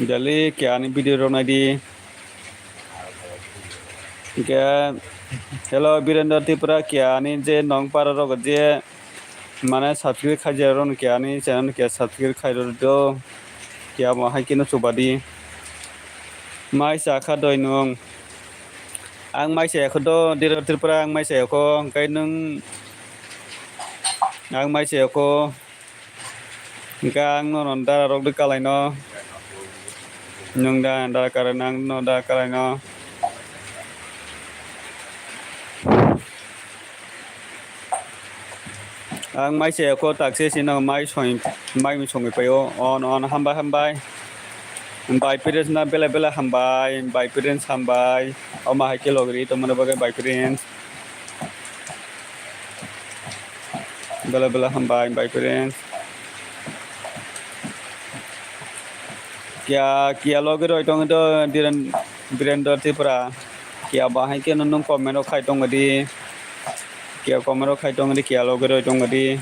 Jali kiya ani video rok nai di. Hinkhe, hello Birendra Tripura, kiya ani je nong para rok je mane subscribe khaijak rok no kiya ani channel no kiya subscribe khai rw do, kiya omo hai khe no chuba di. Mai cha kha doi nwng? Ang mai cha ya kho do, Birendra Tripura, ang mai cha ya kho, hinkhe nwng, ang mai cha ya kho, hinkhe ang nono dara rok de kalai no, nwng da dara kalai no, ang no dara kalai no. Ang mai se ko taksi sino mai soi, mai mi songwi paio. On, on, hambai, hambai. Bai Prince na bela bela hambai, Bai Prince hambai. Omo hai khe logri tongmani bagwi Bai Prince. Bela bela hambai, Bai Prince. Kiya, kiya logi roi tong do Diren-, Birendra Tripura. Kiya bahai khe nwng comment rok khai tong di. Kiya comment rok khai tong di, kiya logi roi tong di.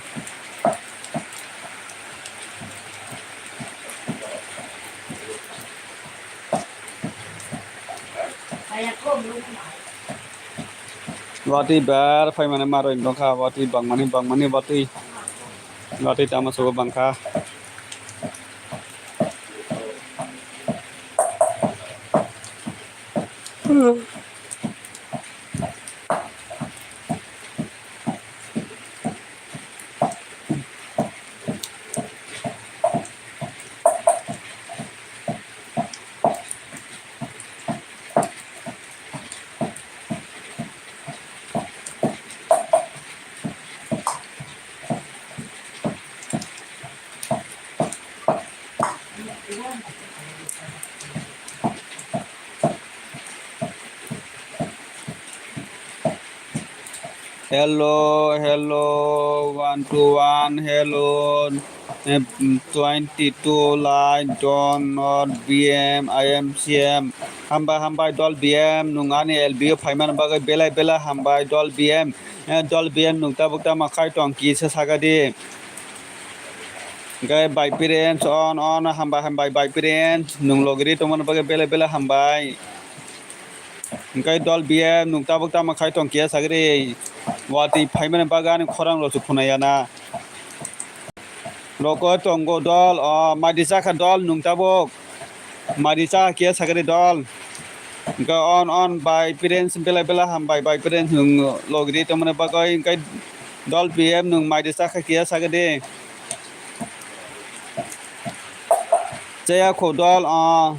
Watwi bar phaimani maroi wngkha, watwi bangmani, bangmani watwi, watwi tamo sobo bangkha. Hello, hello, one two one, hello, eh, twenty two line, don not B M, I M C M. Hambai, hambai, dol B M, nwng ani L B O phaimani bagwi belai, belai hambai, dol B M, eh, dol B M, nwng tabuk tamo khai tong kisa sakadi. Hwnkhe Bai Prince, on, on, hambai, hambai, Bai Prince, nwng logiri tongmani bagwi belai, belai hambai. Hwnkhe dol B M nwng tabuk tamo khai tong kiya sagri. Watwi phaimani bagwi ani khorang rw se khunaya na. Roko tongo dol, o, maidi chakha dol nwng tabuk. Maidi chakha kiya sagri dol. Hwnkhe on, on, Bai Prince belai belai hambai, Bai Prince nwng logiri tongmani bagwi. Hwnkhe dol B M nwng maidi chakha kiya sagri. Chaya kho dol, ah,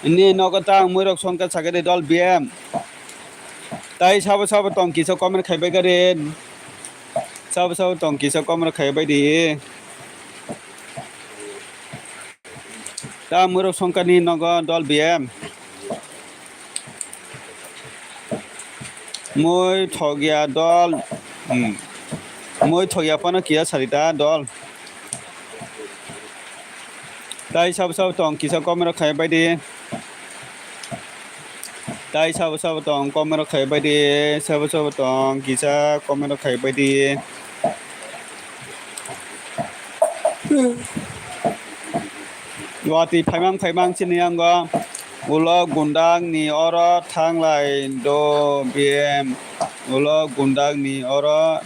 ni nogo ta mui rok songkha sakhe de dol B M. Tai sabo sabo tong kisa comment khai bai kha de. Sabo sabo tong kisa comment khai bai di. Ta mui rok songkha ni nogo dol B M. Mui thokya dol. Hmm. Mui thokya phano kiya sarita dol. Tai sabo sabo tong kisa comment rok khai bai di. Tai sabo sabo tong comment rok khai bai di. Sabo sabo tong kisa comment rok khai bai di. Watwi phaimang phaimang chini yango. Ulo gundang ni oro thanglai do B M. Ulo gundang ni oro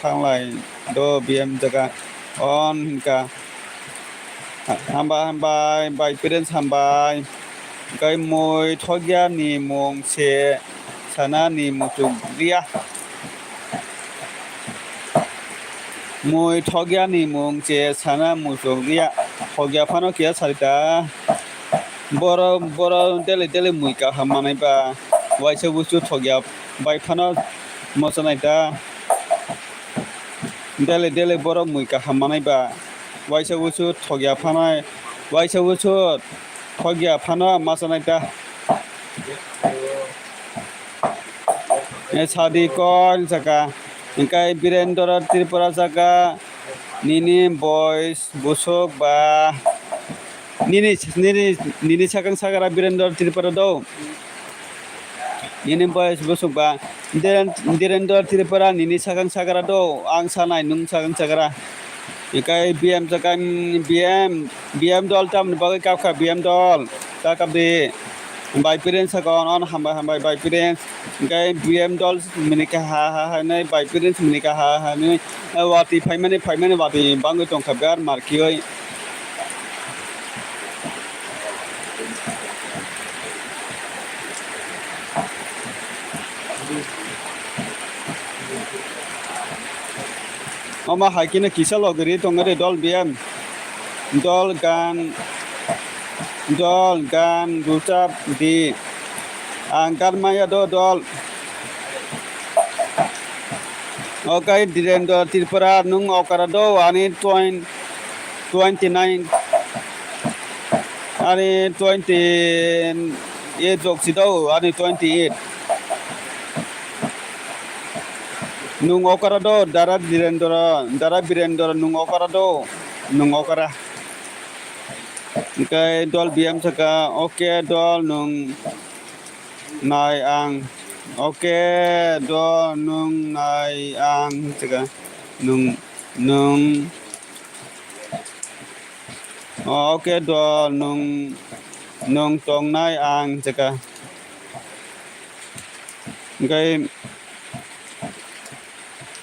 thanglai do B M jaga. On hinka. Hambai, hambai, bai Prince hambai. Hwnkhe mui thokya ni mung se sana ni muchuk dia. Mui thokya ni mung se sana muchuk dia. Thokya phano kiya sarita. Boro, boro daily, daily mui kaham manai ba. Waisa busu thokya bai phano mosa nai ta. Daily, daily boro mui kaham manai ba. Waisa busu thokya phano, waisa busu thokya phano mosa nai ta. E sadi kol saka. Hwnkhe Birendra Tripura saka. Nini boys busuk ba. Nini, nini, nini sakang sakara Birendra Tripura do. Nini boys busuk ba. Diren-, Direndra Tripura nini sakang sakara do. Ang sanai nung sakang sakara. Ikai B M sakang B M, B M dol tamni bagwi kapkha B M dol. Kakabdi. Bai Prince sakon, on hambai hambai Bai Prince. Hwnkhe B M dol mini kha ha ha ha nai, Bai Prince mini kha ha ha nai. Watwi phaimani, phaimani watwi bangwi tongkha ber markiwi. Omo hai kheno kisa logiri tongmani dol B M. Dol gan, dol gan ruchap di. Ang gan maya do dol. Okai Direndra Tripura nung okara do ani twen-, twenty nine. Ani twenty eight jok si do, ani twenty eight. Nung okara do, Dara Direndra, Dara Birendra nung okara do, nung okara. Hwnkhe dol B M saka, okay dol nung nai ang, okay dol nung nai ang saka, nung, nung, okay dol nung, nung tongnai ang saka. Hwnkhe,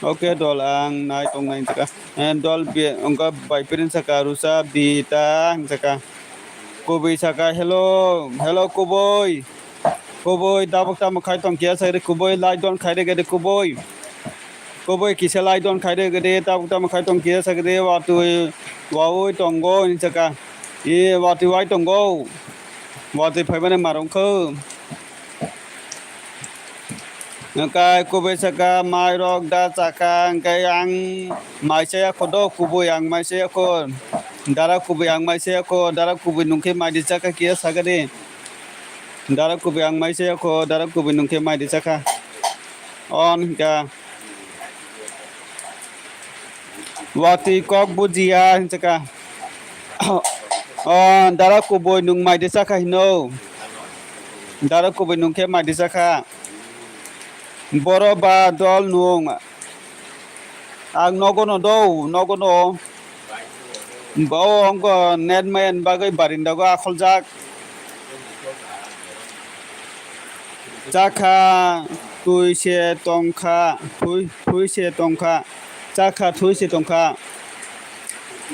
okay, dol ang nai tongnai jaka. Eh, dol bi-, wngkha bai Prince saka rusa di ta jaka. Kubui saka, hello, hello, kubui. Kubui, tabuk tamo khai tong kiya sakri, kubui, like don khai rege de, kubui. Kubui kisa like don khai rege de, tabuk tamo khai tong kiya sakri, watui, waui tongo, ni jaka. E, watui wai tongo. Watui phaimani marong kho. Hwnkhe kubui saka mai rok da chaka, hwnkhe ang mai chaya kho do kubui, ang mai chaya kho. Dara kubui ang mai chaya kho, dara kubui nungkhe mai di chaka kiya sakadi. Dara kubui ang mai chaya kho, dara kubui nungkhe mai di chaka. On hwnkha. Watwi kok bujiya hinchaka. O, dara kubui nung mai de chakha hino. Dara kubui nung khe mai de chakha. Boro ba dol nung. Ang nogo no do, nogo no. Bo wngkha net maya ni bagwi barindago akholjak. Chakha twi se tongkha, twi, twi se tongkha, chakha twi se tongkha.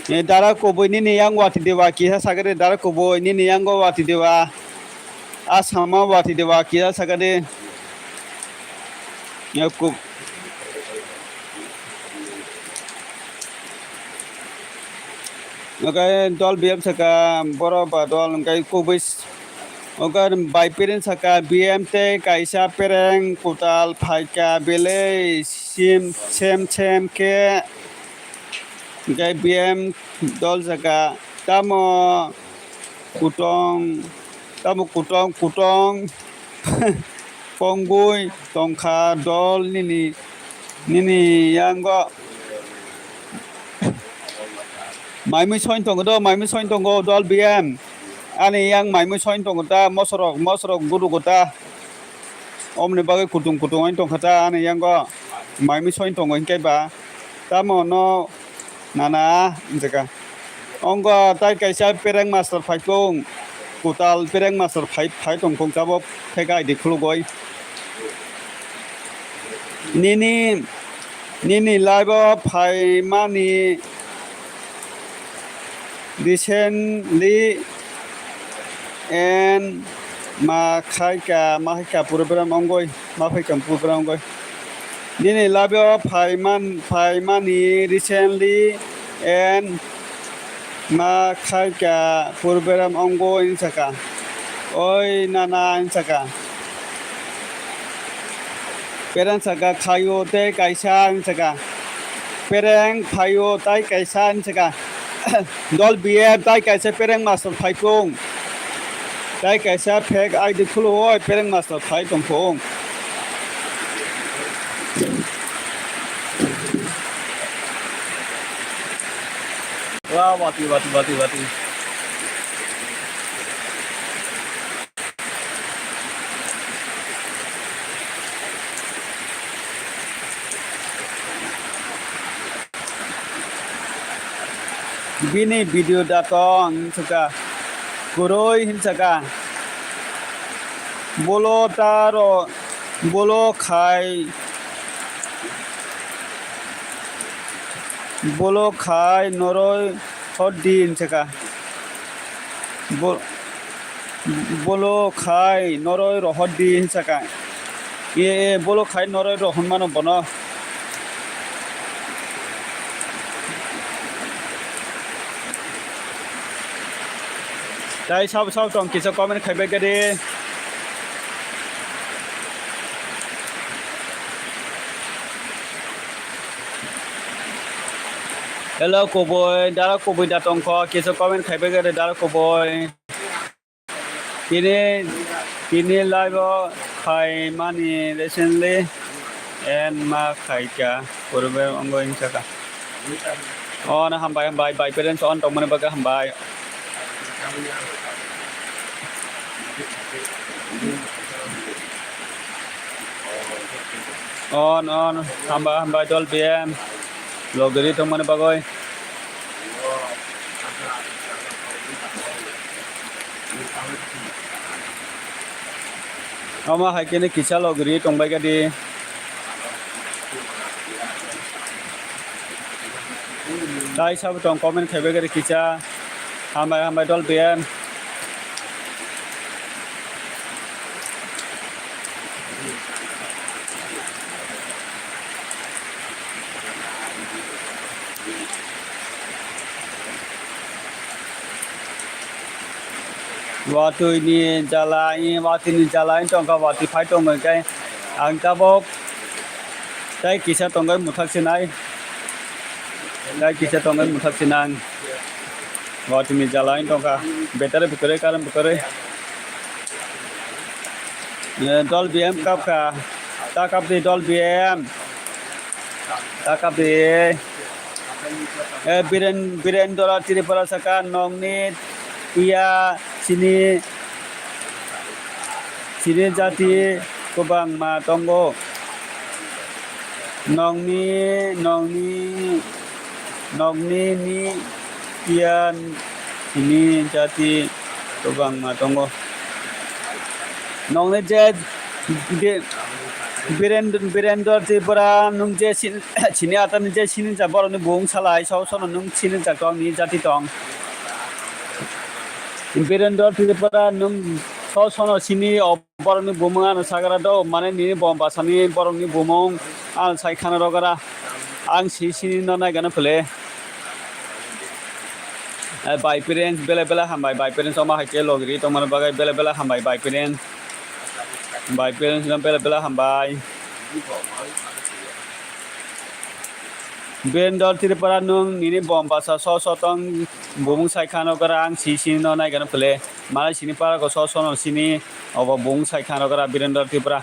E, dara kubui nini yang watwi dewa kisa sakhe de, dara kubui nini yango watwi dewa. A sama watwi dewa kisa sakhe de. Ya kub-, Okai dol B M saka, boro ba dol, okai kubui s-, okai bai peren saka, B M tei kaisa pereng kwtal phaikha, belai sim, sem, sem khe, okai B M dol saka, tamo kutong, tamo kutong, kutong. Pongwi tongkha dol nini, nini yango. Maimui soin tongo do, maimui soin tongo dol B M. Ani yang maimui soin tongo ta, mosorok, mosorok gudugo ta. Omoni bagwi kutung kutung oin tongkha ta ani yango. Maimui soin tongo hinkhe ba. Tamo no Nana, hinjaka. Ongo tai kaisa pereng master phaikung. Kwtal pereng master phai, phai tongkung tabok theka I D khulugoi. Nini, nini live o phaimani recently and ma khaika, ma khaika program ongoi, ma phaika program ongoi. Nini labio phaiman, phaimani recently and ma khaika program ongoi hinsaka. Oi nana hinsaka. Pereng saka khaio tei kaisa hinsaka. Pereng phaio tai kaisa hinsaka. Dol B M tai kaisa pereng master phaikung. Tai kaisa fake I D khulo oi pereng master phai tongkung. Wa wati wati wati wati. Bini video dato ang hinsaka. Kwrwi hinsaka. Bolo taro, bolo khai, bolo khai noroi hodi hinsaka. Bo-, bolo khai noroi rohordi hinsaka. E, e, bolo khai noroi rohormano bono. Tai sabo sabo tong kisa comment khaibai gadi. Hello kubui, dara kubui da tongkho, kisa comment khaibai gadi dara kubui. Tini, tini live o phaimani recently and ma khaika purbe ongo hinsaka. Oh, na hambai, hambai, bai parents on tongmani bagwi hambai. On, on, hambai, hambai, dol B M. Logiri tongmani bagwi. Omo hai khe kisa logiri tongbai gadi. Tai sabo tong comment khaibai gadi kisa. Hambai, hambai, dol B M. Watwi ni jala, i watwi ni jala, i tongkha watwi phai tongmani khe ang tabok tai kisa tongwi muthak sinai, tai kisa tongwi muthak sinai. Watwi ni jala wng tongkha. Betari bwkari, current bwkari. Eh, dol B M kapkha. Ta kapdi dol B M. Ta kapdi. Eh, Biren-, Birendra Tripura saka nongni iya sini, sini jati kwbangma tongo. Nokni, nokni, nokni ni iya sini jati kwbangma tongo. Nokni je, je Biren-, Birendra Tripura, nwng je sin-, sini atani je sinijak borokni bung salai, so sono nwng sinijak tong, ni jati tong. Birendra Tripura, nwng so sono sini o borokni bumung ano sagra do, mane nini bom basani borokni bumung ano sai khana rogara. Ang si sini no nai gana phule. Eh, bai parents, bela bela hambai, bai parents, oma hai khe logiri tongmani bagwi bela bela hambai, bai parents. Bai parents no bela bela hambai. Birendra Tripura, nwng nini bom basa so so tong, bumung sai khano gara ang si sini no nai gana phule, malai sini para ko so so no sini, obo bumung sai khano gara Birendra Tripura.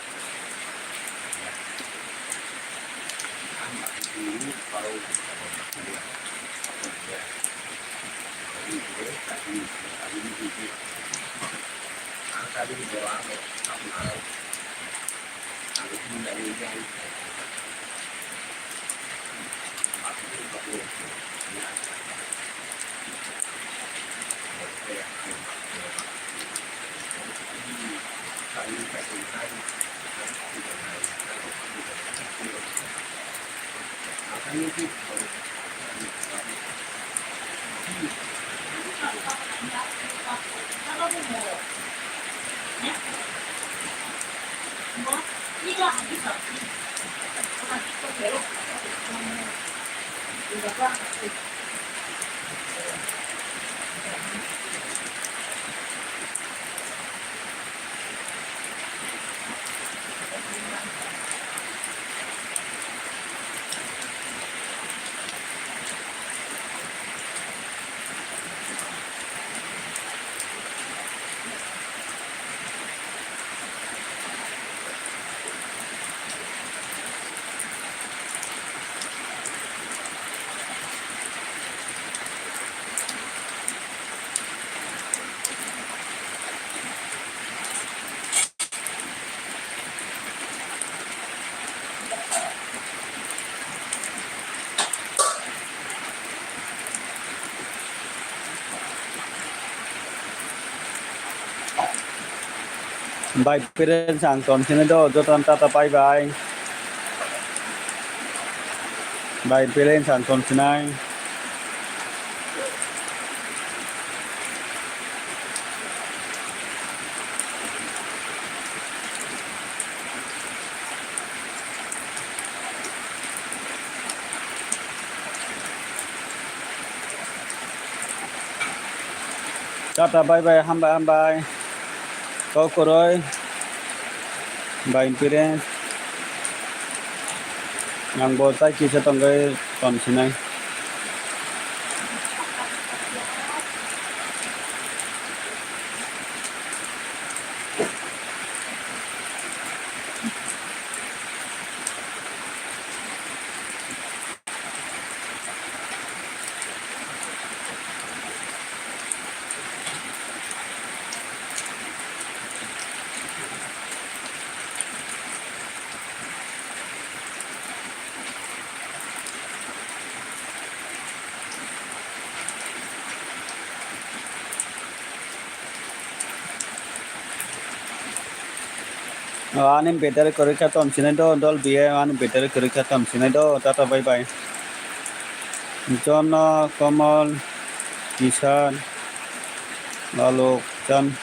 Bai, parents ang ton sini do, joto tata bye bye. Bai, parents ang ton sinai. Tata, bye bye, hambai, hambai. Kok koroi. Bai, parents. Ang bo tai kisa tongwi ton sinai. O, ani battery kwrwi kha tom sinai do, dol biya ani battery kwrwi kha tom sinai do, tata bye bye. Jonna, Komal, Kisan, Laluk, Jan,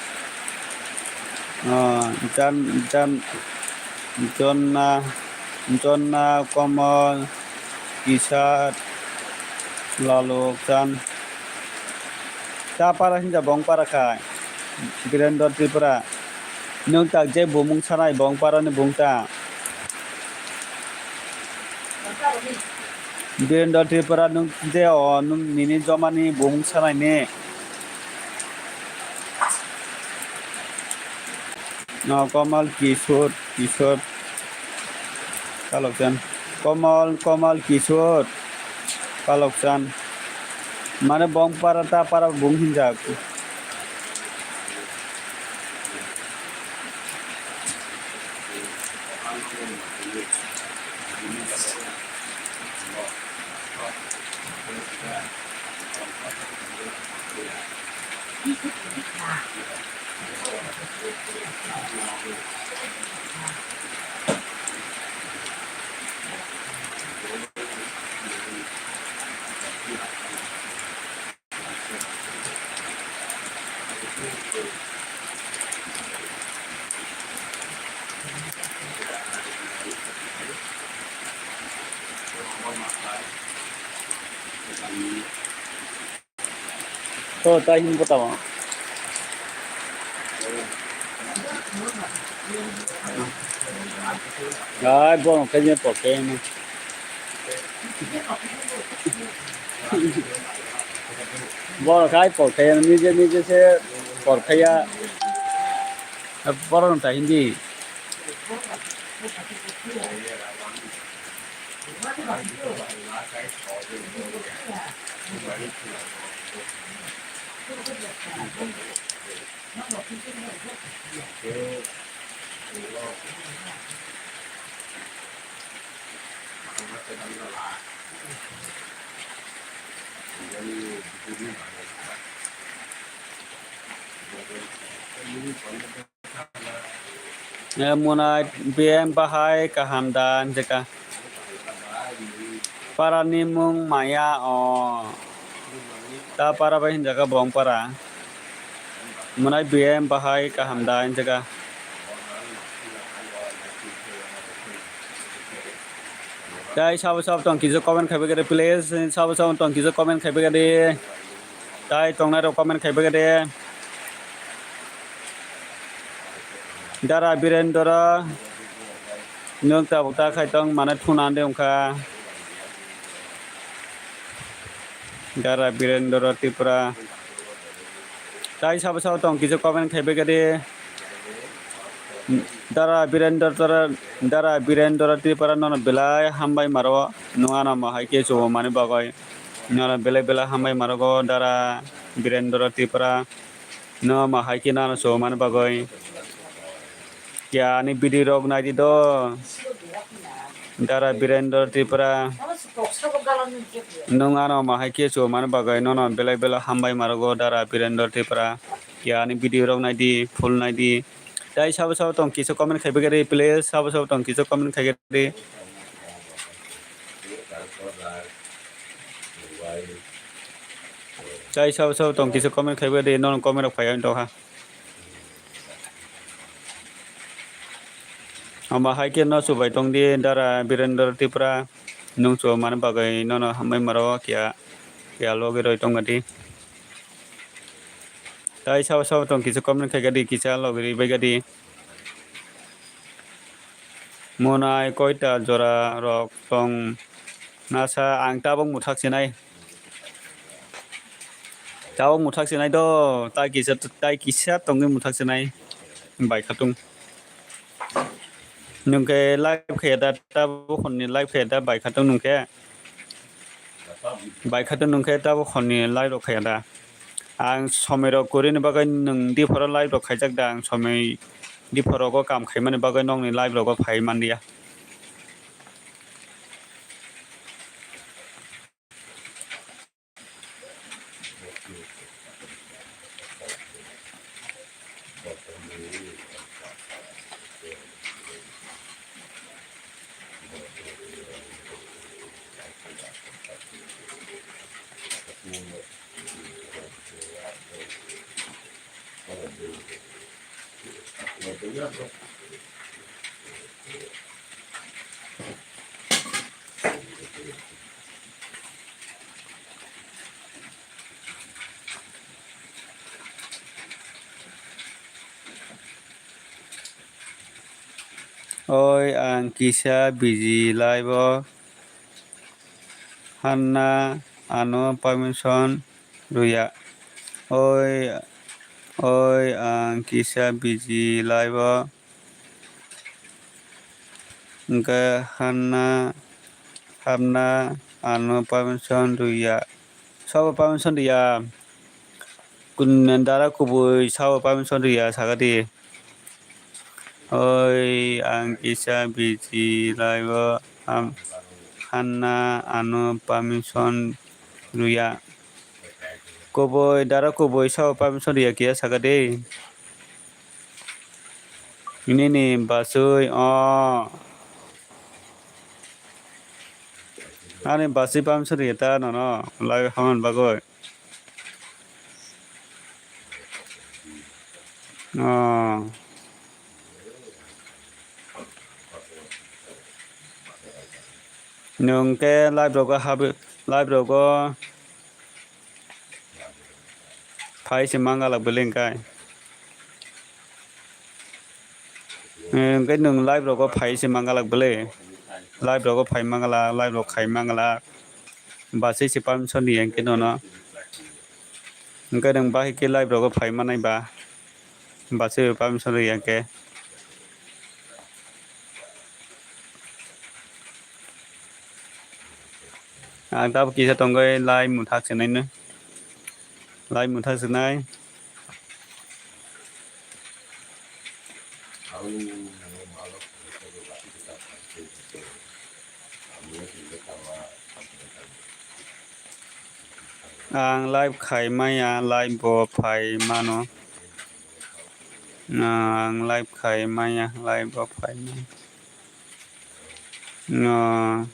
ah, Jan, Jan, Jonna, Jonna, Komal, Kisan, Laluk, Jan. Ta para hinja bong para khai. Birendra Tripura. Nwng tak je bumung sanai bong para ni bung ta. Birendra Tripura nwng je o nwng nini joma ni bumung sanai ni. No, Komal Kishore, Kishore. Palokchan. Komal, Komal Kishore. Palokchan. Mane bong para ta para bung hinjak. To tai hin bota ma. Ai, bono khe je pok khe ni. Bono khai pok khe ni, nije, nije se pok khe ya. Bono tai hindi. Eh, Munai, B M bahai kaham da, hinjaka. Para ni mung maya o. Ta para bai hinjaga Bongpara. Mwnai B M bahai kaham da hinjaga. Tai sabo sabo tong kisa comment khaibai kade please. Sabo sabo tong kisa comment khaibai kade. Tai tongnai rok comment khaibai kade. Dara Birendra, nwng tabuk ta khai tong mane thuna de wngkha. Dara Birendra Tripura. Tai sabo sabo tong kisa comment khaibai kade. Dara Birendra Tripura, Dara Birendra Tripura nono belai hambai maro. Nwng ano ma hai khe chubo mani bagwi. Nono belai belai hambai maro go Dara Birendra Tripura. No ma hai khe nano chubo mani bagwi. Kya ani video rok naidi do. Dara Birendra Tripura. Nwng ano ma hai khe chubo mani bagwi nono belai belai hambai maro go Dara Birendra Tripura. Kya ani video rok naidi, full naidi. Tai sabo sabo tong kisa comment khaibai kade please, sabo sabo tong kisa comment khaibai kade. Tai sabo sabo tong kisa comment khaibai kade, nono comment rok phai ang tokha. Ama hai khe no chubai tong di Dara Birendra Tripura, nwng chubo mani bagwi nono hambai maro kya kya logi roi tong di. Tai sabo sabo tong kisa comment khai gadi, kisa logi ri bai gadi. Monai koita jora rok tong nasa ang tabuk muthak sinai. Tabuk muthak sinai do, tai kisa, tai kisa tongwi muthak sinai. Bai khatung. Nwng khe live khe da, tabuk honni live khe da, bai khatung nwng khe. Bai khatung nwng khe tabuk honni live rok khe da. Ang somoi rok kwrwini bagwi nwng diphoro live rok khaijak da, ang somoi diphorogo kam khaimani bagwi nokni live rogo phai manliya. Oi, ang kisa busy live o. Hanna ano permission rwya. Oi, oi, ang kisa busy live o. Hwnkhe hanna, hamna ano permission rwya. Sabo permission rwya. Kun dara kubui sabo permission rwya sagadi. Oi, ang kisa busy live o, ham-, hanna ano permission rwya. Kubui, dara kubui sabo permission rwya kiya sagadi. Nini basui o. Ani basui permission rwya ta nono live haman bagwi. Oh. Nwng khe live rogo habi, live rogo phai se mangalak bwlwi hwnkhe. Hwnkhe nwng live rogo phai se mangalak bwlwi. Live rogo phai mangalak, live rok khai mangalak. Basui se permission rwya hwnkhe nono. Hwnkhe nwng bahai khe live rogo phai manai ba. Basui permission rwya hwnkhe. Ang tabuk kisa tongwi live muthak sinaino. Live muthak sinai. Ang live khai maya, live bo phai mano. Ang live khai maya, live bo phai mano. No.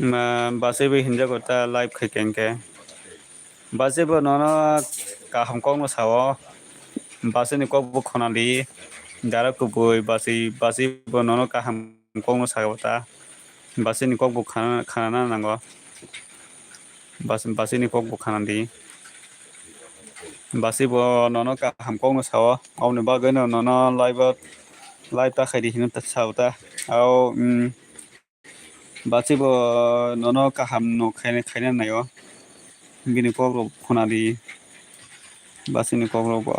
Ma, bachai bo hinjago ta live khai khe hwnkhe. Bachai bo nono kaham kokno sao. Bachai ni kok bo khonadi. Dara kubui bachai, bachai bo nono kaham kokno sao ta. Bachai ni kok bo khana, khanana nango. Bas-, bachai ni kok bo khanadi. Bachai bo nono kaham kokno sao. Oboni bagwi no nono live o, live ta khaidi hino ta sao ta. Ao, mm, Bachai bo nono kaham no khaina, khaina naio. Bini kok rok khonadi. Bachai ni kok rok bo.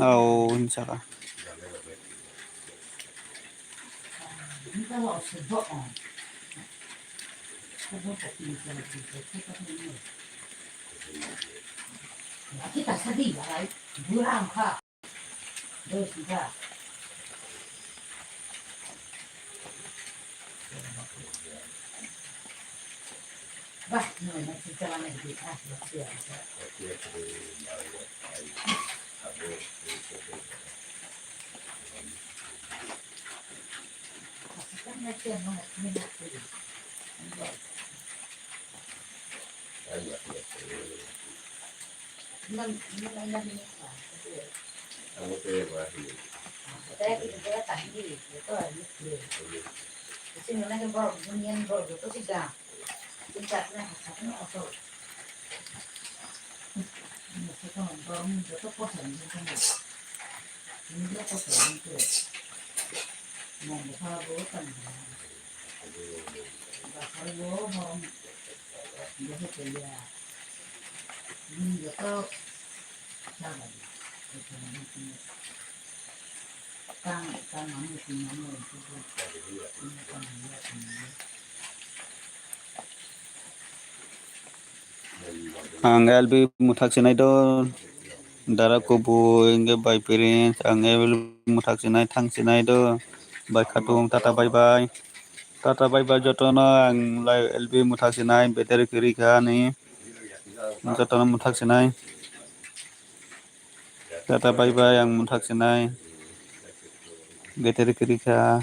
Ao, hinsa kha. Ang L B mwthak sinai do, dara kubui hwnkhe bai Prince, ang L B mwthak sinai, thang sinai do, bai khatung, tata bye bye, tata bye bye jotono, ang L B mwthak sinai, battery kwrwi kha ani, jotono mwthak sinai. Tata bye bye, ang mwthak sinai. Battery kwrwi kha.